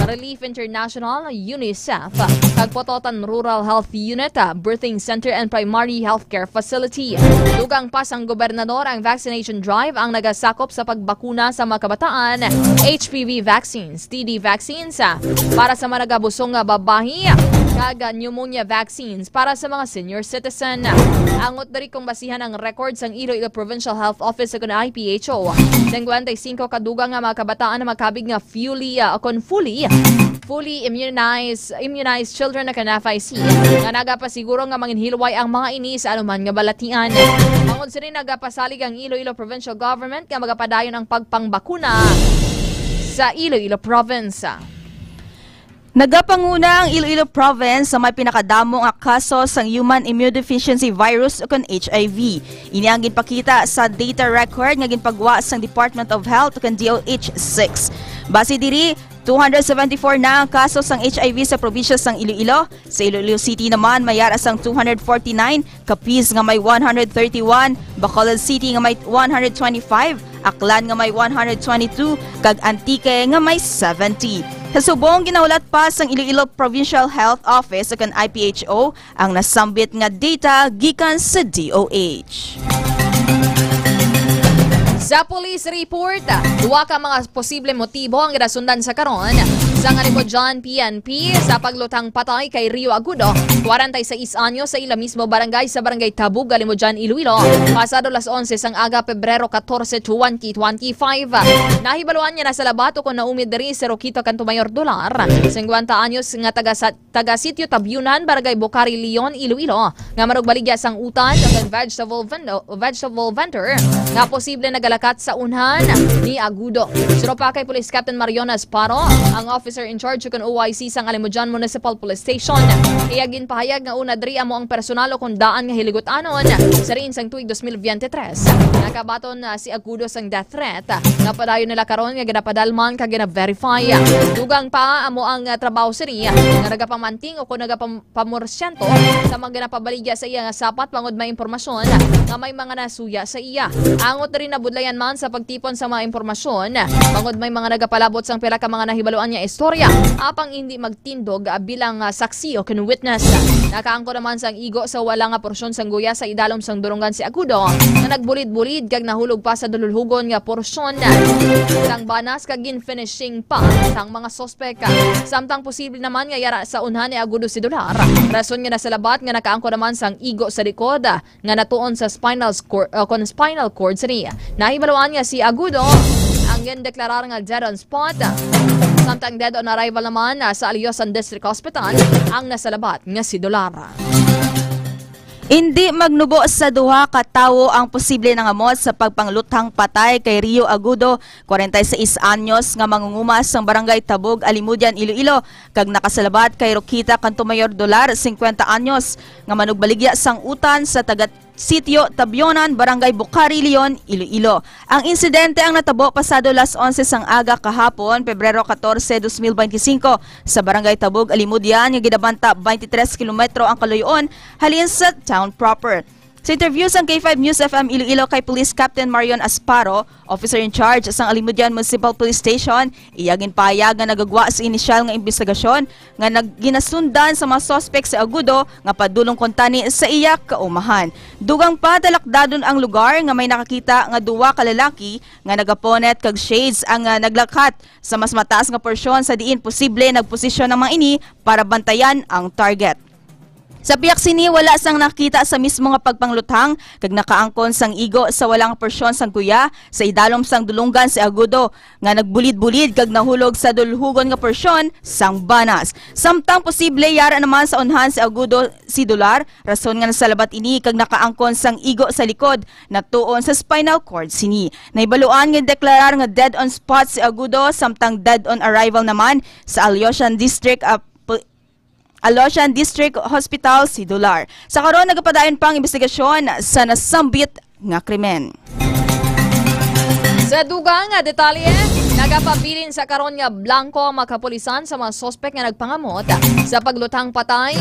Relief International, UNICEF, kag Pototan Rural Health Unit, Birthing Center and Primary Healthcare Facility. Dugang pa sang gobernador, ang vaccination drive ang nagasakop sa pagbakuna sa mga kabataan, H P V vaccines, T D vaccines, ah, para sa mga nagabusong nga babayi, kag pneumonia vaccines para sa mga senior citizen. Angot diri kung basihan ang record sang Iloilo Provincial Health Office o kon I P H O, singkwenta y singko ka dugang nga mga kabataan ang makabig nga fully, ah, o kon fully, fully immunized, immunized children na kan F I C, nga nagapasiguro nga manginhilway ang mga ini sa anuman nga balatian. Bangod sini, nagapasalig ang Iloilo Provincial Government nga magapadayon ang pagpangbakuna sa Iloilo Province. Nagapanguna ang Iloilo Province sa may pinakadamo nga kaso sang human immunodeficiency virus o kon H I V. Ini ang ginpakita sa data record nga ginpagwa sang Department of Health o kon D O H six. Base diri, two hundred seventy-four na ang kaso sang H I V sa probinsya sang Iloilo. Sa Iloilo City naman, may yara sang two hundred forty-nine, Capiz nga may one hundred thirty-one, Bacolod City nga may one hundred twenty-five, Aklan nga may one hundred twenty-two, kag Antique nga may seventy. Sa subong, ginahulat pa sang Iloilo Provincial Health Office o kon I P H O ang nasambit nga data gikan sa D O H. Sa police report, duha ka mga posible motibo ang ginasundan sa karon sang Alimodian P N P sa paglutang patay kay Rio Agudo, kwarenta y seis anyos, sa ila mismo barangay, sa Barangay Tabug, Alimodian, Iloilo, pasado las onse sang aga, Pebrero katorse, twenty twenty-five. Nahibaluan nga nasalabat o kon naumid diri si Roquito Cantomayor Dolar, singkwenta anyos, nga taga sa taga Sitio Tabyunan, Barangay Bukari, Leon, Iloilo, nga manugbaligya sang utan kag ang vegetable vendo-, vegetable vendor nga posible nagalakat sa unhan ni Agudo. Suno pa kay Police Captain Marion Asparo, ang officer in charge ukon O I C sang Alimodian Municipal Police Station. Iya ginpahayag nga una diri amo ang personal ukon daan nga hiligutanon sa diin sang tuig dos mil biyente tres. Nakabaton na si Agudo sang death threat nga padayon nila karon nga ginapadalman kag gina-verify. Dugang pa amo ang, ah, trabaho sini nga nagapamanting ukon nagapam-, pamorsyento sa mga ginapabaligya sa iya nga sapat bangod may impormasyon nga may mga nasuya sa iya. Angot diri, nabudlayan man sa pagtipon sa mga impormasyon bangod may mga nagapalabot sang pila ka mga nahibaluan nga istorya, apang indi magtindog, ah, bilang, ah, saksi o kon witness. Nakaangkon naman sang igo sa wala nga porsyon sang guya sa idalom sang dulungan si Agudo, nga nagbulid-bulid kag nahulog pa sa dululhugon nga porsyon sang banas kag gin-finishing pa sang mga suspek. Samtang posible naman nga yara sa unhan ni Agudo si Dolar, rason nga nasalabat nga nakaangkon naman sang igo sa likod nga natuon sa spinal cor-, uh, kon spinal cord sini. Nahibaluan nga si Agudo ang gindeklarar nga dead on spot. Samtang dead on arrival naman, ah, sa Alyosan District Hospital ang nasalabat nga si Dolar. Indi magnubo sa duha ka tawo ang posible nangamot sa pagpangluthang patay kay Rio Agudo, kwarenta y seis anyos, nga mangunguma sang Barangay Tabog, Alimodian, Iloilo, kag nakasalabat kay Roquita Cantomayor Dolar, singkwenta anyos, nga manugbaligya sang utan sa taga Sitio Tabyonan, Barangay Bukari, Leon, Iloilo. Ang insidente ang natabo pasado las onse sang aga kahapon, Pebrero katorse, dos mil bente singko, sa Barangay Tabog, Alimodian, nga ginabanta twenty-three kilometro ang kaluy-on halin sa town proper. Sa interview sang K five News F M Iloilo kay Police Captain Marion Asparo, officer in charge sang Alimodian Municipal Police Station, iya ginpahayag nga nagagwa sa inisyal nga imbestigasyon nga nag-, ginasundan sa mga suspek si Agudo nga padulong kuntani sa iya kaumahan. Dugang pa, talakdadon ang lugar nga may nakakita nga duwa ka lalaki nga nagaponet kag shades ang, ah, naglakat sa mas mataas nga porsyon sa diin posible nagposisyon ang mga ini para bantayan ang target. Sa pihak sini, wala sang nakita sa mismo nga pagpangluthang kag nakaangkon sang igo sa wala nga porsyon sang kuya sa idalom sang dulonggan si Agudo nga nagbulid-bulid kag nahulog sa dulhugon nga porsyon sang banas. Samtang posible yara naman sa unhan si Agudo si Dolar, rason nga nasalabat ini kag nakaangkon sang igo sa likod natuon sa spinal cord sini. Nahibaluan nga deklarar nga dead on spot si Agudo, samtang dead on arrival naman sa Aleutian District, ah, Pu-, Aleutian District Hospital si Dolar. Sa karon, nagapadayon pa ang investigasyon sa nasambit nga krimen. Sa dugang nga detalye, nagapabilin sa karon nga blanco ang mga kapulisan sa mga suspek nga nagpangamot sa pagluthang patay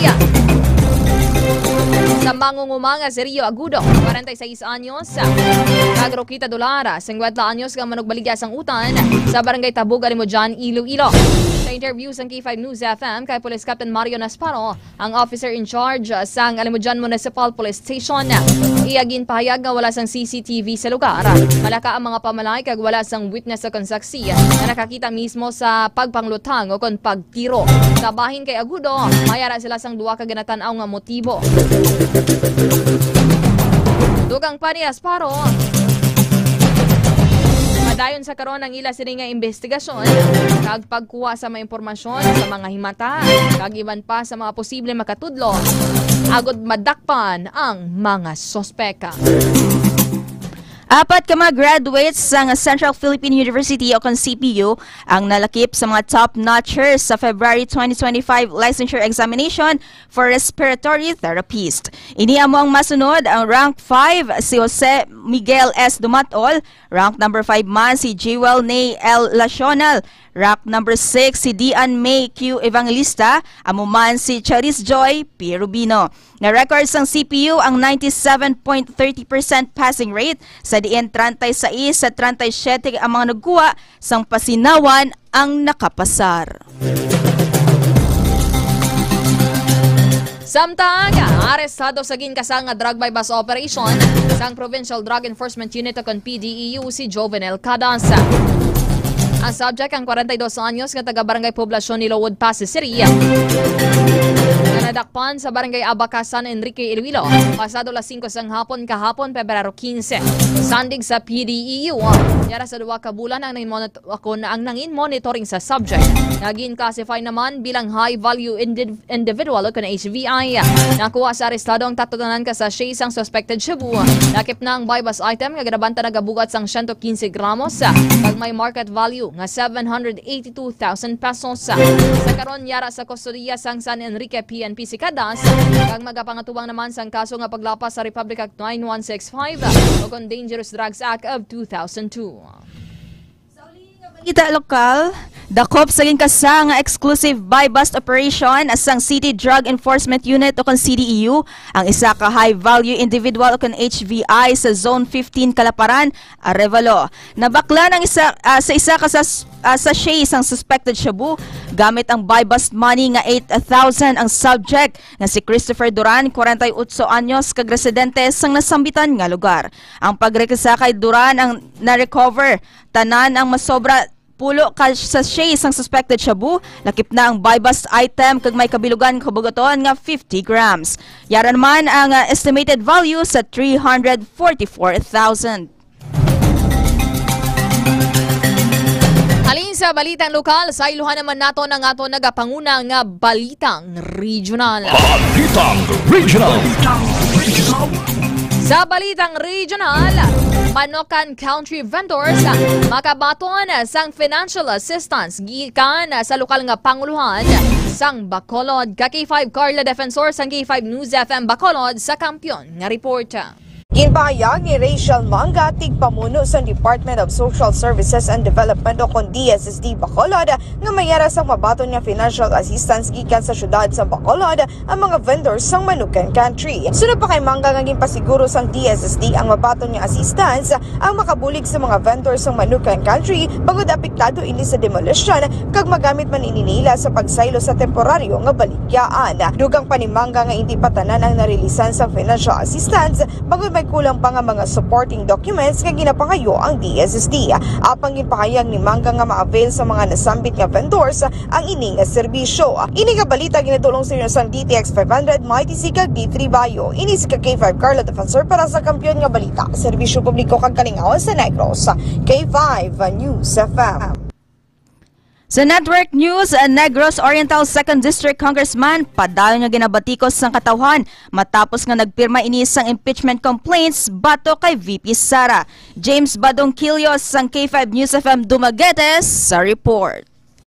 sa mangunguma nga si Rio Agudo, kwarenta y seis anyos, kag Roquita Dolara, singkwenta anyos, nga manugbaligya sang utan sa Barangay Tabug, Alimodian, Iloilo. Sa interview sang K five News F M kay Police Captain Mario Nasparo, ang officer in charge sang Alimodian Municipal Police Station, iya ginpahayag nga wala sang C C T V sa lugar. Malaka ang mga pamalay kag wala sang witness o kon saksi nga nakakita mismo sa pagpangluthang o kon pagtiro. Sa bahin kay Agudo, may ara sila sang duha ka ginatan-aw nga motibo. Dugang pa ni Asparo, padayon sa karon ang ila sini nga investigasyon kag pagkuha sa mga impormasyon sa mga himata kag iban pa sa mga posible makatudlo agud madakpan ang mga suspek. Apat ka mga graduates sang Central Philippine University o kon C P U ang nalakip sa mga top notchers sa February twenty twenty-five licensure examination for respiratory therapist. Ini amo ang masunod: ang rank five, si Jose Miguel S. Dumatol, rank number five man si Jewel Nay L. Lacional, rank number six si Dian May Q. Evangelista, amo man si Charis Joy P. Rubino. Na-record sang C P U ang ninety-seven point thirty percent passing rate, sa diin treinta y seis sa treinta y siete ang mga nagkuha sang pasinawan ang nakapasar. Samtang arestado sa ginkasa nga drug buy-bust operation sang Provincial Drug Enforcement Unit o kon P D E U si Jovenel Cadas. Ang subject ang kwarenta y dos anyos nga taga Barangay Poblacion, Ilowod, Passi City, nga nadakpan sa Barangay Abaca, San Enrique, Iloilo, pasado las singko sang hapon kahapon, Pebrero quince. Sandig sa P D E U, yara sa duha ka bulan ang nangin-, o kon ang nangin monitoring sa subject, nga gin-classify naman bilang high value indi-, individual o kon H V I. Nakuha sa arestado ang tanan ka sachet sang suspected shabu. Lakip na ang buy-bust item nga ginabanta nagabugat sang siyento quince gramos, kag may market value nga seven hundred eighty-two thousand pesos. Sa karon, yara sa kustodiya sang San Enrique P N P si Cadas, kag magapangatubang naman sang kaso nga paglapas sa Republic Act nine one six five o kon Dangerous Drugs Act of two thousand two. Sa uli nga balita lokal, dakop sa ginkasa nga exclusive buy-bust operation sang City Drug Enforcement Unit o kon C D E U ang isa ka high-value individual o kon H V I sa Zone fifteen, Kalaparan, Arevalo. Nabaklan ang isa, ah, sa isa ka sas-, ah, sachet sang suspected shabu gamit ang buy-bust money nga eight thousand ang subject nga si Christopher Duran, kwarenta y otso anyos, kag residente sang nasambitan nga lugar. Ang pagrekisa kay Duran ang na-recover tanan ang masobra pulo ka sachet sang suspected shabu, lakip na ang buy-bust item kag may kabilugan nga kabugaton nga fifty grams. Yara naman ang, ah, estimated value sa three hundred forty-four thousand. Halin sa balitang lokal, sayluhan naman naton ang aton nagapanguna nga balitang regional. Balitang regional. Sa balitang regional, Manokan Country vendors makabaton sang financial assistance gikan sa lokal nga panguluhan sang Bacolod. Ka K five Carla Defensor sang K five News F M Bacolod sa kampiyon nga report. Ginpahayag ni Rachel Manga, tigpamuno sang Department of Social Services and Development o kon D S S D Bacolod, nga may ara sang mabaton nga financial assistance gikan sa siyudad sa Bacolod ang mga vendors sang Manukan Country. Sunod pa kay Manga nga ginpasiguro sang D S S D ang mabaton nga assistance ang makabulig sa mga vendors sang Manukan Country bangod apektado ini sa demolition kag magamit man ini nila sa pagsaylo sa temporaryo nga baligyaan. Dugang pa ni Manga nga indi pa tanan ang narilisan sang financial assistance bangod may Kulang pa nga mga supporting documents nga ginapangayo ang D S S D. Apang ginpahayag ni Manga nga ma-avail sa mga nasambit nga vendors ang ini nga serbisyo. Ini nga balita ginadulong sa inyo sang D T X five hundred, Mighty C kag D three Bayo. Ini si ka K five Carlo Defensor para sa Kampiyon nga Balita, Serbisyo Publiko kag Kalingawan sa Negros, K five News F M. Sa Network News, Negros Oriental Second District Congressman padayon nga ginabatikos sang katawhan matapos nga nagpirma ini sang impeachment complaints batok kay V P Sara. James Badongkilio sang K five News F M Dumaguete sa report.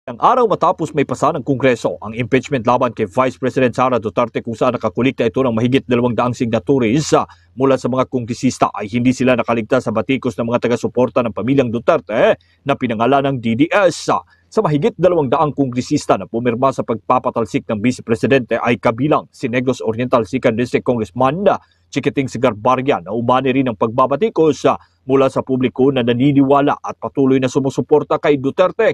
Ang araw matapos maipasa ng Kongreso ang impeachment laban kay Vice President Sara Duterte, kung saan nakakolekta ito ng mahigit dalawang daang signatories, ah, mula sa mga kongresista, ay hindi sila nakaligtas sa batikos ng mga taga-suporta ng pamilyang Duterte na pinangalan ng D D S. Sa mahigit dalawang daang kongresista na pumirma sa pagpapatalsik ng Vice Presidente ay kabilang si Negros Oriental Second District Congressman Chikiting Segarbarria, na umani rin ang pagbabatikos, ah, mula sa publiko na naniniwala at patuloy na sumusuporta kay Duterte.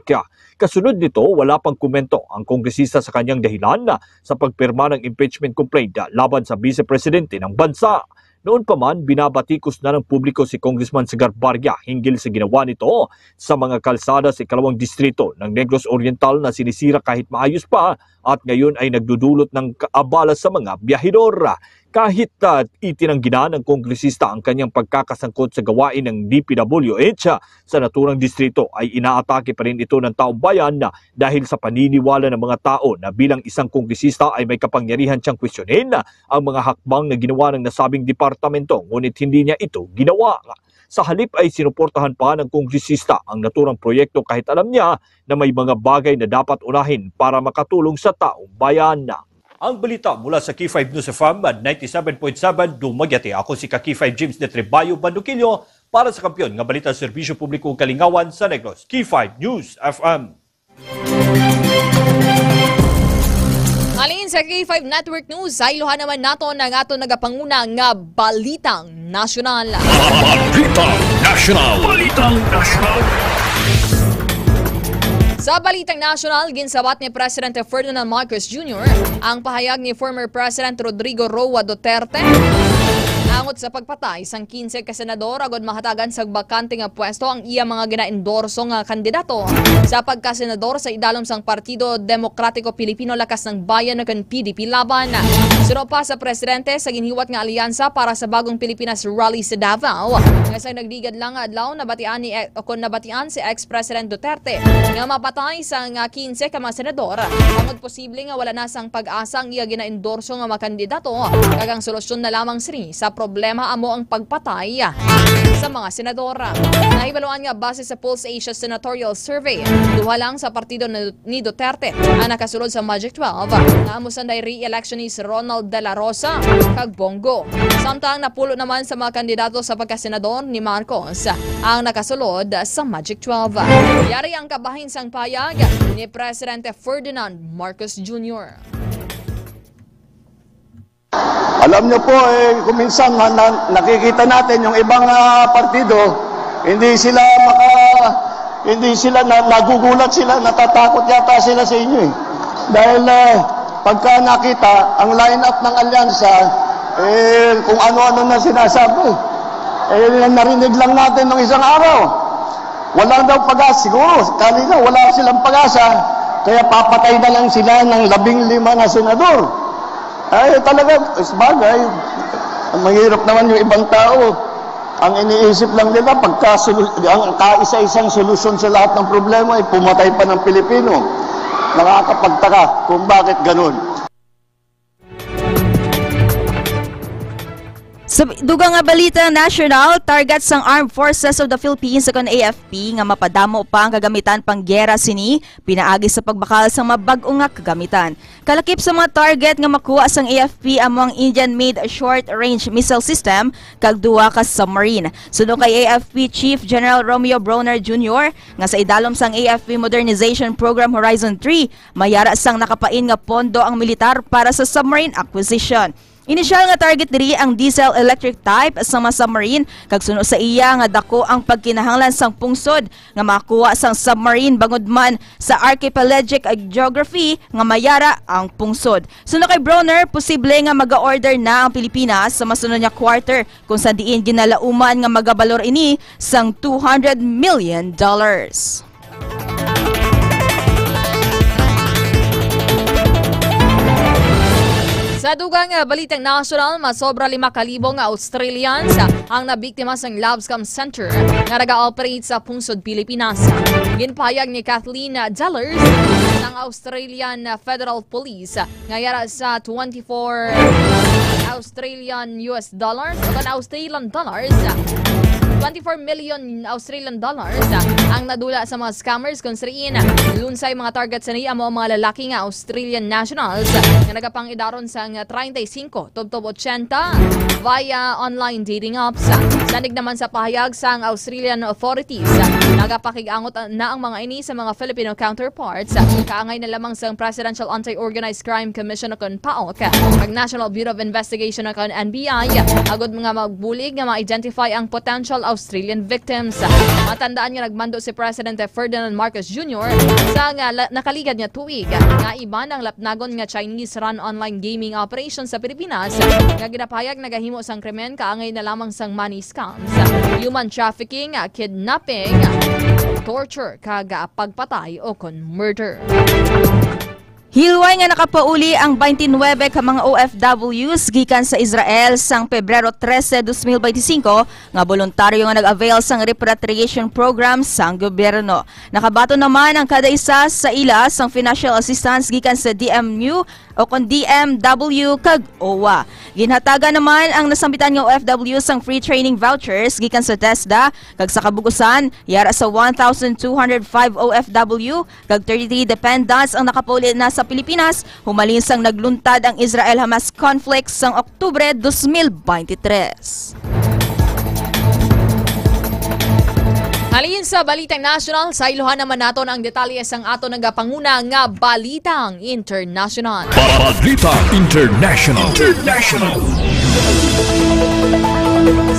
Kasunod nito, wala pang komento ang kongresista sa kanyang dahilan sa pagpirma ng impeachment complaint laban sa Vice Presidente ng bansa. Noon pa man, binabatikos na ng publiko si Congressman Segarbarria hinggil sa ginawa nito sa mga kalsada sa ikalawang distrito ng Negros Oriental na sinisira kahit maayos pa at ngayon ay nagdudulot ng kaabala sa mga biyahedor. Kahit, ah, itinanggihan ng kongresista ang kanyang pagkakasangkot sa gawain ng D P W H, ah, sa naturang distrito, ay inaatake pa rin ito ng taong bayan, ah, dahil sa paniniwala ng mga tao na bilang isang kongresista ay may kapangyarihan siyang kwestiyonin ang mga hakbang na ginawa ng nasabing departamento, ngunit hindi niya ito ginawa. Sa halip ay sinuportahan pa ng kongresista ang naturang proyekto kahit alam niya na may mga bagay na dapat unahin para makatulong sa taong bayan. Ang balita mula sa K five News F M ninety-seven point seven Dumaguete. Ako si ka K five James de Trebayo Banduquillo para sa Kampiyon nga Balita, Serbisyo Publiko ug Kalingawan sa Negros. K five News F M. Halin sa K five Network News, saylohan naman naton ang aton nagapanguna nga balitang nasyonal. Balitang nasyonal. Balitang nasyonal. Sa balitang nasyonal, ginsabat ni Presidente Ferdinand Marcos Junior ang pahayag ni former President Rodrigo Roa Duterte angot sa pagpatay sang quince ka senador agud mahatagan sa bakante nga pwesto ang iya mga ginaendorso nga kandidato sa pagkasenador sa idalom sang Partido Demokratiko Pilipino Lakas ng Bayan o kon P D P Laban. Suno pa sa presidente sa ginhiwat nga Alyansa para sa Bagong Pilipinas Rally sa Davao, nga sa nagligad lang nga adlaw nabatian ni, o kon nabatian si ex-President Duterte nga mapatay sang quince ka mga senador, tungod posible nga wala na sang pag-asa ang iya ginaendorso nga mga kandidato, kag ang solusyon na lamang sini sa problema amo ang pagpatay sa mga senador. Nahibaluan nga base sa Pulse Asia Senatorial Survey, duha lang sa partido ni, ni Duterte ang nakasulod sa Magic twelve, nga amo sanday re-election ni Ronald De La Rosa kag Bong Go. Samtang napulo naman sa mga kandidato sa pagkasenador ni Marcos ang nakasulod sa Magic twelve. Yari ang kabahin sang payag ni Presidente Ferdinand Marcos Junior. Alam niyo po, eh, kung minsan na, na, nakikita natin yung ibang, ah, partido, hindi sila maka, hindi sila na, nagugulat sila, natatakot yata sila sa inyo eh. Dahil, eh, pagka nakita ang lineup ng alyansa, eh, kung ano-ano na sinasabi. Eh, yun ang narinig lang natin nung isang araw. Walang daw pag-asa, siguro, kanina wala silang pag-asa, kaya papatay na lang sila ng labing lima na senador. Ay, talaga, sabagay, mahirap naman yung ibang tao. Ang iniisip lang nila, pagka solu-, ang kaisa-isang solusyon sa lahat ng problema ay pumatay pa ng Pilipino. Nakakapagtaka kung bakit ganun. Sa dugang nga balita nasyonal, target sang Armed Forces of the Philippines o kon A F P nga mapadamo pa ang kagamitan pangguerra sini pinaagi sa pagbakal sang mga bag-o nga kagamitan. Kalakip sa mga target nga makuha sang A F P amo ang Indian-made short-range missile system kag duha ka submarine. Suno kay A F P Chief General Romeo Brawner Junior nga sa idalom sang A F P Modernization Program Horizon three, mayara sang nakapain nga pondo ang militar para sa submarine acquisition. Inisyal nga target diri ang diesel electric type sa mga submarine, kag suno sa iya nga dako ang pagkinahanglan sang pungsod nga makakuha sang submarine bangod man sa archipelagic geography nga mayara ang pungsod. Suno kay Bronner, posible nga maga-order na ang Pilipinas sa masunod nga quarter, kung sa diin ginalauman nga magabalor ini sang two hundred million dollars. Sa dugang, ah, balitang nasyonal, masobra lima ka libo nga Australians, ah, ang nabiktima sang lab scam center nga naga-operate sa pungsod Pilipinas. Ginpahayag ni Kathleen Dellers, sang Australian, ah, Federal Police, ah, nga yara sa twenty-four Australian U S dollars o kan Australian dollars, twenty-four million Australian dollars ang nadula sa mga scammers, kung sa diin lunsay mga target sini amo ang mga lalaki nga Australian nationals nga nagapangidaron sang treinta y cinco tubtob ochenta via online dating apps. Sanig naman sa pahayag sang Australian authorities, nagapakig-angot na ang mga ini sa mga Filipino counterparts, kaangay na lamang sang Presidential Anti-Organized Crime Commission o kon paok, kag National Bureau of Investigation o kon N B I, agod nga magbulig nga ma-identify ang potential Australian victims. Matandaan nga nagmando si Presidente Ferdinand Marcos Junior sa nga la-, nakaligad nga tuig nga iban ang lapnagon nga Chinese-run online gaming operation sa Pilipinas nga ginapahayag nagahimo sang krimen kaangay na lamang sang money scams, human trafficking, kidnapping, torture, kag pagpatay o kon murder. Hilway nga nakapauli ang twenty-nine ka mga O F Ws gikan sa Israel sang Pebrero trese, dos mil benti singko, nga boluntaryo nga nag-avail sang repatriation program sang gobyerno. Nakabaton naman ang kada isa sa ila sang financial assistance gikan sa D M U o kon D M W kag O W A. Ginhatagan naman ang nasambitan nga O F W sang free training vouchers gikan sa TESDA, kag sa kabug-usan, yara sa one thousand two hundred five O F W kag thirty-three dependents ang nakapauli na sa Pilipinas humalin sang nagluntad ang Israel-Hamas conflict sang Oktubre dos mil beintitrés. Halin sa balitang nasyonal, sayluhan naman naton ang detalye sang aton nagapanguna nga balitang internasyonal. Balitang international. International.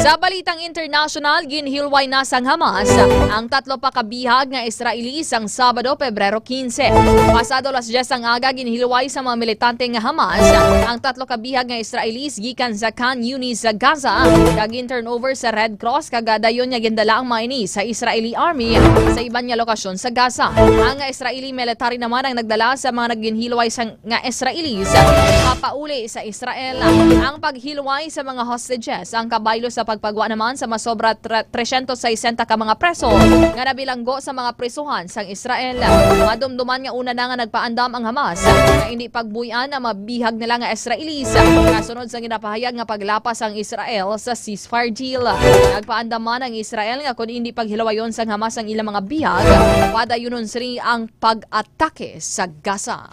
Sa balitang internasyonal, ginhilway na sang Hamas ang tatlo pa ka bihag nga Israeli sang Sabado, Pebrero quince. Pasado las diez ang aga, ginhilway sa mga militante nga Hamas ang tatlo ka bihag nga Israelis gikan sa Khan Yunis sa Gaza, kag gin-turnover sa Red Cross, kag dayon nga gindala ang mga ini sa Israeli Army sa iban nga lokasyon sa Gaza. Ang Israeli military naman ang nagdala sa mga nagginhilway sang nga Israelis papauli sa Israel. Ang paghilway sa mga hostages ang kabaylo sa pagpagwa naman sa masobra tre-, tresyentos sesenta ka mga preso nga nabilanggo sa mga prisuhan sang Israel. Madumduman nga una na nga nagpaandam ang Hamas nga indi pagbuy-an ang mga bihag nila nga Israelis, kasunod sa ginapahayag nga paglapas ang Israel sa ceasefire deal. Nagpaandam man ang Israel nga kon indi paghilwayon sang Hamas ang ilang mga bihag, padayunon sini ang pag-atake sa Gaza.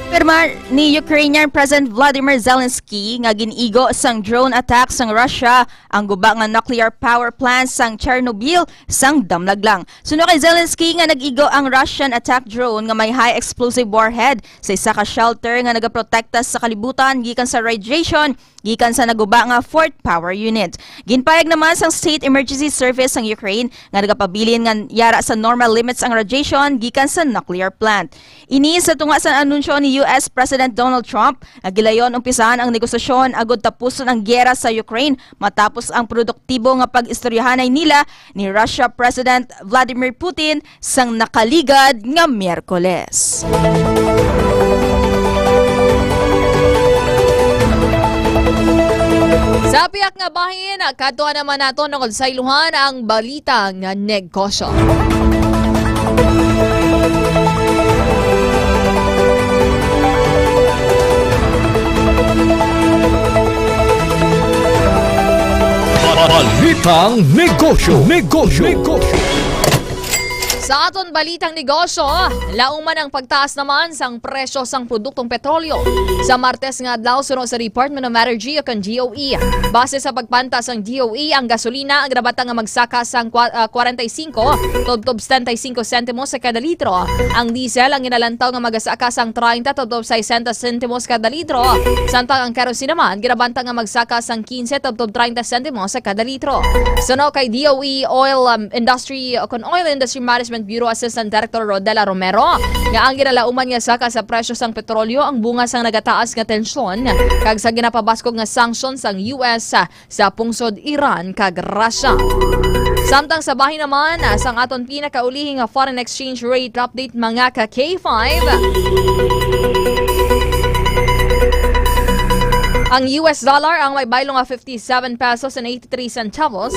Pirma ni Ukrainian President Volodymyr Zelensky nga gin-igo sang drone attack sang Russia ang guba nga nuclear power plant sang Chernobyl sang damlag lang. Suno kay Zelensky nga nag-igo ang Russian attack drone nga may high explosive warhead sa isa ka shelter nga nagaprotekta sa kalibutan gikan sa radiation gikan sa naguba nga fourth power unit. Ginpayag naman sang State Emergency Service sang Ukraine nga nagapabilin nga yara sa normal limits ang radiation gikan sa nuclear plant. Ini sa tunga sa anunsyo ni U S President Donald Trump nga gilayon umpisahan ang negosasyon agud tapuson ang giyera sa Ukraine matapos ang produktibo nga pag-istoryahanay nila ni Russia President Vladimir Putin sang nakaligad nga Miyerkules. Sa piyak nga bahin, kadtuan naman naton nga sayluhan ang balita nga negosyo. Balitang negosyo, negosyo, negosyo. Sa aton balitang negosyo, lauman ang pagtaas naman sang presyo sang produktong petrolyo sa Martes nga adlaw suno sa Department of Energy o kon D O E. Base sa pagpanta sang D O E, ang gasolina ang ginabantang nga magsaka sang kwa-, ah, kwarenta y singko tubtob setenta y singko sentimos sa kada litro. Ang diesel ang ginalantaw nga magasaka sang treinta tubtob sesenta sentimos kada litro, samtang ang kerosene naman ginabantang nga magsaka sang quince tubtob treinta sentimos sa kada litro. Suno kay D O E Oil, um, Industry, o kon Oil Industry Management Bureau Assistant Director Rodela Romero, nga ang ginalauman nga saka sa presyo sang petrolyo ang bunga sang nagataas nga tensyon kag sa ginapabaskog nga sanction sang U S, ah, sa pungsod Iran kag Russia. Samtang sa bahin naman, ah, sang aton pinakaulihing foreign exchange rate update, mga ka K five. Ang U S dollar ang may baylo nga fifty-seven pesos and eighty-three centavos.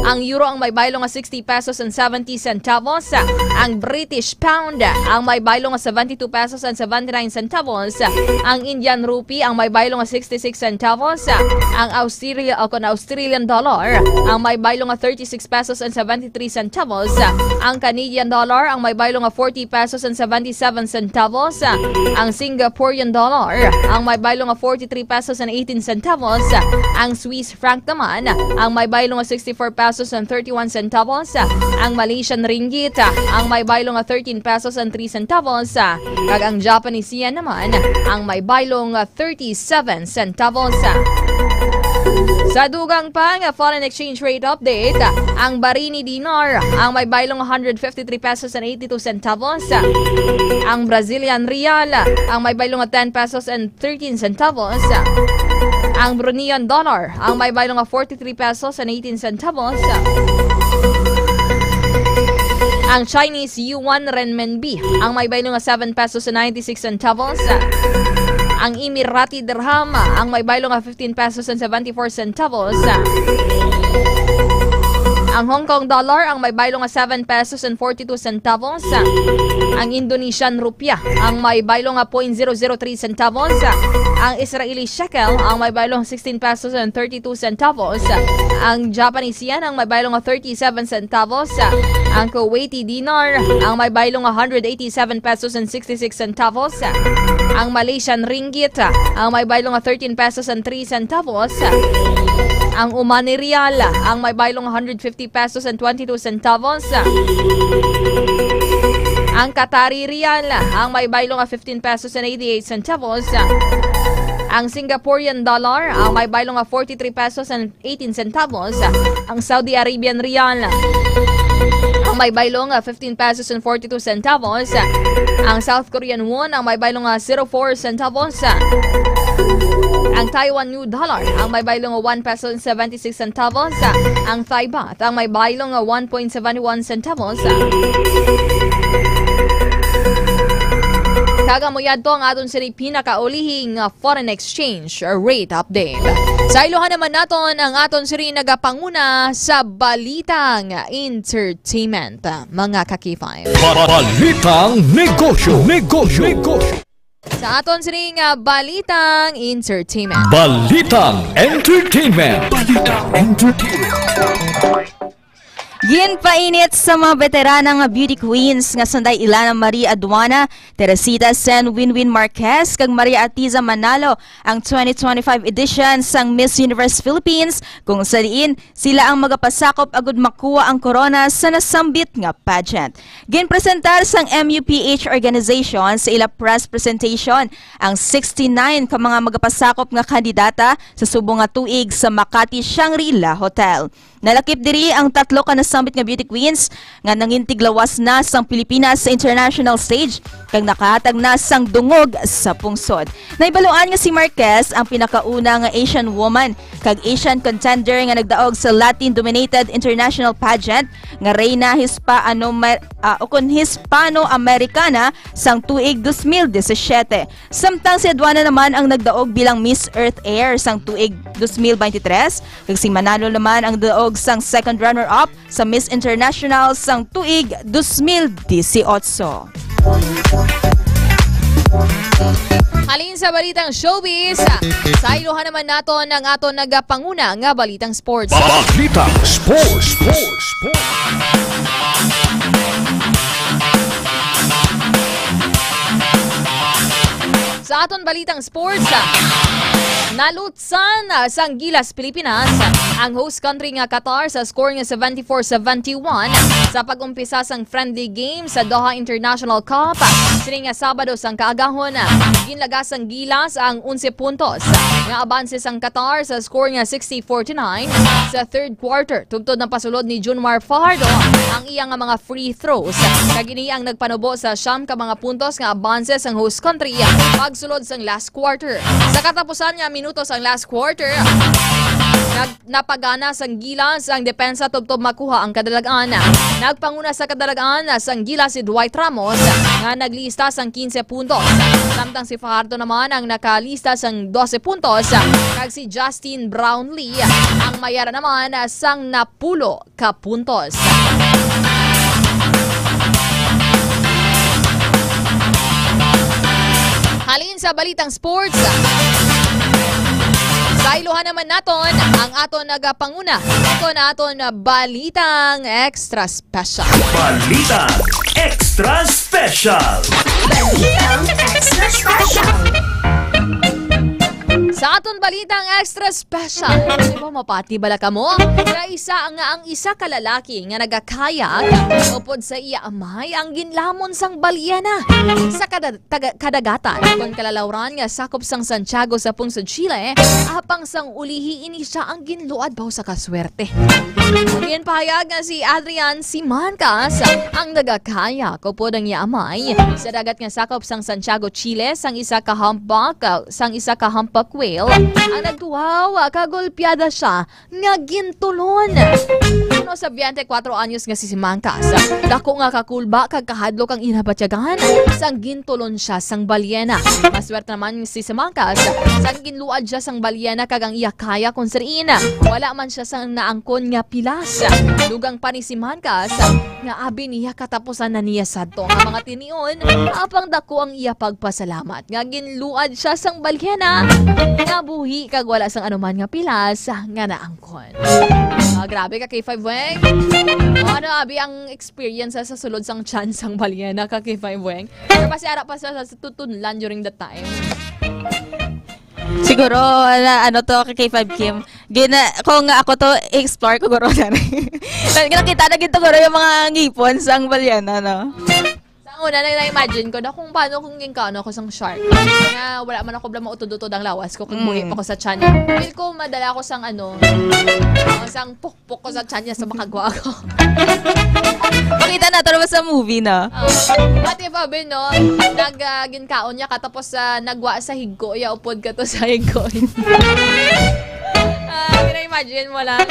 Ang euro ang may baylo nga sixty pesos and seventy centavos. Ang British pound ang may baylo nga seventy-two pesos and seventy-nine centavos. Ang Indian rupee ang may baylo nga sixty-six centavos. Ang Australia, o kon Australian dollar ang may baylo nga thirty-six pesos and seventy-three centavos. Ang Canadian dollar ang may baylo nga forty pesos and seventy-seven centavos. Ang Singaporean dollar ang may baylo nga forty-three pesos and eighteen centavos. Ang Swiss franc naman ang may baylo nga sixty-four pesos and thirty-one centavos. Ang Malaysian ringgit ang may baylo nga thirteen pesos and three centavos. Kag ang Japanese yen naman ang may baylo nga thirty-seven centavos. Sa dugang pa nga foreign exchange rate update, ang Bahraini dinar ang may baylo nga hundred fifty-three pesos and eighty-two centavos. Ang Brazilian real ang may baylo nga ten pesos and thirteen centavos. Ang Bruneian dollar ang may baylo nga forty-three pesos and eighteen centavos. Ang Chinese yuan renminbi ang may baylo nga seven pesos and ninety-six centavos. Ang Emirati dirham ang may baylo nga fifteen pesos and seventy-four centavos. Ang Hong Kong dollar ang may baylo nga seven pesos and forty-two centavos. Ang Indonesian rupiah ang may baylo nga point zero zero three centavos. Ang Israeli shekel ang may baylo nga sixteen pesos and thirty-two centavos. Ang Japanese yen ang may baylo nga thirty-seven centavos. Ang Kuwaiti dinar ang may baylo nga hundred eighty-seven pesos and sixty-six centavos. Ang Malaysian ringgit ang may baylo nga thirteen pesos and three centavos. Ang Omani riyal ang may baylo nga hundred fifty pesos and twenty-two centavos. Ang Qatari riyal ang may baylo nga fifteen pesos and eighty-eight centavos. Ang Singaporean dollar ang may baylo nga forty-three pesos and eighteen centavos. Ang Saudi Arabian riyal ang may baylo nga fifteen pesos and forty-two centavos. Ang South Korean won ang may baylo nga zero four centavos. Ang Taiwan new dollar ang may baylo nga one peso and seventy-six centavos. Ang Thai baht ang may baylo nga one point seven one centavos. Kag amo yadto ang aton sini pinakaulihing foreign exchange rate update. Sa ilohan naman naton ang aton sini nagapanguna sa balitang entertainment, mga ka-K five. Ba-, balitang negosyo, negosyo, negosyo. Sa aton sini nga balitang entertainment. Balitang entertainment. Balitang entertainment. Ginpainit sa mga beterana nga beauty queens nga sanday ila na Maria Aduana, Teresita Sen, Winwin Marquez, kag Maria Atiza Manalo ang twenty twenty-five edition sang Miss Universe Philippines, kung sa diin sila ang magapasakop agud makuha ang korona sa nasambit nga pageant. Ginpresentar sang M U P H organization sa ila press presentation ang sixty-nine ka mga magapasakop nga kandidata sa subong nga tuig sa Makati Shangri-La Hotel. Nalakip diri ang tatlo ka nasambit nga beauty queens nga nangintiglawas na sang Pilipinas sa international stage kag nakahatag na sang dungog sa pungsod. Nahibaluan nga si Marquez ang pinakauna nga Asian woman kag Asian contender nga nagdaog sa Latin-dominated international pageant nga Reina Hispano, ah, ukon Hispano-Americana sang tuig dos mil disisiete. Samtang si Aduana naman ang nagdaog bilang Miss Earth Air sang tuig dos mil baynte tres, kag si Manalo naman ang daog sang second runner-up sa Miss International sang tuig dos mil disiotso. Halin sa balitang showbiz, sa ilohan naman naton ang aton nagapanguna nga balitang sports. Balitang sports, sports, sports. Sa aton balitang sports, nalutsan, ah, sang Gilas Pilipinas ang host country nga Qatar sa score nga seventy-four seventy-one sa pag-umpisa sang friendly game sa Doha International Cup. Sini nga Sabado sang kaagahon, ginlagas sang Gilas ang onse puntos nga abanse sang Qatar sa score nga sixty forty-nine sa third quarter. Tubtod na pasulod ni Junmar Fajardo ang iya nga mga free throws. Kag ini ang nagpanubo sa siyam ka mga puntos nga abanse sang host country pagsulod sang last quarter. Sa katapusan nga minuto sang last quarter, nag-, napagana sang Gilas ang depensa tubtob makuha ang kadalagan. Nagpanguna sa kadalagan sang Gilas si Dwight Ramos nga naglista sang quince puntos. Samtang si Fajardo naman ang nakalista sang doce puntos, kag si Justin Brownlee ang may ara naman sang napulo ka puntos. Halin sa balitang sports, sa iluhan naman naton ang aton nagapanguna kon aton balitang extra special. Balitang extra special. Balitang extra special. Sa aton balitang extra special, di ba mapati bala kamo? Nga isa, nga ang isa ka lalaki nga nagakayag upod sa iya amay ang ginlamon sang balyena sa kada-, taga-, kadagatan. Kon kalalawran nga sakop sang Santiago sa pungsod Chile, apang sang ulihi ini siya ang ginluad baw sa kaswerte. Ang ginpahayag nga si Adrian Simancas ang nagakayag upod ang iya amay sa dagat nga sakop sang Santiago, Chile, sang isa ka humpback, sang isa ka humpback whale ang nagtuhaw, kagulpiada siya nga gintulon. Ano sa twenty-four anyos nga si Simancas, dako nga kakulba kag kahadlok ang iya nabatyagan sang gintulon siya sang balyena. Maswerte naman si Simancas sang ginluad siya sang balyena kag ang iya kayag kon sa diin wala man siya sang naangkon nga pilas. Dugang pa ni Simancas nga abi niya katapusan na niya sadto nga mga tinion, apang dako ang iya pagpasalamat nga ginluad siya sang balyena nga buhi kag wala sang anuman nga pilas nga naangkon. Ah, grabe ka, K five Weng. O, ano abi ang experience sa, sa sulod sang tiyan sang balyena ka, K five Weng? Pero basi ara pa sa, sa tutunlan during the time. Siguro, na, ano to, K five Kim. Gina, kung ako to, explore ko guro na rin. Nakita na gito guro yung mga ngipon sang balyena, no? Sa una, na-imagine ko na kung paano kung ginkaon ako sang shark. Nga wala man ako bala mautod-utod ang lawas ko kung buhi Mm. pa ko sa tiyan. Feel ko madala ako sang ano, uh, sang pukpok ko sa tiyan niya sa makagwa ako. Makita na to naman sa movie na. Uh, what if, abi, no? Nag, ah, ginkaon niya katapos sa nagwa sa higko, iya upod ka to sa higko. Ah, gina-imagine mo lang.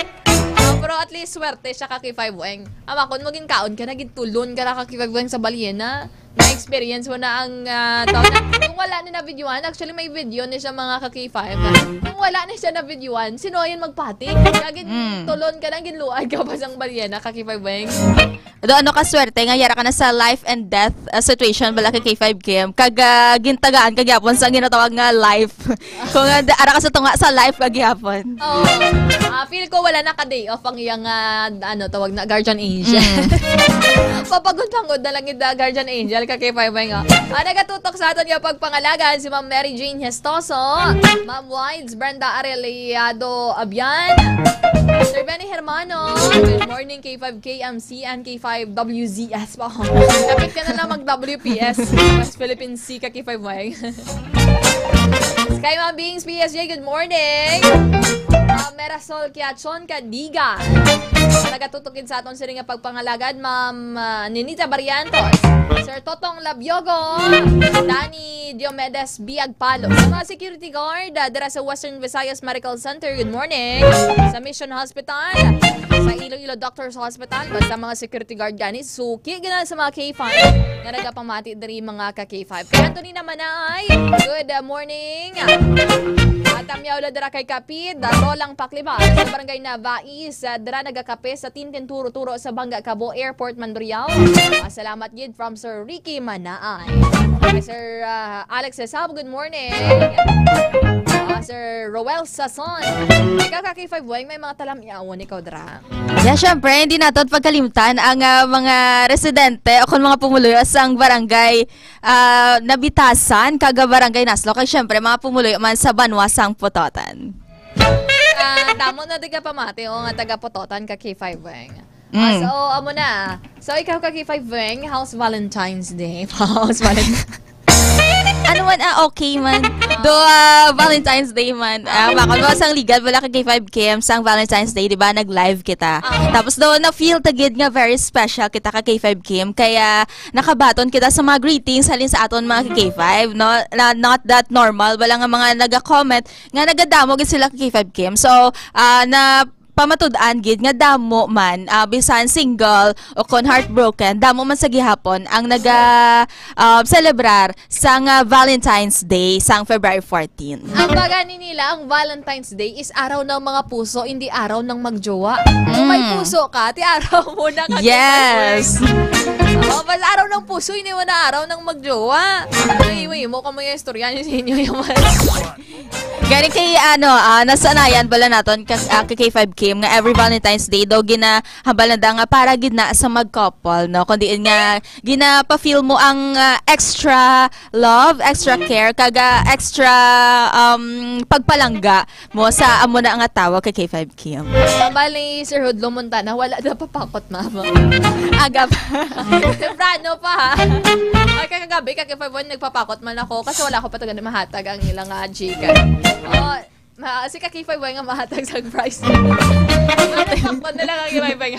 Ah, pero at least swerte siya ka kay Five Weng. Ama, kung maging kaon ka, naging tulon ka na ka kay Five Weng sa balyena. Na-experience mo na ang, ah, tawag na, kung wala ni na-videoan, actually may video ni siya mga ka K five. Kung wala ni siya na-videoan, sino yan magpati? Kagin Mm. tulon ka na, ginluad ka pa sang balyena ka K five Weng. Do ano ka swerte nga yara ka na sa life and death, ah, situation bala kay K five Kim. Kag, ah, gintagaan ka gyapon sa ginatawag nga life. Kung, ah, da-, ara ka sa tunga sa life ka gyapon. Oo. Ah, feel ko wala na ka day off ang iyang, ah, ano, tawag na, guardian angel. Mm. Papagod-pagod na lang yung, ah, guardian angel ka kay Five Weng, oh. Ah, nagatutok sa aton nga pagpangalagan si Ma'am Mary Jane Hestoso, Ma'am Wides, Brenda Arellado Abian, Sir Benny Hermano, good morning, K five K M C and K five W Z S pa. Kapit ka na lang mag W P S, West Philippine Sea ka, K five Weng. Sky Ma'am Bings, P S J, good morning. Ah, Merasol Kiachon Kadiga. Nagatutok gid sa aton sini nga pagpangalagad, Ma'am, ah, Ninita Barrientos. Sir Totong Labiogo, Danny Diomedes Biagpalo. Sa mga security guard, ah, dira sa Western Visayas Medical Center, good morning. Sa Mission Hospital, sa Iloilo Doctors Hospital, basta mga security guard gani, suki gina sa mga K five nga nagapamati diri, mga ka K five. Kay Anthony naman ay, good morning. At ang Miyaw Ladra kay Kapid, Rolang Paklibas, sa Barangay Navais, ah, dira nagakape sa Tintin Turo-Turo sa Bangga Cabo Airport, Mandurriao. Ah, salamat gid from Sir Ricky Manaay. Kay Sir, ah, Alex Sesab, good morning. Ah, Sir Roel Sason. Ikaw ka K five Weng, may mga talam-iawon ikaw dra. Yeah, syempre, hindi naton pagkalimtan ang, ah, mga residente o kung mga pumuluyo sang barangay, ah, Nabitasan, kag barangay Naslo, kay syempre, mga pumuluyo man sa banwa sang Pototan. Ah, damo na di ka pamati o nga taga Pototan ka K five Weng. Ah, Mm. So, amo na. So, ikaw ka K five Weng, how's Valentine's Day? How's Valentine's Ano man, ah, okay man. Do, ah, Valentine's Day man. Ah, bakal mo sang ligat, wala ka K five Kim, sang Valentine's Day, di ba, nag-live kita. Ah. Tapos do, na-feel ta gid nga very special kita ka K five Kim. Kaya, nakabaton kita sa mga greetings halin sa aton mga K five, no? Na, not that normal, wala nga mga naga-comment nga nagadamo gid sila ka K five Kim. So, ah, na pamatud-an gid nga damo man, ah, bisan single o kon heartbroken, damo man sa gihapon ang naga, ah, celebrar sang, ah, Valentine's Day sang February fourteen. Ang baga ni nila, ang Valentine's Day is araw ng mga puso, hindi araw ng magjowa. Kung may Mm. puso ka, ti araw mo na ka Yes. Oh, mas araw ng puso, hindi mo na araw ng magjowa. Ay, mo ka mga istorya niyo sa inyo yung Gani kay, ano, ah, nasanayan bala naton ka, ah, kay K five Kim nga every Valentine's Day daw ginahambal na da nga para gid na sa mag-couple, no? Kundi nga ginapa-feel mo ang, ah, extra love, extra care, kag, ah, extra, um, pagpalangga mo sa amo na nga tawo kay K five Kim. Bali, Sir Hudlo Montana, wala na papakot, mama. Aga pa. Temprano pa, ha? Ay, kagabi, ka K five Weng, nagpapakot man ako kasi wala ko pa taga mahatag ang ilang, ah, Gcash. Oh, ma-, si ka K five Weng nga mahatag sa price. Pakton na lang ang K five Weng.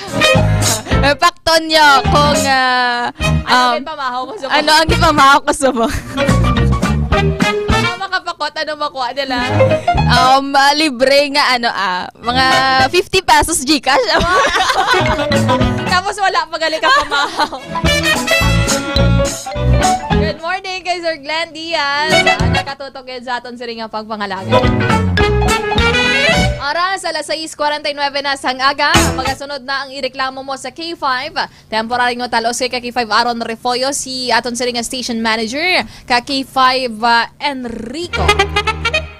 Eh, pakton nyo kung, ah, Ano um, ang pamahaw ko sa ano ang ipamahaw ko sa mo? Ano makapakot? Ano makuha nila? Um, ah, libre nga, ano, ah, mga fifty pesos Gcash. Tapos wala pa gali ka pamahaw. Good morning kay Sir Glenn Diaz. Ah, nakatutok yun sa aton siring nga pagpangalaga. Oras, alas sais kwarenta y nuebe na sang aga. Magasunod na ang ireklamo mo sa K five. Temporary nga talos kay ka K five Aaron Refollo, si aton siring nga station manager, ka K five, ah, Enrico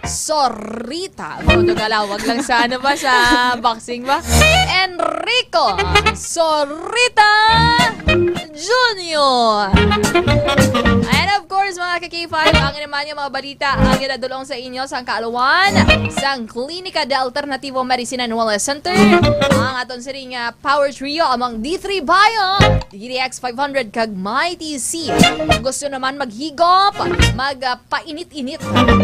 Sorita. Mga galawag lang sa, ano ba, sa boxing ba? Enrico Sorita Junior. And of course, mga ka K five, ang naman yung mga balita ang ginadulong sa inyo sang kaalawan sang Klinika de Alternativo Medicine and Wellness Center. Ang aton siring nga Power Trio among D three Bio, D D X five hundred, kag Mighty C. Kung gusto naman maghigop, mag, ah, painit-init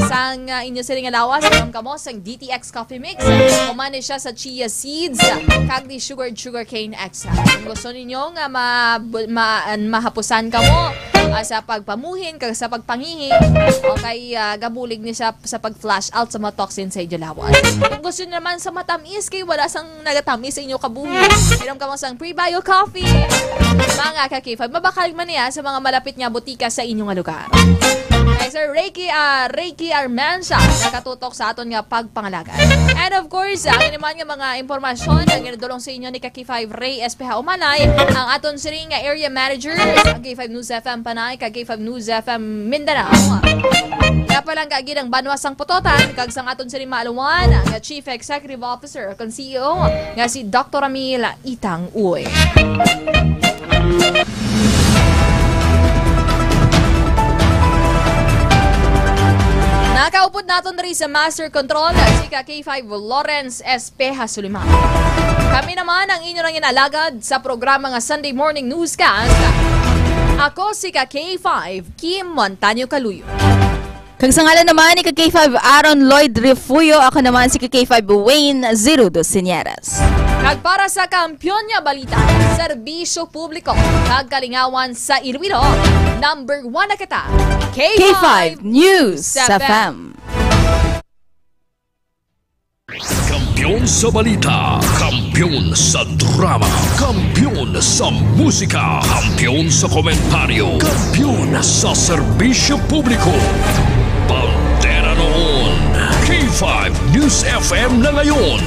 sang, ah, inyo siring nga lawas, inom kamo sang D T X Coffee Mix. Human ni siya sa chia seeds, kag di sugared sugarcane extract. Kung gusto ninyo nga ma-, ma-, mahapusan kamo, ah, sa pagpamuhin, kag sa pagpangihi, okay, ah, gabulig ni siya sa pag-flush out sa mga toxin sa inyo lawas. Kung gusto naman sa matamis, kay wala sang nagatamis sa inyo kabuhi. Inom kamo sang Prebio Coffee. Mga ka K five, mabakal man niya sa mga malapit nga butika sa inyo nga lugar. Kay Sir Reiki, ah, Reiki Armensha, nakatutok sa aton nga pagpangalaga. And of course, ang naman nga mga impormasyon ang ginadulong sa inyo ni ka K five Ray Espeha Umanay, ang aton siring nga area manager, ang K five News F M Panay, kag K five News F M Mindanao. Napalangga gid ang banwa sang Pototan, kag sang aton siring maaluan, nga Chief Executive Officer, kag C E O, nga si Doktor Ramil Itang Uy. Nakaupod naton diri sa Master Control si ka K five Lawrence Espeha Suliman. Kami naman ang inyo nang inalagad sa programa nga Sunday Morning Newscast. Ako si ka K five, Kim Montaño Caluyo. Kag sa ngalan naman ni ka K five Aaron Lloyd Refugio, ako naman si ka K five Wayne Zerudo Sinieras. Kag para sa Kampiyon nga Balita, Serbisyo Publiko, kag Kalingawan sa Iloilo, number one na kita, K five News F M. Kampiyon sa balita, kampiyon sa drama, kampiyon sa musika, kampiyon sa komentaryo, kampiyon sa serbisyo publiko. Bandera noon, K five News F M na ngayon.